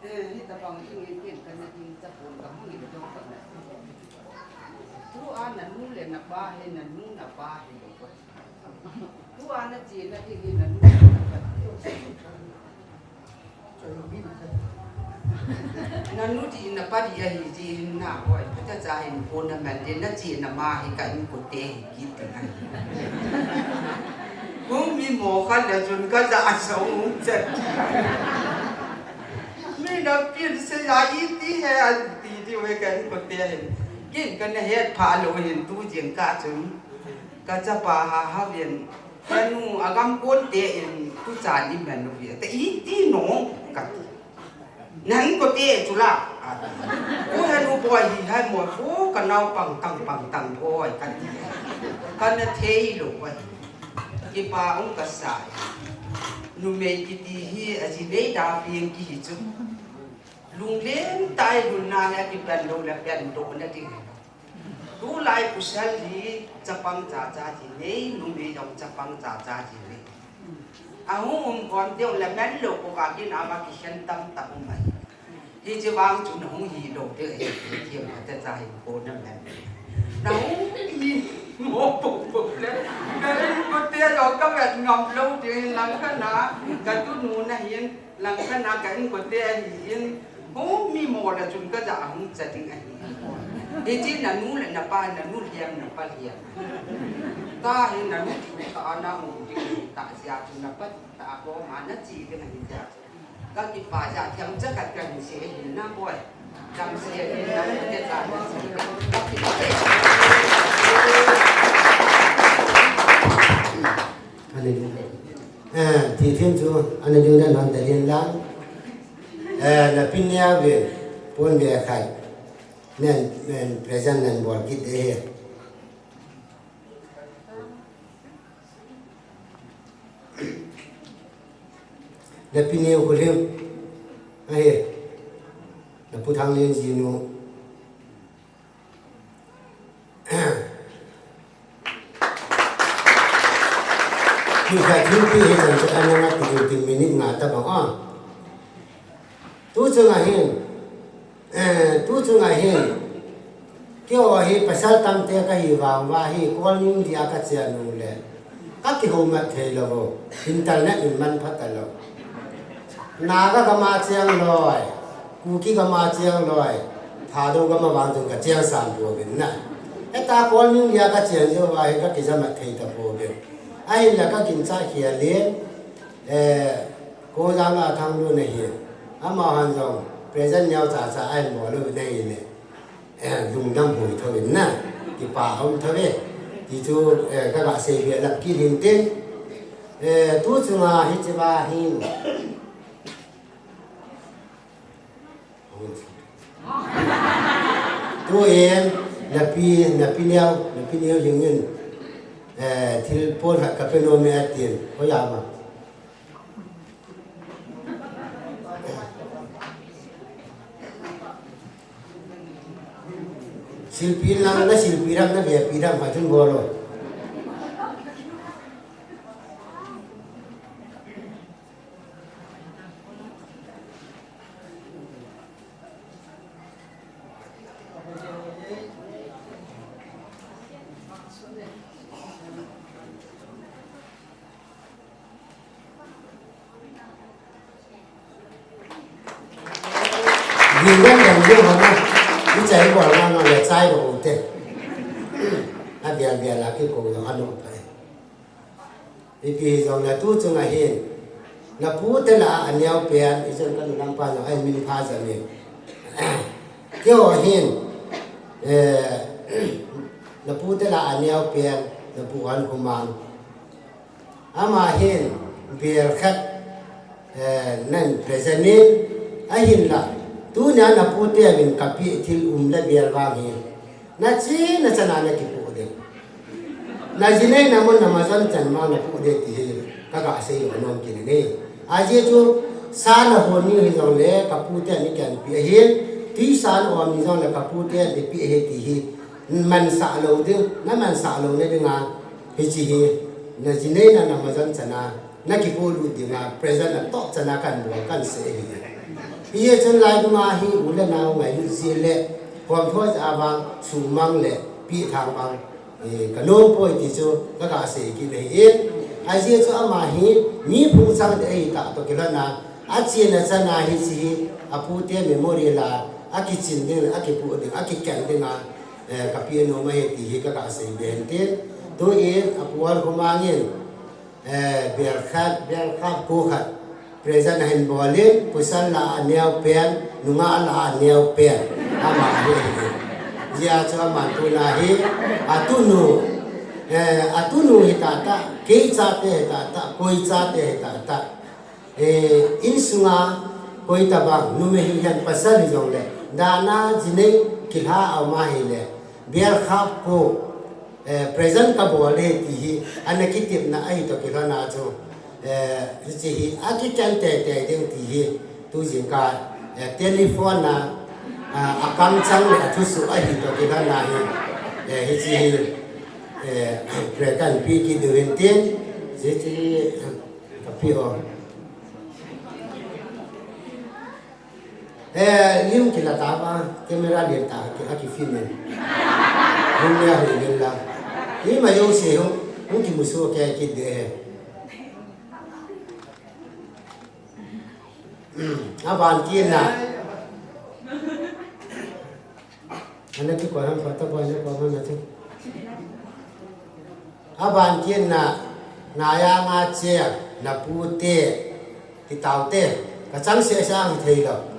Eh, hitabang ding in ken kana ding chapon ka hung in dong ka na. Tua nanu le napa hi, nanu napa hi lo ko. Tua na che na ding hi nanu napa. Nanu di napa di ahi di na hoi. Pata cha hin ko na man de na che na ma hi ka in ko te hi kit ka na. Hung mi mo kha le chun ka ja sa hung chat. Mi na pin se ya i ti he a ti ti we ka in ko te hin. Kin ka na het pha lo hin tu jing ka chun. Ka chapa ha ha vin, "Henu, agam kon te in tuchan i man u vi, ta i ti no," ka ti. "Nan ko te chula." "Ko henu boi hi hai mo ko ka nau pang tang pang tang boi," ka ti. Ka na thei lo boi. Kipa ong ka sa. Numei kiti hi a ji nei da pieng ki hi chu. Lunglen tai lun na ya ki pen lo la pen do na ti. Tulai pasal hi chapang cha cha ji nei, numei jong chapang cha cha ji nei. Ahung um kon deu le men lo ko ka kin ama kikhen tam tam um ahi. Hiche vang chu nahung hi lo deu ahi, thiam khat cha hi ko na men. Nahung hi mo po po le. Ka in ko te lo ka vet ngam lo ding lang ka na, ka tunu na hin. Lang ka na ka in ko te ahi in, ho mi mo la chun ka ja hung cha ding ahi. Hiche na nu le na pa, na nu liam na pa liam. Ta hi na nu chu ta na mu ding ta sia chu na pa ta ko ma na chi ding ahi ja. Ka kipa ja thiam cha ka kan si ahi na boi. Kam si ahi na ke cha na si. Ka kipa. Hallelujah. Eh, thi thim chu, ana ding dan hon ta din lang. Eh, na pin ya ve, pon ve khai. Nen, nen present nen bol kit de he. Na pin ya ko lim. Ahe. Na pu thang len ji nu. Thil khat thil pi hi chan chu ana nga ti tin minute nga ta bang a. Tu chunga hin, eh, tu chunga hin, keiho hi pasal tamte ka hi vang uva hi, Kolning dia ka chia nung le, ka kihoumat thei lou, internet in man phat ta lou. Naga gam a cheng loi, Kuki gam a cheng loi, Thadou gam a vang chun ka cheng sam pouvin na. Heta Kolning dia ka cheng jeh uva hi ka kijamat thei ta pouvin. Ahinla ka ginchat khel in, eh, Kou Jang la Thanglun ahi. Amaho jong present neo cha cha ahin bol uvin ahile. Eh, lungdam hoi tho in na, kipa um tho ve. Ti chu, eh, ka ga sei ve lap kit in tin. Eh, tu chunga hiche va hin. Tu in, na pi, na pi neo, na pi neo jing in. Eh, thil pon khat ka pe nom e atin. Ko ya ma. Silpi lang na silpi ram na ve pi ram pa chun bol o. Gingan dan je hona. Ni chai bol na no le chai bo te. A bial bial a kiko jong ano pa. Ipi jong na tu chunga hin. Na pu te la a neo pen, i chun ka nu lam pa jong ai min pha jam in. Keiho hin. Eh, na pu te la a neo pen, na pu an kumang. Ama hin bel khat, eh, nan present in, ahinla, tunia na pute uvin kapeh thil um le bel vang hi. Na chena chana na kipoh ding. Na jinei na mun na majon chan ma na poh ding ti hi, ka ga sei lou nom kit e. Ajeh chu, sa na hon ni hijongle, ka pute in eikanpeh ahin, tuisa na om ni jongle, ka pute in eipeh ahi ti hi, mansah lou ding, na mansah louna dinga, hiche hi, na jinei na na majon chana, na kipolut dinga, present a top chana kan bol kan sei ahi. Hijeh chun lai dunga hi u le nao ngailut jeh le, khom thoi a vang, sumang le, peh thang vang, eh, ka nom poi ti chu, ka ga sei kit ahi in. Ajeh chu ama hi, mi phung chang te ahi tah toh kilhon a, achena chana hiche hi, a pute memory la, akichin ding le, akipoh ding, akikeng dinga, eh, ka peh nom ahi ti hi ka ga sei be hen tin. Tu in, a pu Alkhomang in, eh, bel khat, bel khat, ko khat. Present ahin bol in, pasal la a neo pen, nungah la a neo pen. Ama hi. Hijeh chun aman tuna hi, a tunu. Eh, atunu hi tata, kei chate hi tata, koi chate hi tata. Eh, insunga koi tabang, numei hihen pasal hijongle, dana jinei kilha aum ahile, bel khap ko, eh, present kabol e ti hi, ana kitepna ahi toh kilhona chu, eh, hiche hi, akikan teitei ding ti hi, tu jingkah, eh, telephone a, ah, akam chang le athusuh ahi toh kilhona hi, eh, hiche hi, eh, pre kan pe kit diu hin tin, hiche hi, kape o. Eh, lim kila tava, camera lian tah, ki, akifilm e. Hung nia hung lim la. Lim ajouse hung, hung kimusuh kei kit de. Aban kit na. Ana kikoi ham phat tah bou, ana koi ham na chu. Aban kit na, na janga cheng, na pu te, ti tao te, kachang seh seh a hithei lou.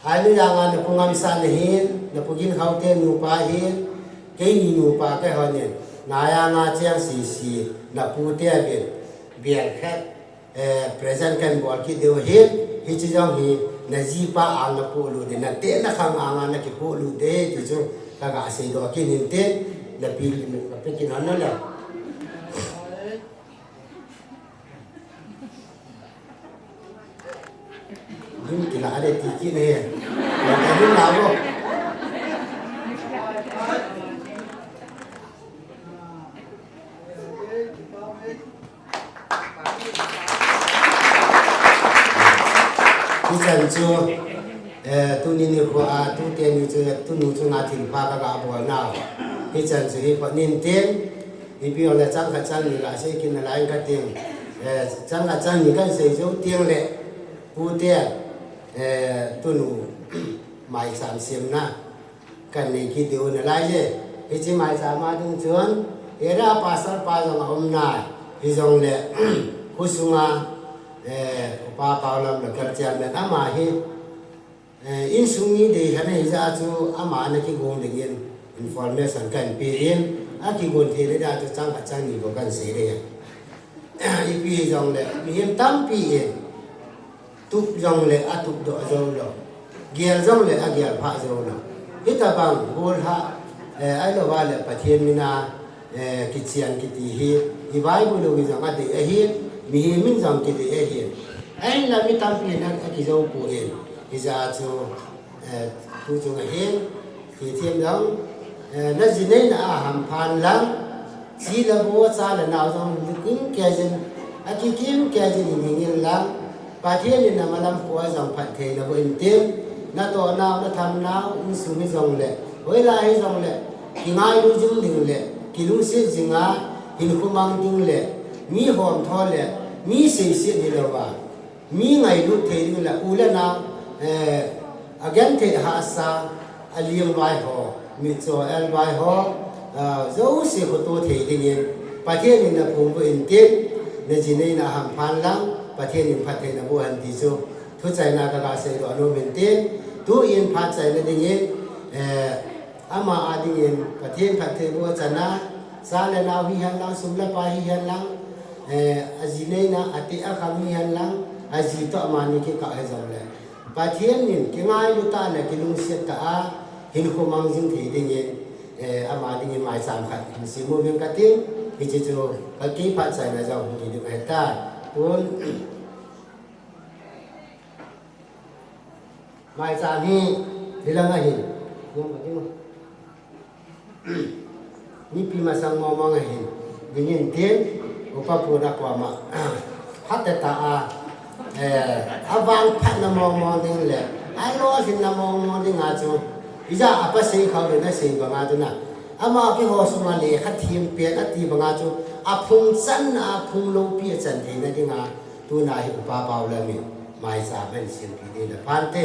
Ahi janga na pu Ngamsat na hin, na pu Ginkhao te nupa hin, keini nupa kei hon in, na janga cheng sisi, na pu te uvin, bel khat, eh, present kan bol kit diu ahin, hiche jong hi, na jipa anga na polut ding, na teh na khang anga na kipolut ding, ti chu, kaga seidoh kit in tin, na pe, na pe kit hon na le. Lim kila a de ti kit ne. Lim kila a bo. Hichan chu, eh, tuni nikho a, tute ni chu, tunu chunga thilpha kaga bol nau. Hichan chu hi phat in tin, ipi jongle chang khat chang ni ga sei kit nalai kating. Eh, chang khat chang ni kan sei jou teng le, pute, eh, tunu maicham semna kan nei kit diu nalai e. Hiche maicham a ding chun, area pastor pa jong aum nai. Hijongle, khosunga, eh, Upa Paolam local chairman ama hi, eh, insung mi dei khat ahi jeh a chu ama ana kigon dingin information kan pe in, akigon thei le dia chu chang khat chang ni bou kan sei ding. Ipi hijongle, mihem tampi in, tup jongle atup doh jou lou. Gel jongle agel phah jou lou. Hitabang golhah, eh, ahilou vale Pathen mina, eh, kichen kiti hi, i Bible u in jong adei ahin, mihem in jong kidei ahin. Ahinla mi tampi in akijou poi. Hijeh a chu, eh, tu chung ahin, Pathen jong, eh, na jineina a hamphan lang, chi le bo, cha le nao jong, kikim kei jin, akikim kei jin hing in lang, Pathen in namalam kho a jong phatthei naboh in tin, natohnau, nathamnau, insung hijongle, hoilai hijongle, kingailu jing ding le, kilungset jing a, hinkho mang ding le, mi homtho le, mi seiset hilou a, mi ngailut thei ding le, u le nao, eh, agenthei hahsa, alingvai ho, mitcho elvai ho, ah, jouse khoto thei dingin, Pathen in naphongdoh in tin, na jineina a hamphan lang, Pathen in phatthei naboh hen ti chu, thuchaina kaga seidoh nom in tin, tu in phat chaina dingin, eh, ama a dingin, Pathen phattheiboh achana, cha le nao hihen lang, sum le pai hihen lang, eh, ajineina, ateh akhang hihen lang, aji toh amani kikah hijongle, Pathen in kingailu tah le kilungset tah a, hinkho mang jing thei dingin, eh, ama dingin maicham khat hin sem uving kating, hiche chu kakiphat chaina jong hi ding ahitai. Tun, maicham hi, hilang ahin. Mipi masang mong mong ahin, dingin tin, upa pu na koma, phat tah a, eh, avangphatna mong mong ding le, alolhinna mong mong ding a chu, ijat a pasei khao le nasei banga tuna, ama keiho sunga lekha them pen ati banga chu, aphung channa, aphung loupi achan theina dinga, tuna hi Upa Paolam in maicham ahin sempeh ding le phante.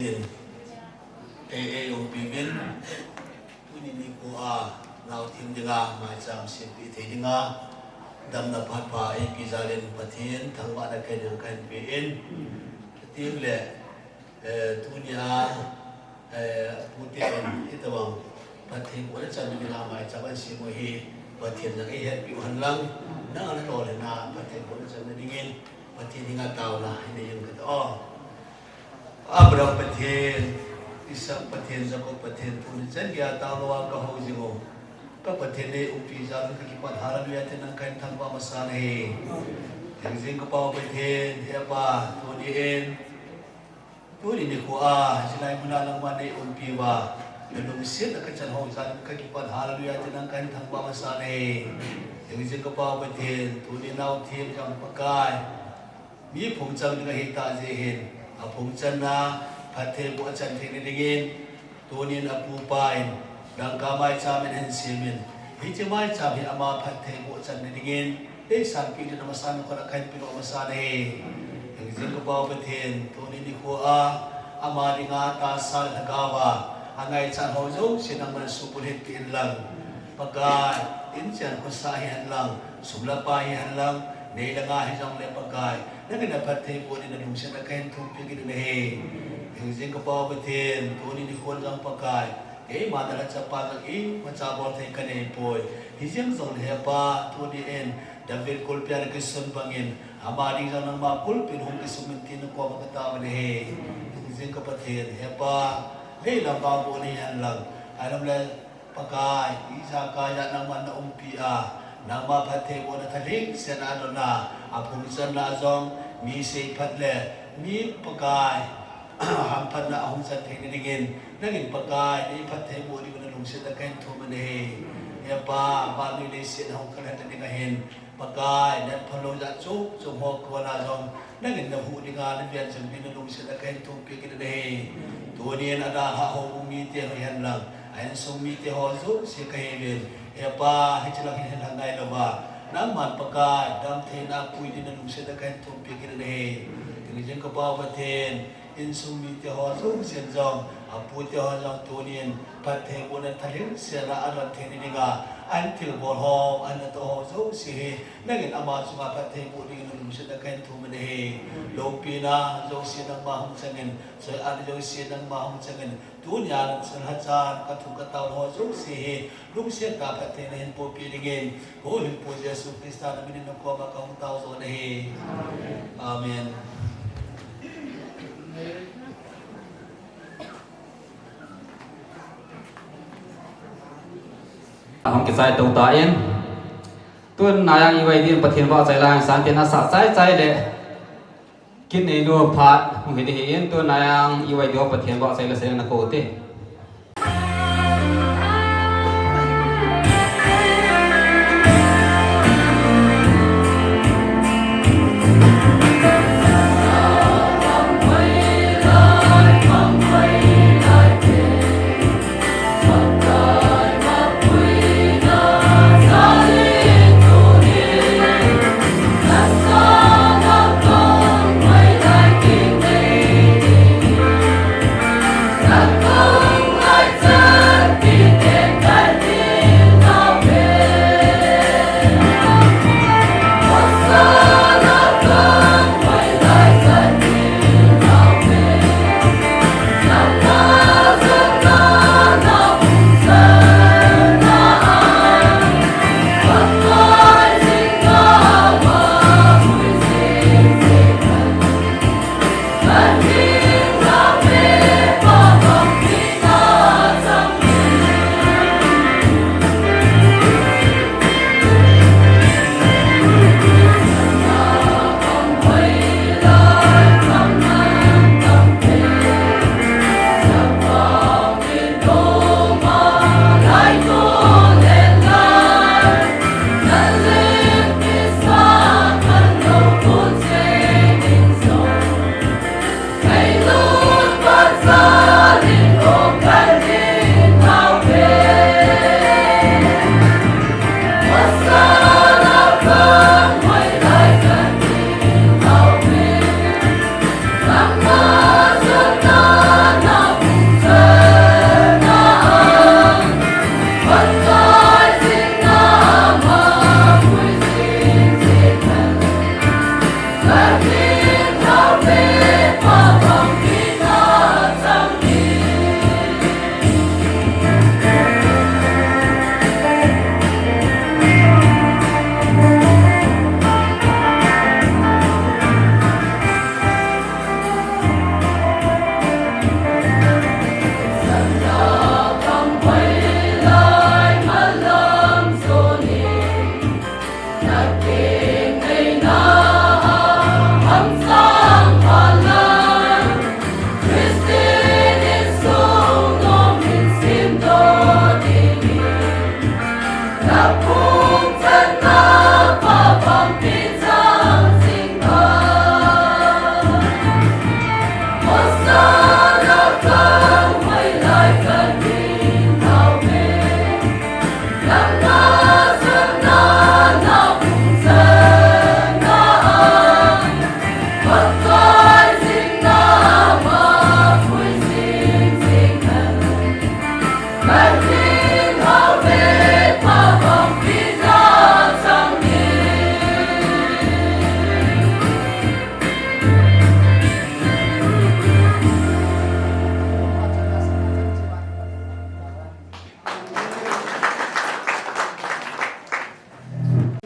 Ei, ei, umpi min, tuni nikho a, nao them dinga, maicham sempeh thei dinga, damna phat pha, eipi jal in Pathen, thangvahna kahin, kahin pe in, tin le, eh, tuni a, eh, pute in, hitabang, Pathen bohna channa dinga maicham asem u hi Pathen jong eihetpi u henlang, nang ana lolhinna Pathen bohna channa dingin Pathen henga taona hin nei jing kate. Abraham Pathen, Isaac Pathen, Jacob Pathen, tuni chan geiya taona a kahou jing u. Ka Pathen, nei umpi jal in kakipat, hallelujah tin nang kahin thangvah masa nahi. Hingjing ka Pa u Pathen, he Pa, tuni in, tuni nikho a, hiche lai muna nangman nei umpi uva, na lungsetna kachan hou jal in kakipat, hallelujah tin nang kahin thangvah masa nahi. Hingjing ka Pa u Pathen, tuni naotheng jong Pakai, mi phung chang ding ahitah jeh hin, aphung channa phattheiboh achan theina dingin, tunin apupa in dangka maicham in ahin semin, hiche maicham hi ama phattheiboh channa dingin eisanpeh ding in amasan khut a kahin pedoh masa nahi. Hingjing ka Pa u Pathen, tuni nikho a ama dinga tahsa le lhagao a angaichat ho jouse nangman suhbulhit peh inlang, Pakai, inchen khosah hihen lang, sum le pai hihen lang, nei le gou hijongle Pakai, nangin naphattheiboh ding in nalungset a kahin thumpeh kit in ahi. Hingjing ka Pa u Pathen, tuni nikho jong Pakai, keima nalhacha pa jong imacha bolthei kaneipoi. Hijeng jongle he Pa, tuni in David kulpi a nakisun bangin, ama ding jong nangma kulpi in hung kisum in tin nakoma kataovin ahi. Hingjing ka Pathen, he Pa, leilam vangboh nahi henlang, ahilouleh Pakai, ijakai a nangman naumpi a, nangma phattheibohna thalheng sel a adon a, aphung channa jong mi seiphat le mi Pakai, hamphatna ahung chan theina dingin, nangin Pakai, neiphattheiboh ding in nalungset a kahin thumin ahi. He Pa, vannoi leiset a hung kalhatna ding ahin, Pakai, natphalou jat chom chom ho kona jong, nangin nahuh dinga naven jing ding in nalungset a kahin thumpeh kit in ahi. Tunin adalhah houbung mite hihen lang, a insung mite ho jouse kahiuvin, he Pa, hiche lang hin lhang nailouva, nangman Pakai, damtheina pui ding in nalungset a kahin thumpeh kit in ahi. Hingjing ka Pa u Pathen, insung mite ho jousen jong, apute ho jong tunin phattheibohna thalheng sel a adon theina dinga, ahin thilbol ho, ahin atoh ho jouse hi, nangin ama chunga phattheiboh ding in nalungset a kahin thumin ahi. Loupina jouse nangma hung changin, soiatna jouse nangma hung changin, tunia nalhacha, kathu katao ho jouse hi, lungset tah a phattheina hin pohpeh dingin, Houlimpu Jesu Christa namin in nakoma kahung taojon ahi. Amen. Ahung kichai tou tan. Tun naiang iwei din Pathen vahchoi la, santin asah chai chai le. Kin neinu phat hung hi ding ahin, tun naiang iwei din Pathen vahchoi la seina kou te.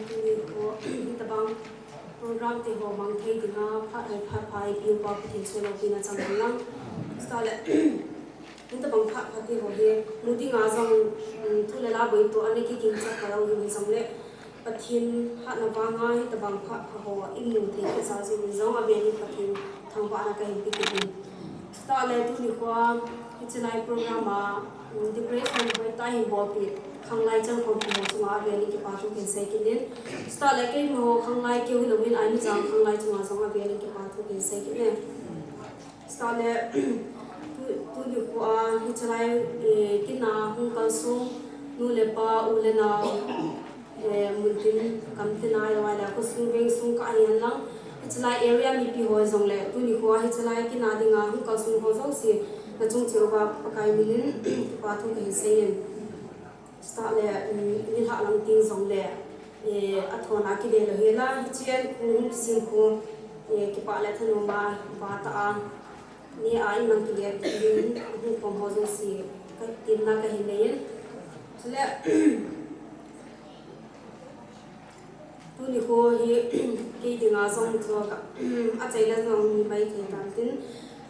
Tuni ho, hitobang program te ho mang thei dinga, phat le phat pha eipeuva Pathen soh loupina chang hen lang. Chutah le, hitobang phat pha te ho hi, mu dinga jong, um, thu le la boi toh, ana kiging chat talou hijong le, Pathen hatna vanga hitobang phat pha ho imu thei kit jeh in jong avel in Pathen thangvahna kahin pe kit in. Chutah le tuni khoa hiche lai program a, um, decoration hoitah hin bolpeh khanglai chankhompi ho chunga avel in kipa thu kahin sei kit in. Chutah le keima ho khanglai keu hilou in Ainu Jang khanglai chunga jong avel in kipa thu kahin sei kit in. Chutah le, tu, tuni khoa, hiche lai, eh, kin a hung kalsong, nu le pa, u le nao, eh, muntin, gamtin a, ahilou le, khosung vengsung kah hihen lang, hiche lai area mipi ho jong le, tuni khoa, hiche lai kin a dinga hung kalsong ho jouse, nachung cheh uva Pakai min in, kipa thu kahin sei in. Chutah le, um, nilhah lang teng jong le, eh, athon a kile lou hel a, hiche a hung kisem khu, eh, kipah le thanom a, vah tah a, neh a, iman kile ding, hung khom ho jouse, ka, temna kahin nei in. Chule, tuni ho hi, kei dinga jong chu ka, achaina jong hi maithei tan tin,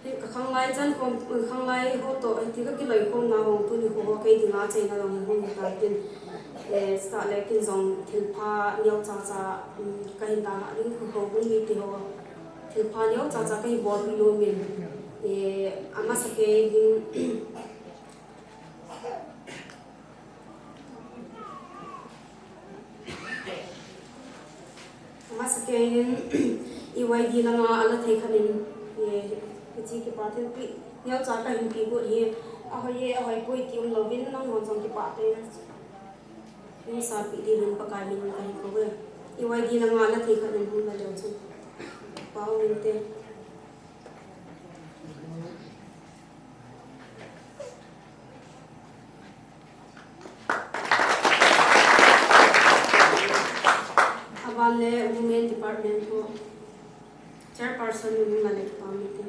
Hi ka khanglai chankhom, khanglai ho toh, hiti ka kiloikhomna ho, tuni ho, ho kei dinga achaina jong hi hung hi tan tin, eh, chutah le kin jong thilpha neocha cha, um, kahin dalhah ding, houbung mite ho, thilpha neocha cha kahin bolpeh nom in, eh, amasa kei ding, Amasa kei in, E Y D langa ala thei khat in, eh, hiche kipa thilpeh neocha kahin pe got hi, ahoi e, ahoi poi ti umlouvin, nangho jong kipah tah in, neisanpeh diuvin Pakai min in kahin kou e. E Y D langa ala thei khat in hung la leu chun, Pa Aung Min te. Aban le Women Department ho Chairperson nu nunga le kipa min te.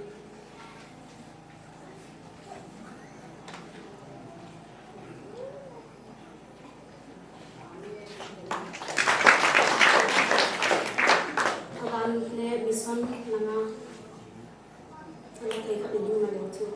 Aban le Mission langa. Ana thei khat in hung la leu chun.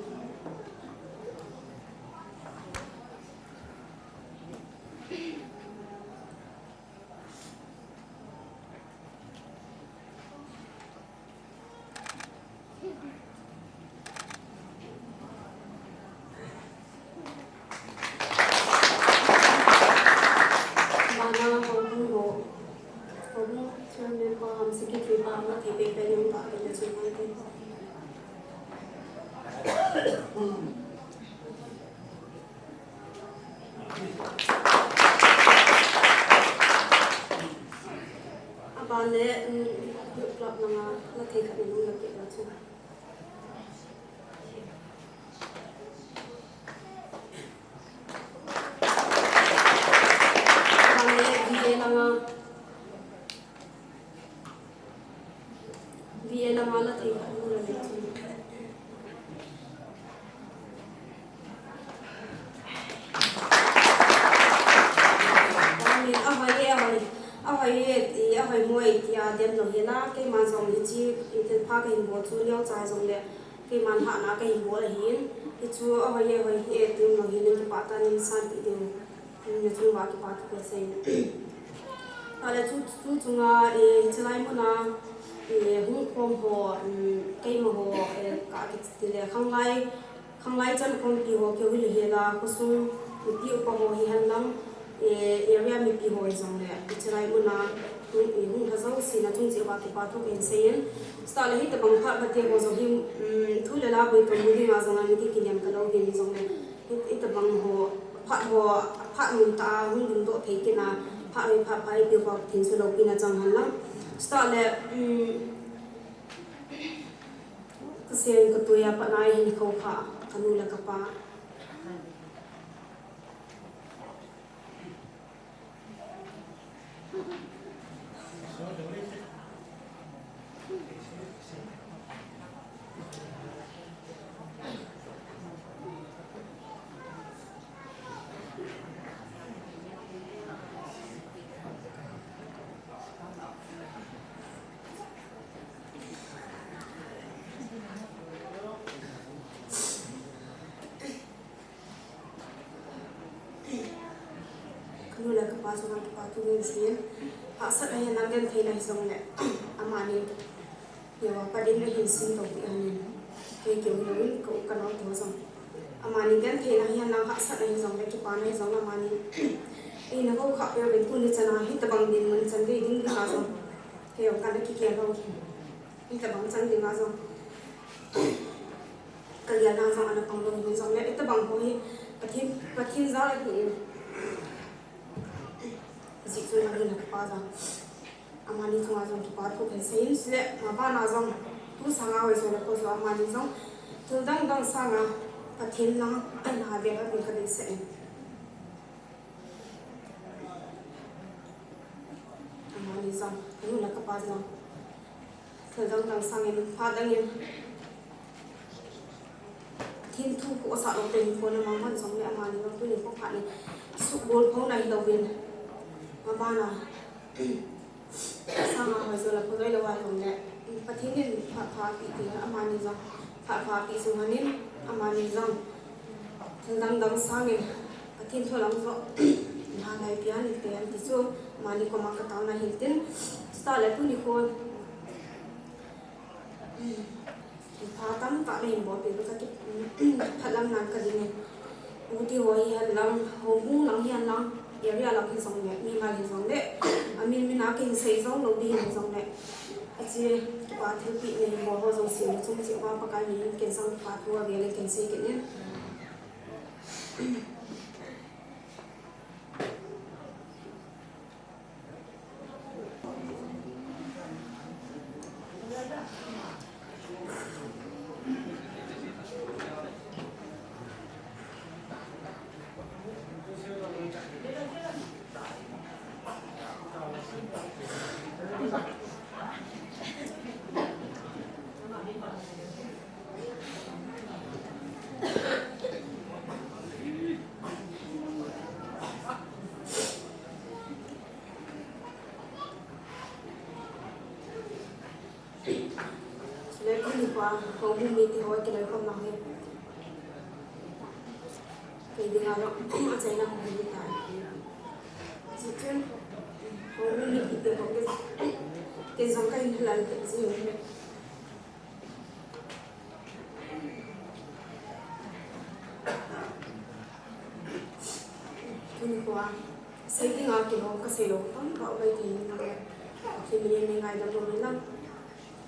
Bana houbung ho, houbung chairman pa ham, secretary pa ham, ana thei pei pei in hung la leu chun. Aban le, um, youth club langa, ana thei khat in hung la kit leu chun. Aban le, V A langa, V A langa la thei khat in hung la leu chun. Ahoi e, ahoi, ahoi e, ti, ahoi mo e, tia dem lou hel a, keima jong hiche, thilpha kahin bol chu neocha jong le, keiman hahna kahin bol ahin, hichu ahoi e, ahoi e, ti um lou hel in kipah tah in neisanpeh diu. Nachung uva kipa thu kasei. Ahile chu, chu chunga, eh, hiche lai muna, eh, hung khom ho, um, keima ho, eh, ka kiti le khanglai, khanglai chankhompi ho keu hilou hel a, khosung mipi upa ho hihen lang, eh, area mipi ho hijongle, hiche lai muna, hung, eh, hung lha jouse nachung cheh uva kipa thu kahin sei in. Chutah le hitobang phat pha te ho jong hi, um, thu le la boi toh mu dinga jong ana kikinem talou hin hijongle, Hi, hitobang ho, phat ho, Phat mun tah a hung lhung doh thei kit na, phat hoi phat pha eipeuva Pathen chu loupina chang hen lang. Chutah le, um, kasei katui a pat na hin kho kha, kanu le kapa. Kanu le kapa chunga kipa thu kahin seiyin, hahsatna hihen lang, gentheina hijongle, amani, neo a pat in ahin simdoh peh ahin. Kei keu hilouvin, ka u ka nao teho jong. Amani gentheina hihen lang, hahsatna hijongle, kipana hijongle, amani eina koukhah peh uvin, tuni chan a hitabang dinmun chan gei ding dinga jong kei jong kana kigel lou hi. Hitabang chan dinga jong kagel na jong ana pang lou hijongle, hitabang ho hi Pathen, Pathen jal ahi. Ajeh chu kanu le kapa jong, amani chunga jong kipa thu kahin seiyin, chule mabana jong tu sanga hoi jo le pho jo amani jong thil dang dang sanga Pathen lang ahin ha vel a ding kadeisah in. Amani jong, kanu le kapa jong thil dang dang sangin, phat dangin Pathen thu khu asah lou teng hinkho na mang man jongle, amani jong tuni kho phat ni suhbol phouna hilouvin, mabana sanga hoi jo le pho jo lou a jongle, Pathen in phat pha peh teng, amani jong phat pha peh jing hen in, amani jong thil dang dang sangin Pathen thu lang jo, nalai pian in pen ti chu amani koma kataona hin tin, chutah le tuni kho phat tamtah nahin bolpeh uva, kipah lam nan kadingin. U ti ho hihen lang, houbung lang hihen lang, area lang hijongle, mimal hijongle, amin min a kahin sei jong lou ding hijongle, ache kipa thilpeh nahin bol ho jouse chung cheh uva Pakai min in ken jong kipa thu avel in kahin sei kit in. Chule tuni kho a houbung mite ho kiloikhomna hi kei dinga jong achaina hung hi tai. Chuchun houbung mite ho kei, kei jong kahin lal kit ji. Tuni kho a sei dinga kihou, kasei lou tamtah um mai thei in lang le, Pathen min in nei ngaidam uvin lang.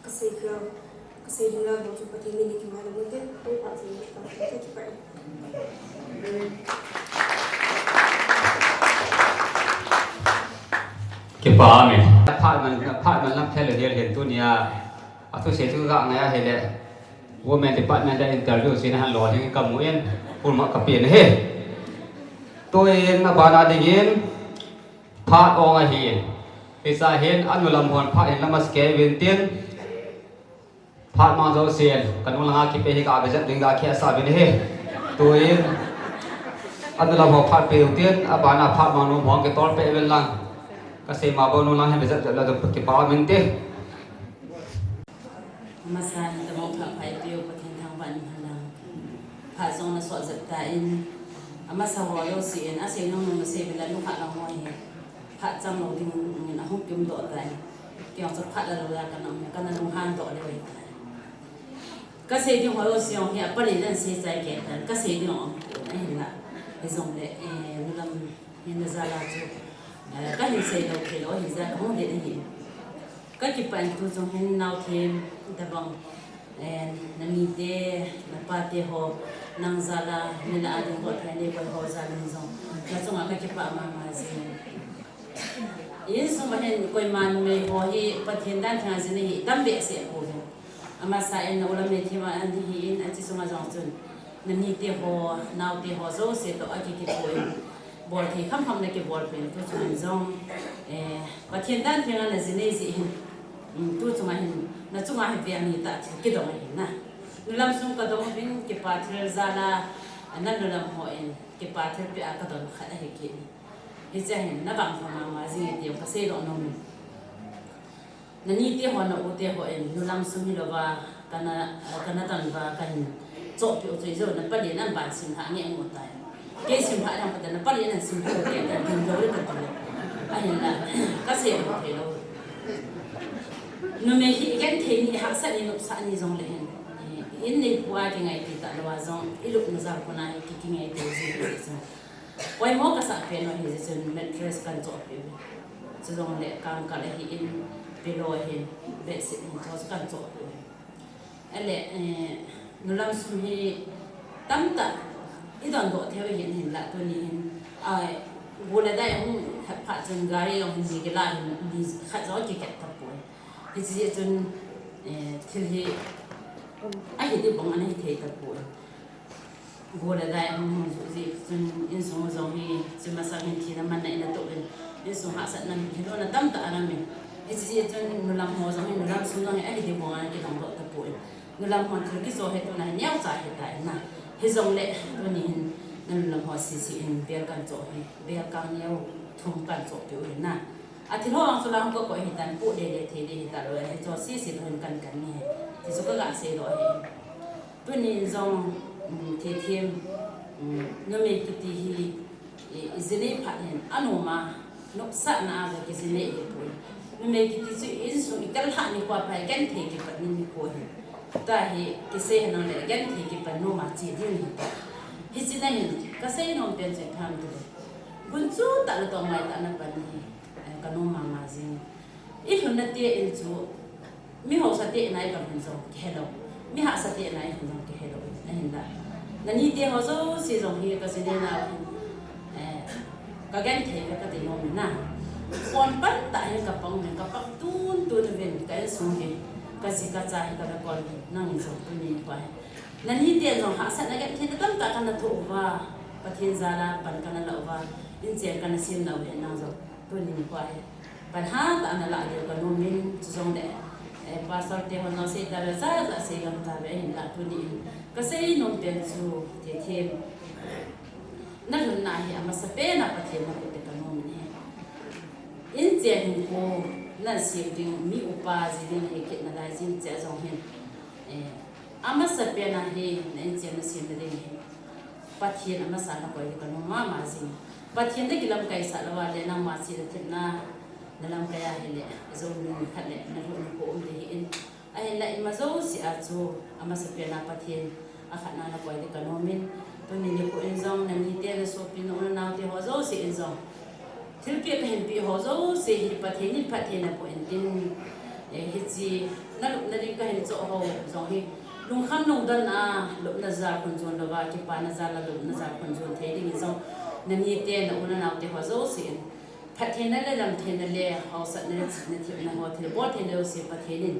Kasei khel, kasei ding lal bou chu Pathen min in kingaidam uvin tin, tuni phat chu tamtah kipah e. Kipah e. Phat man, phat man lam thei le hel hen tunia. Athusei chu kangai ahile, Women Department a interview sina han lolhing kamu in, pulma kapen ahi. Tuin abana dingin, phat ong ahi. Hicha hin, anu lam hon phat hin lama skei uvin tin, phat mang jousen, kanung langa kipe hi ka visit ding ka khesa uvin ahi. Tuin, anu lam ho phat pe uvin tin, abana phat mang nom hon kitol pe uvin lang. Kasei ma bou nung lang hin visit la kipa uvin te. Amasa in tamong phat pha eipeu Pathen thangvah in umhen lang. Phat jong nasot jep tan, amasa ho jouse in asei nung nung nasei uvin lang, nukha lang ho hi phat chang lou ding in ahung kimdoh tan. Kei jong chu phat la lou a kana um, kana lunghan doh le uvin tai. Kasei ding ho jouse jong hi apalei dan sei chai kei tan. Kasei ding jong aum pon ahinla. Hijongle, eh, nulam Hin najal a chu, eh, kahin sei lou thei lou ahi jeh a kahung det ahi. Kakipah in tu jong hin naothem tabang, eh, nanite, napate ho, nang jal a, nila a ding bol thei nei koi ho jal in jong. Nachunga kakipah mama jing. Insung a hin koima numei ho hi Pathen dan thenga jin hi tam behseh pouve. Amasa in na u le nao thema ahin, athi sunga jong chun nanite ho, naote ho jouse toh akikipo in, bol thei khamkham nakibol pen, tu chun jong, eh, Pathen dan thenga najin nei jeh hin, mm, tu chunga hin, nachunga hin ve ani ta thil kidong ahin na. Nulam sung kadong uvin kipa thil jal a, na nulam ho in kipa thilpeh a kadon khat ahi kit in. Hiche hin nabang tho mama jing e ti jong kasei doh nom in. Nanite ho, na u te ho in nulam sung hilouva kana, kana don uva kahin chohpeh u chu ijou na palen aban simlha nge ngu tai. Kei simlha jong kati, na palen ahin simlha u te kadin lou le kati le. Ahinla kasei lou thei lou. Numei hi igenthei ni, ihahsat ni, nopsah ni jong le hin, in neipu a kingaito talou a jong ilupna jal kona hi ki, kingaito ji ji jong. Poimo kasah pen u hi jeh chun mattress kahin chohpeh u. Chujongle kangkal ahin, pillow ahin, bedsheet ahin, chu kahin chohpeh u. Ahile, eh, nulam sum hi tamtah idon doh thei u ahin, hinla tuni hin, ah, go le dai ahung phat chun gari jong hin ni kila hin, ni khat jong kiket tapoi. Hiche jeh chun, eh, thil hi ahi ding bang ana hithei tapoi. Go le dai ahung hung jeh chun insung jong hi, hiche masang hin thina manna in atoh in, insung hahsatna, mitlhi lona tamtah ana um in. Hiche jeh chun nulam ho jong hi, nulam sum jong hi ahi ding bang ana kidong doh tapoi. Nulam hon thil kichoh hi tuna hi neocha ahitai na. Hijongle tuni hin na nulam ho sese in bel kahin choh hi, bel kang neo thum kahin chohpeh u ahi na. Athil ho vang chu la hung kakoi ahitan, pu lele thei ding ahitalou, hicheho sese toh hin kahin kan ni ahi. Hichu kaga seidoh ahi. Tuni in jong, um, Thethem, um, numei kiti hi, i, ijinei phat hin anom a, nopsahna a ga kijinei ahipoi. Numei kiti chu insung ikalhah nikho a pat igenthei kipat ni nikho ahi. Tua hi kisei henlang le igenthei kipan nom a che ding ahitai. Hiche na hin kasei nom pen chu ipi ham itile, gunchu tah le tongmai tah na pan hi, eh, kanom mama jing. Ilhunna te in chu, mi haosa te in a ikam hin jong kihelou, mi hahsa te in a ikam jong kihelou, ahinla nanite ho jouse jong hi kajinei nau hin, eh, kagenthei uve kati nom in na. Pon pan tah hin kapang uvin, kapang tuntun uvin, ka insung uvin, kaji kacha hi kave kol uvin, nangin jong tuni nikho hi nanite jong hahsatna gentheina tamtah kana thoh uva, Pathen jal a pan kana la uva, inchen kana sem nau hin nang jong tuni nikho hi pan hatah a nalah diu kanom in, chujongle, eh, pastor te hon jong sei tauve, jat jat sei gam tauve, ahinla tuni in kasei nom pen chu, Thethem, nalhunna hi amasapen a Pathen nakhut a kanom in ahi. Inchen hinkho nasem ding, mi upa ji ding nahi kit nalai jeh chun jong hin, eh, amasapen a hi na inchen nasemna ding hi Pathen amasa nakoi ding kanom mama jing. Pathen nakilamkai sah lou a le nangma chihna thepna nalamkai a hile, jou ni khat le nalhuh nikho um ding ahin. Ahinla ima jouse a chu amasapen a Pathen akhatna nakoi ding kanom in. Tuni nikho in jong nanite, nasopi, na u nanaote ho jouse in jong thilpeh kahin peh ho jouse hi Pathen in phatthei naboh intin, eh, hiche nalupna ding kahin choh ho jong hi lungkham lungdon a lupna jal khun jon louva, kipana jal a lupna jal khun jon thei dingin jong nanite, na u nanaote ho jouse in phattheina le lamtheina le haosatna le chihna thepna ho, thilbol theina jouse Pathen in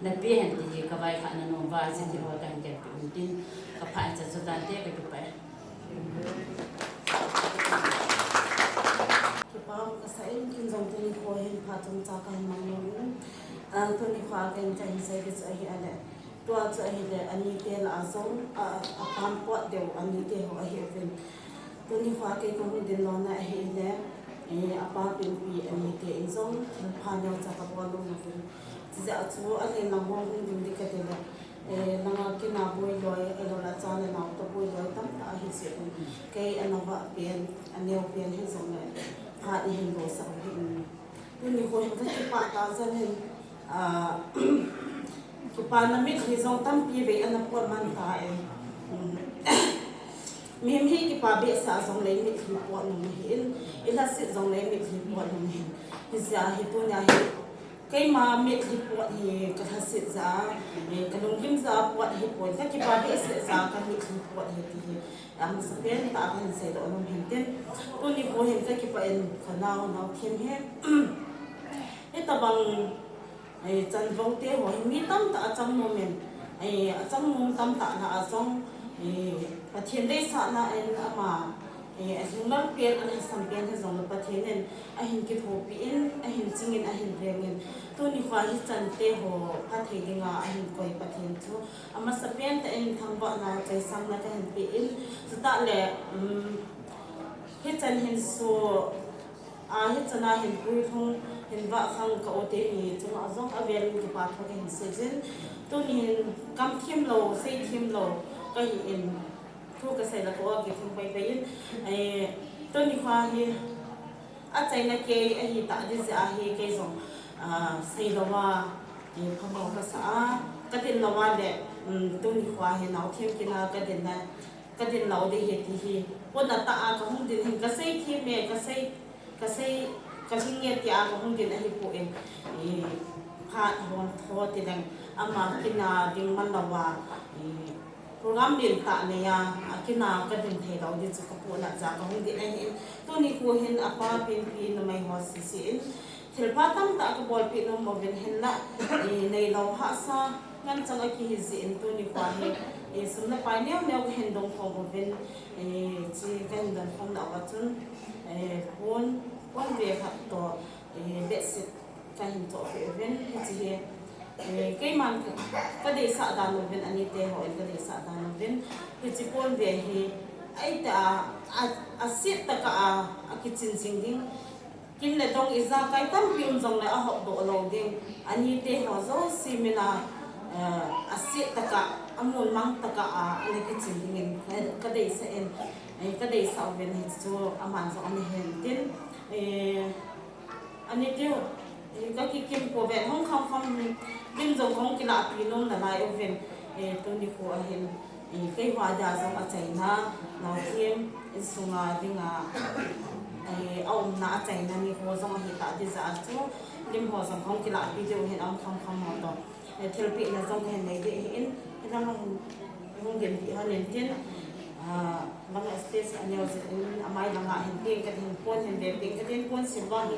napeh hen ti hi kavaikhahna nom uva, hiche thil ho kahin genpeh u hintin, kapha in chan chu tante, kakipah e. Kipa kasah in, ken jong tuni nikho hin phat chomcha kahin mang nom in, ah, tuni nikho a kahin, kahin sei ding chu ahi ale, tua chu ahile, anite lah a jong, a, apam pot deu anite ho ahiuvin. Tuni nikho a kei kahung ding lona ahile, eh, apa Pinpi anite in jong thilpha neocha kabol nom uvin. Chujeh a chu alen lang hung ding ding katile, eh, langa kina boi loi, ahiloule cha le nao toh boi loi tamtah ahi jeh un, kei anova pen, aneo pen hijongle phat ihin bol sah u ahin. Tuni nikho hin kakipah tah jeng in, ah, kipana mitlhi jong tampi vei ana pot man tai. Mihem hi kipa behseh jongle mitlhi pot nom ahin, ilhaset jongle mitlhi pot nom ahin. Hijeh a hi tunia hi Keima mitlhi pot hi ka lhaset jeh a, eh, ka lunggim jeh a pot hi pon, ka kipa behseh jeh a ka mitlhi pot hi ti hi, amasapen tah a kahin seidoh nom hin tin. Tuni kho hin ka kipah in ka nao, nao thim hi. Hitabang, eh, chanvou te ho hi mi tamtah a chang nom in, eh, a chang nom tamtah lah a jong, eh, Pathen deisahna in ama, eh, a lhinglel pen, a lhasam pen hi jong le Pathen in ahin kithopi in, ahin ching in, ahin veng in, tuni kho hi chan te ho phatthei dinga ahin koi Pathen chu amasapen tah in thangvahna, chaisanna kahin pe in, chutah le, um, hichan hin so, a, hichan a hin puilhung, hin vahkhang ka u te ni chunga jong avel in kipa thu kahin seijin. Tuni hin kam thim lou, sei thim lou kahi in, thu kasei le ka u kithim paipai in. Eh, tuni kho hi achaina kei ahi tah ding jeh a hi kei jong, ah, seilou a, eh, phamo kasa a, kadin lou a le, um, tuni kho hi nao thim kit a kadin na, kadin lou ding hi ti hi. Pon a tah a kahung din hin kasei thim e, kasei, kasei, kalhing e ti a kahung din ahipoi, eh, phat hon tho ti leng ama kin a ding man lou a, eh, program lentah nei a, akin a kadin thei lou ding chu kapohnat jeh a kahung din ahin, tuni kho hin apa pen pen numei ho sese in, thilpha tamtah kabolpeh nom uvin hinlah, eh, neilou hahsa ngen chang akihi jeh in tuni kho hi, eh, sum le pai neo neo kahin dong khom uvin, eh, hiche kahin dong khom nau a chun, eh, pon, pon ve khat toh, eh, bedsheet kahin chohpeh uvin, hiche hi, eh, keiman ka, kadeisah dan uvin, ani te ho in kadeisah dan uvin, hiche pon ve hi, ahi ta a, a, aset tah a, akichin jing ding, kin le dong ijakai tampi um jong le ahop doh lou ding, ani te ho jouse min a, eh, aset tah a, amun mang tah a, ana kichin ding in, eh, kadeisah in, eh, kadeisah uvin hiche chu aman jong ana hin tin, eh, Ani tiu, eh, kakikim pouve, hung kham kham, lim jong kahung kilahpi nom nalai uvin, eh, tuni kho ahin, eh, keiho dia jong achaina, naothim, insunga dinga, eh, aumna achaina nikho jong ahi tah ding jeh a chu, lim ho jong kahung kilahpi diu hin, ahung kham kham ho toh. Eh, thilpehna jong kahin nei ding ahin, hilang a hin, hung dinpi hon in tin, ah, lang a stage a neo jeh in, amai lang a hin peng katin, pon hin ve peng katin, pon silver hi,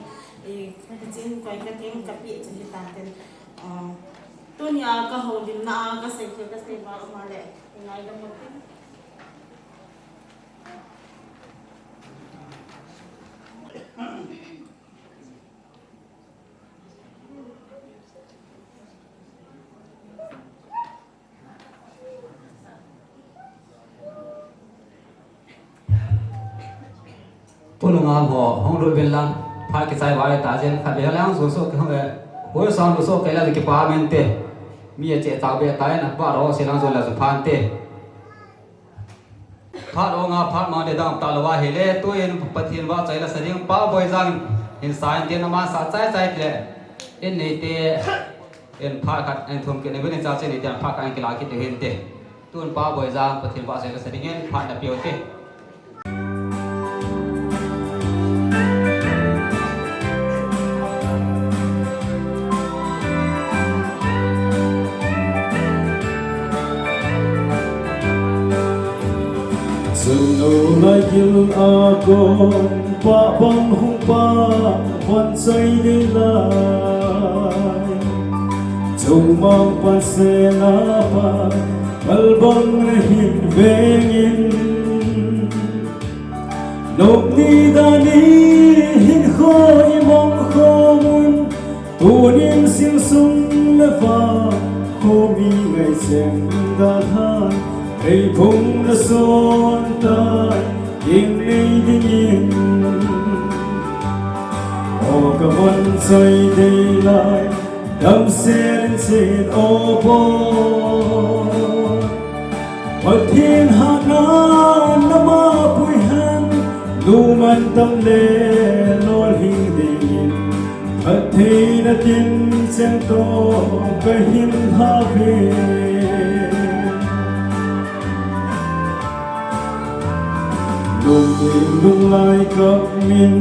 eh, kachin koi katin, kapeh chu hitan tin, ah, tunia kahoulimna a kasei thei, kasei val um a le, ngaidam un tin. Pulunga ho, hung lut uvin lang, phat kichai vai ta jeng, khatvei lang jong so, eh, hoi sang jong so, kei la kipa mente, mi ache chau be ta na, pa ro se lang jong la jong phante. Phat ong a, phat mang le dang talou ahile, tuin Pathen vahchoi la sa ding, Pa Boijang hin sa in tin ama sa chai chai le, in neite, in phat khat, in thum kit, in vin in cha chen neite, phat khat in kila kit ding hinte. Tun Pa Boijang, Pathen vahchoi la sa ding in, phat na pe ute. Chun nulai gil a kon, pa bang hung pa, von choi ding lai. Chomang pan sena pa, bal bang na hin veng in. Nop ni dan ni hinkho i mong khom un, tunin silsung le vah kho mi ngai cheng dalhan, thei phung na son tai, king nei dingin. O ka von choi dei lai, damsel in sin o bo. Pathen hatna nama pui hen, nu man tam le lolhing dingin, phattheina tin cheng toh kahin hal ve. Lungding lunglai kap min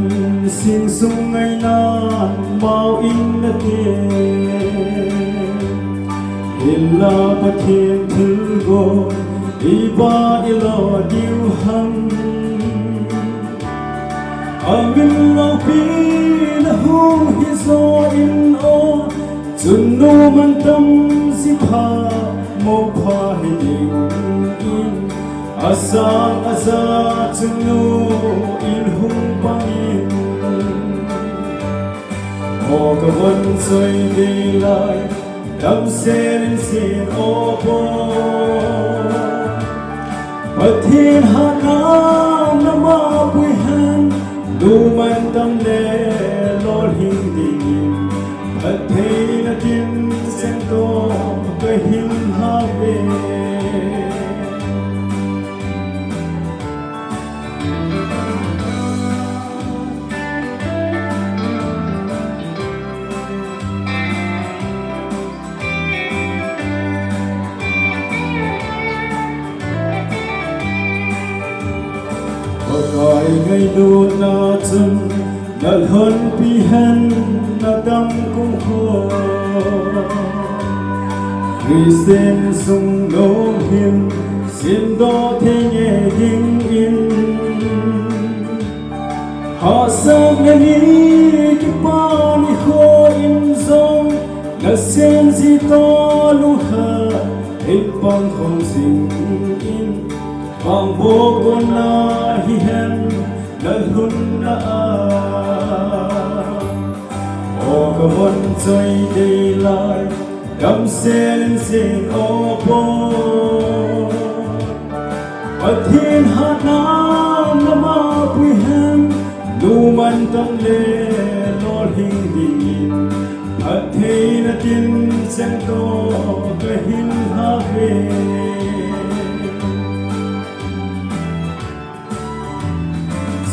Sing sung ngaina mau in nate, hinla Pathen thilgon iba ilo diu ham. Amin loupina hung hijo in o, chun nu mantam jipha mopha hiding in, asang aja chun nu in hung pangin. O kavon choi ding lai, damsel in sin o po. Pathen hatna nama pui hen, nu mantam le lolhing dingin, Pathen a tin seng to kahin have. Pakai ngailutna chun nalhonpi hen nadam kumkho. Christian sung lom hin simdoh thei nge dingin, hahsatna ni kipa nikho in jong, nasen ji toh lungkhat in pangkhom jingin, bang bou kona hihen nalhunna a. O kavon choi ding lai, damsel in sin o po. Pathen hatna nama pui hen, nu mantam le lolhing dingin, Pathen a tin seng to kahin have.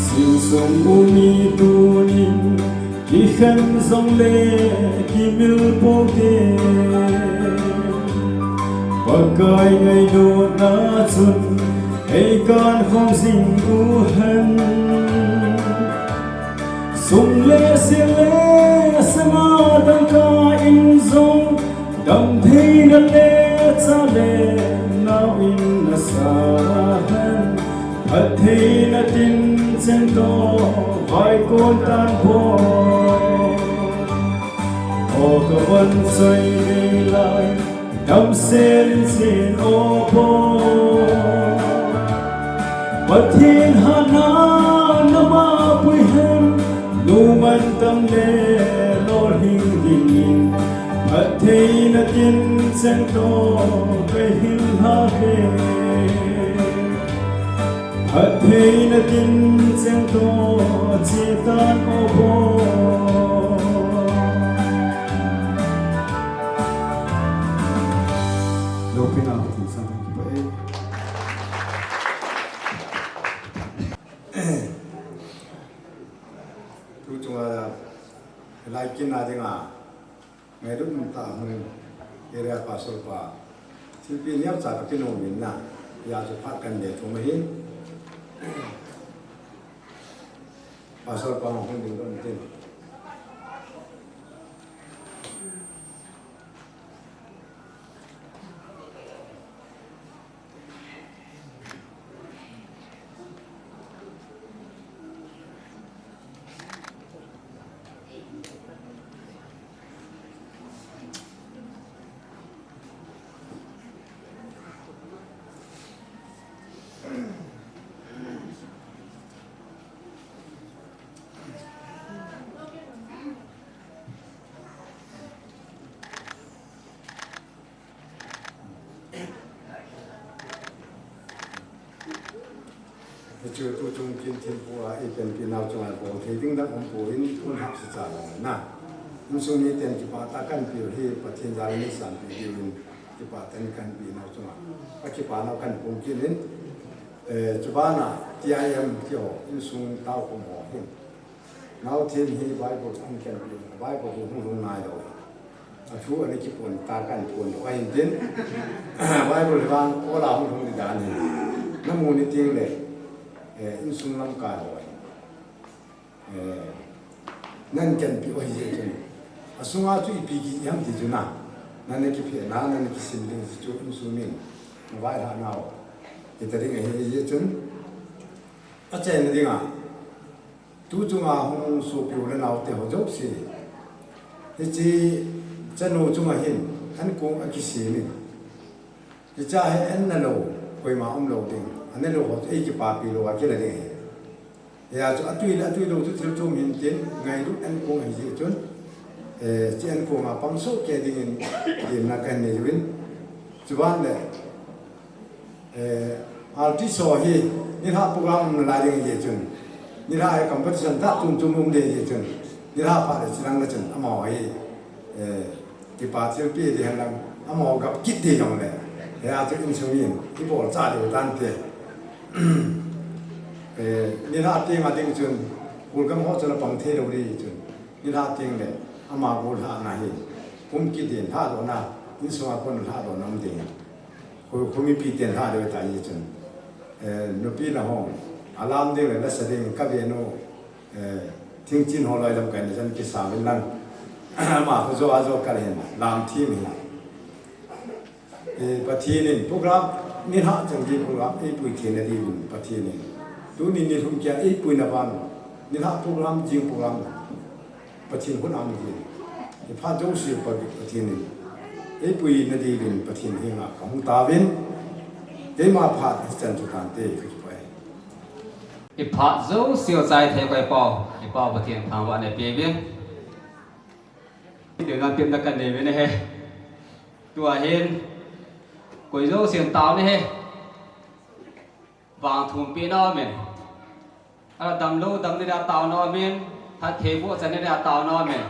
Sing sung u mi tunin kikhen jongle kimil pou te. Pakai ngailutna chun eikan khom jing u hen. Sum le sil le sanga dangka in jong, damtheina le cha le nao in nasa hen. Phattheina tin cheng to vaikon tan po. O kavon choi ding lai, damsel in sin o po. Pathen hatna nama pui hen, nu mantam le lolhing dingin, phattheina tin cheng to kahin have. Phattheina tin cheng to chetan o po. Loupina Pathen sang kipah e. Tu chunga lai kin a dinga ngailut umtah hung area pastor pa thilpeh neocha kape nom in na, hijeh chun phat kahin be thum ahi. Pastor pa hung ding dong tin. Hichu tu chung kin thilpeh a ipanpi nau chunga bol thei ding dang umpon, tun hapsa cha lou na. Insung miten kipah tah a kahin pe u hi Pathen jal in sanpeh diuvin kipah tah in kahin pe nau chunga, akipah nau kahin phong kit in, eh, chubana T I M kiho, insung taokhom ho hin. Naoten hi Bible ahin kahin pe, Bible hi hung lhung nailou. Athu ana kipon tah a kahin pon lou ahin tin. Bible vang ola hung lhung ding dan hi. Namu ni teng le, eh, insung lamkai ho ahin. Eh, Nan kanpi u ahi jeh chun, asunga chu ipi kiti ham ti chu na, nana kiphehna, nana kisim ding chu insung min navailhah nau hita ding ahi jeh chun, achaina dinga tu chunga hung sopi u le naote ho jouse, hiche chanu chunga hin ankong akisem in, hiche hi anna lou koima umlou ding, ana lou ho chu eikipapi lou a kila ding ahi. Hijeh chun atui le atui lou chu thil chom hin tin, ngailut ankong ahi jeh chun, eh, hiche ankong a pang sohkei dingin lemna kanei uvin, chuban le, eh, artist ho hi nilhah program um nalai ding ahi jeh chun, nilhah hi competition tah chom chom um ding ahi jeh chun, nilhah phat le chilang le chun amaho hi, eh, kipa thilpeh ding hen lang, amaho gap kit ding jongle, hijeh chun insung min ibol chah diu tante. Eh, nilhah tenga ding chun, kulgam ho chun apang thei lou ding chun, nilhah tengle ama gollhahna hi um kit ding, lhahdohna, insunga kon lhahdohna um ding. Khu, khu mipi ten lhah diu ahitai chun, eh, nupi na ho, alam ding le lasa ding kavenu, eh, Thingchin ho loi lamkaina chan kisa uvin lang, ama khu jo a jo kal hin lam thim hi. Eh, Pathen in program, nilhah chan ding program eipui theina diuvin Pathen in tuni nilhum kia eipuina ban, nilhah program, jing program Pathen khut a um ding. Iphat jouse Pa, Pathen in eipuina diuvin Pathen henga kahung tauvin, keima phat hichan chu tante, kakipah e. Iphat jouse u chai thei koi Pa, iPa Pathen thangvahna peuvin. Deidan tepna kanei uvin ahi. Tua hin koi jousen taona hi vangthumpehna aumin, adamlou damna dia taona aumin, phatthei bohchanna dia taona aumin,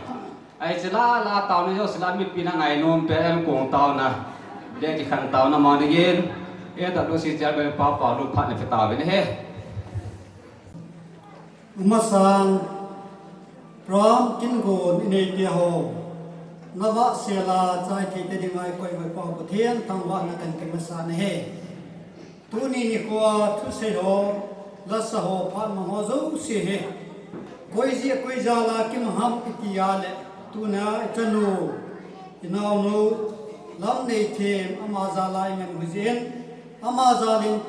ahi chula la taona jouse la mipi na ngainom pen ankong taona, dia kikhen taona mang dingin, AWC Chairman Pa Paolun phat napetauvin ahi. Amasan, program kingon ineite ho, navahsel a chai thei tadinga ikoi uva Pa Pathen thangvahna kahin kimasan ahi. Tuni nikhoa thusei ho, lasa ho, phat mang ho jouse hi, koi jeh koi jal a kimang ham iti a le, tuna ichanu, inaonu, Lamneithem, ama jal a ingainu jeh in, ama jal in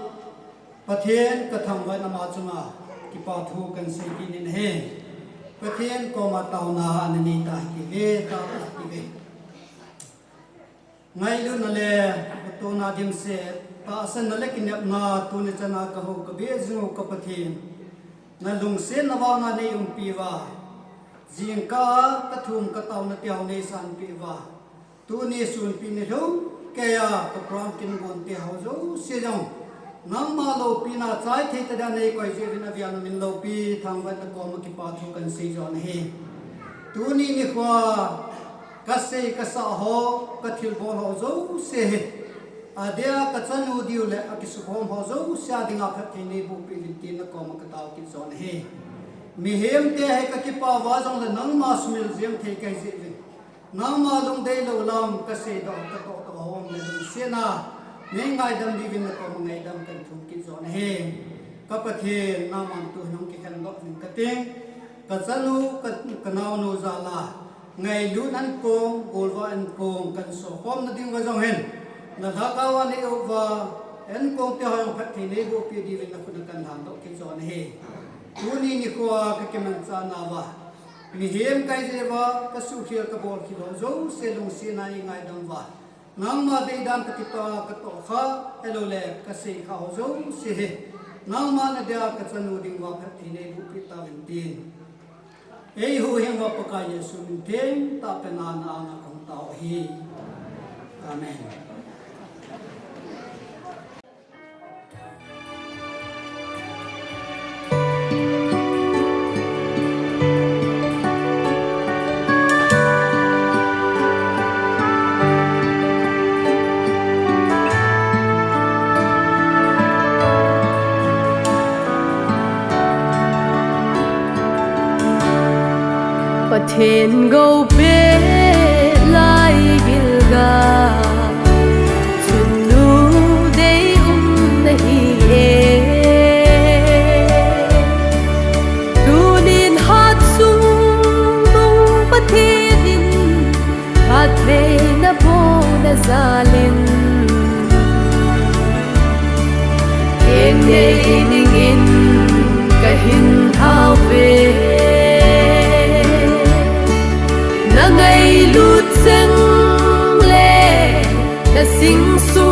Pathen kathangvah in ama chunga kipa thu kahin sei kit in ahi. Pathen koma taona ana nei tahite, taona tahite. Ngailutna le kitohna dimset, tahsanna le kinepna tuni chana kahou kabeh jing u ka Pathen, nalungsetna vanga neiumpi uva, jingkah a kathum kataona teu neisanpeh uva, tuni sunpeh nilhum keija ka program kingon teho jouse jong, nangma loupina chai thei tadia neikoi jeh uvin avel in min loupi thangvah in nakoma kipa thu kahin sei jon ahi. Tuni nikhoa kasei kasah ho, kathilbol ho jouse hi, adia kachanu diu le akisukhom ho jouse a dinga phatthei neibohpeh uvin tin nakoma katao kit jon ahi. Mihemte hi kakipa uva jongle nangma sumil jeng thei kahi jeh uvin, nangma lungdeilou lam kaseidoh katohtoh ho um le lungsetna neingaidam diuvin nakoma ngaidam kahin thum kit jon ahi. Ka Pathen, nangman tuhin hung kikhendoh uvin kating, kachanu, ka, kanaonu jal a, ngailutna ankong, golvah ankong kahin sokhomna diuva jong hin, nalhagao a neiuva, ankong teho jong phatthei neibohpeh diuvin nakhut a kahin lhandoh kit jon ahi. Tuni nikhoa kakimanchah nauva, mihem kahi jeh uva kasuhkhel kabolkhel ho jouse lungsetna in eingaidam uva, nangma deidan kakitoh, katohkha, ahiloule kaseikha ho jouse hi, nangma nadia kachanu dinguva phatthei neibohpeh tauvin tin, eihuhhing uva Pakai Jesu min thengtah pena na anga kahung tao ahi. Amen. Pathen gou peh lai Gilgal, chunnu deium nahi e. Tunin hat sung jalin, keng nei dingin kahin lhauve. Na ngailut jeng le, na singsu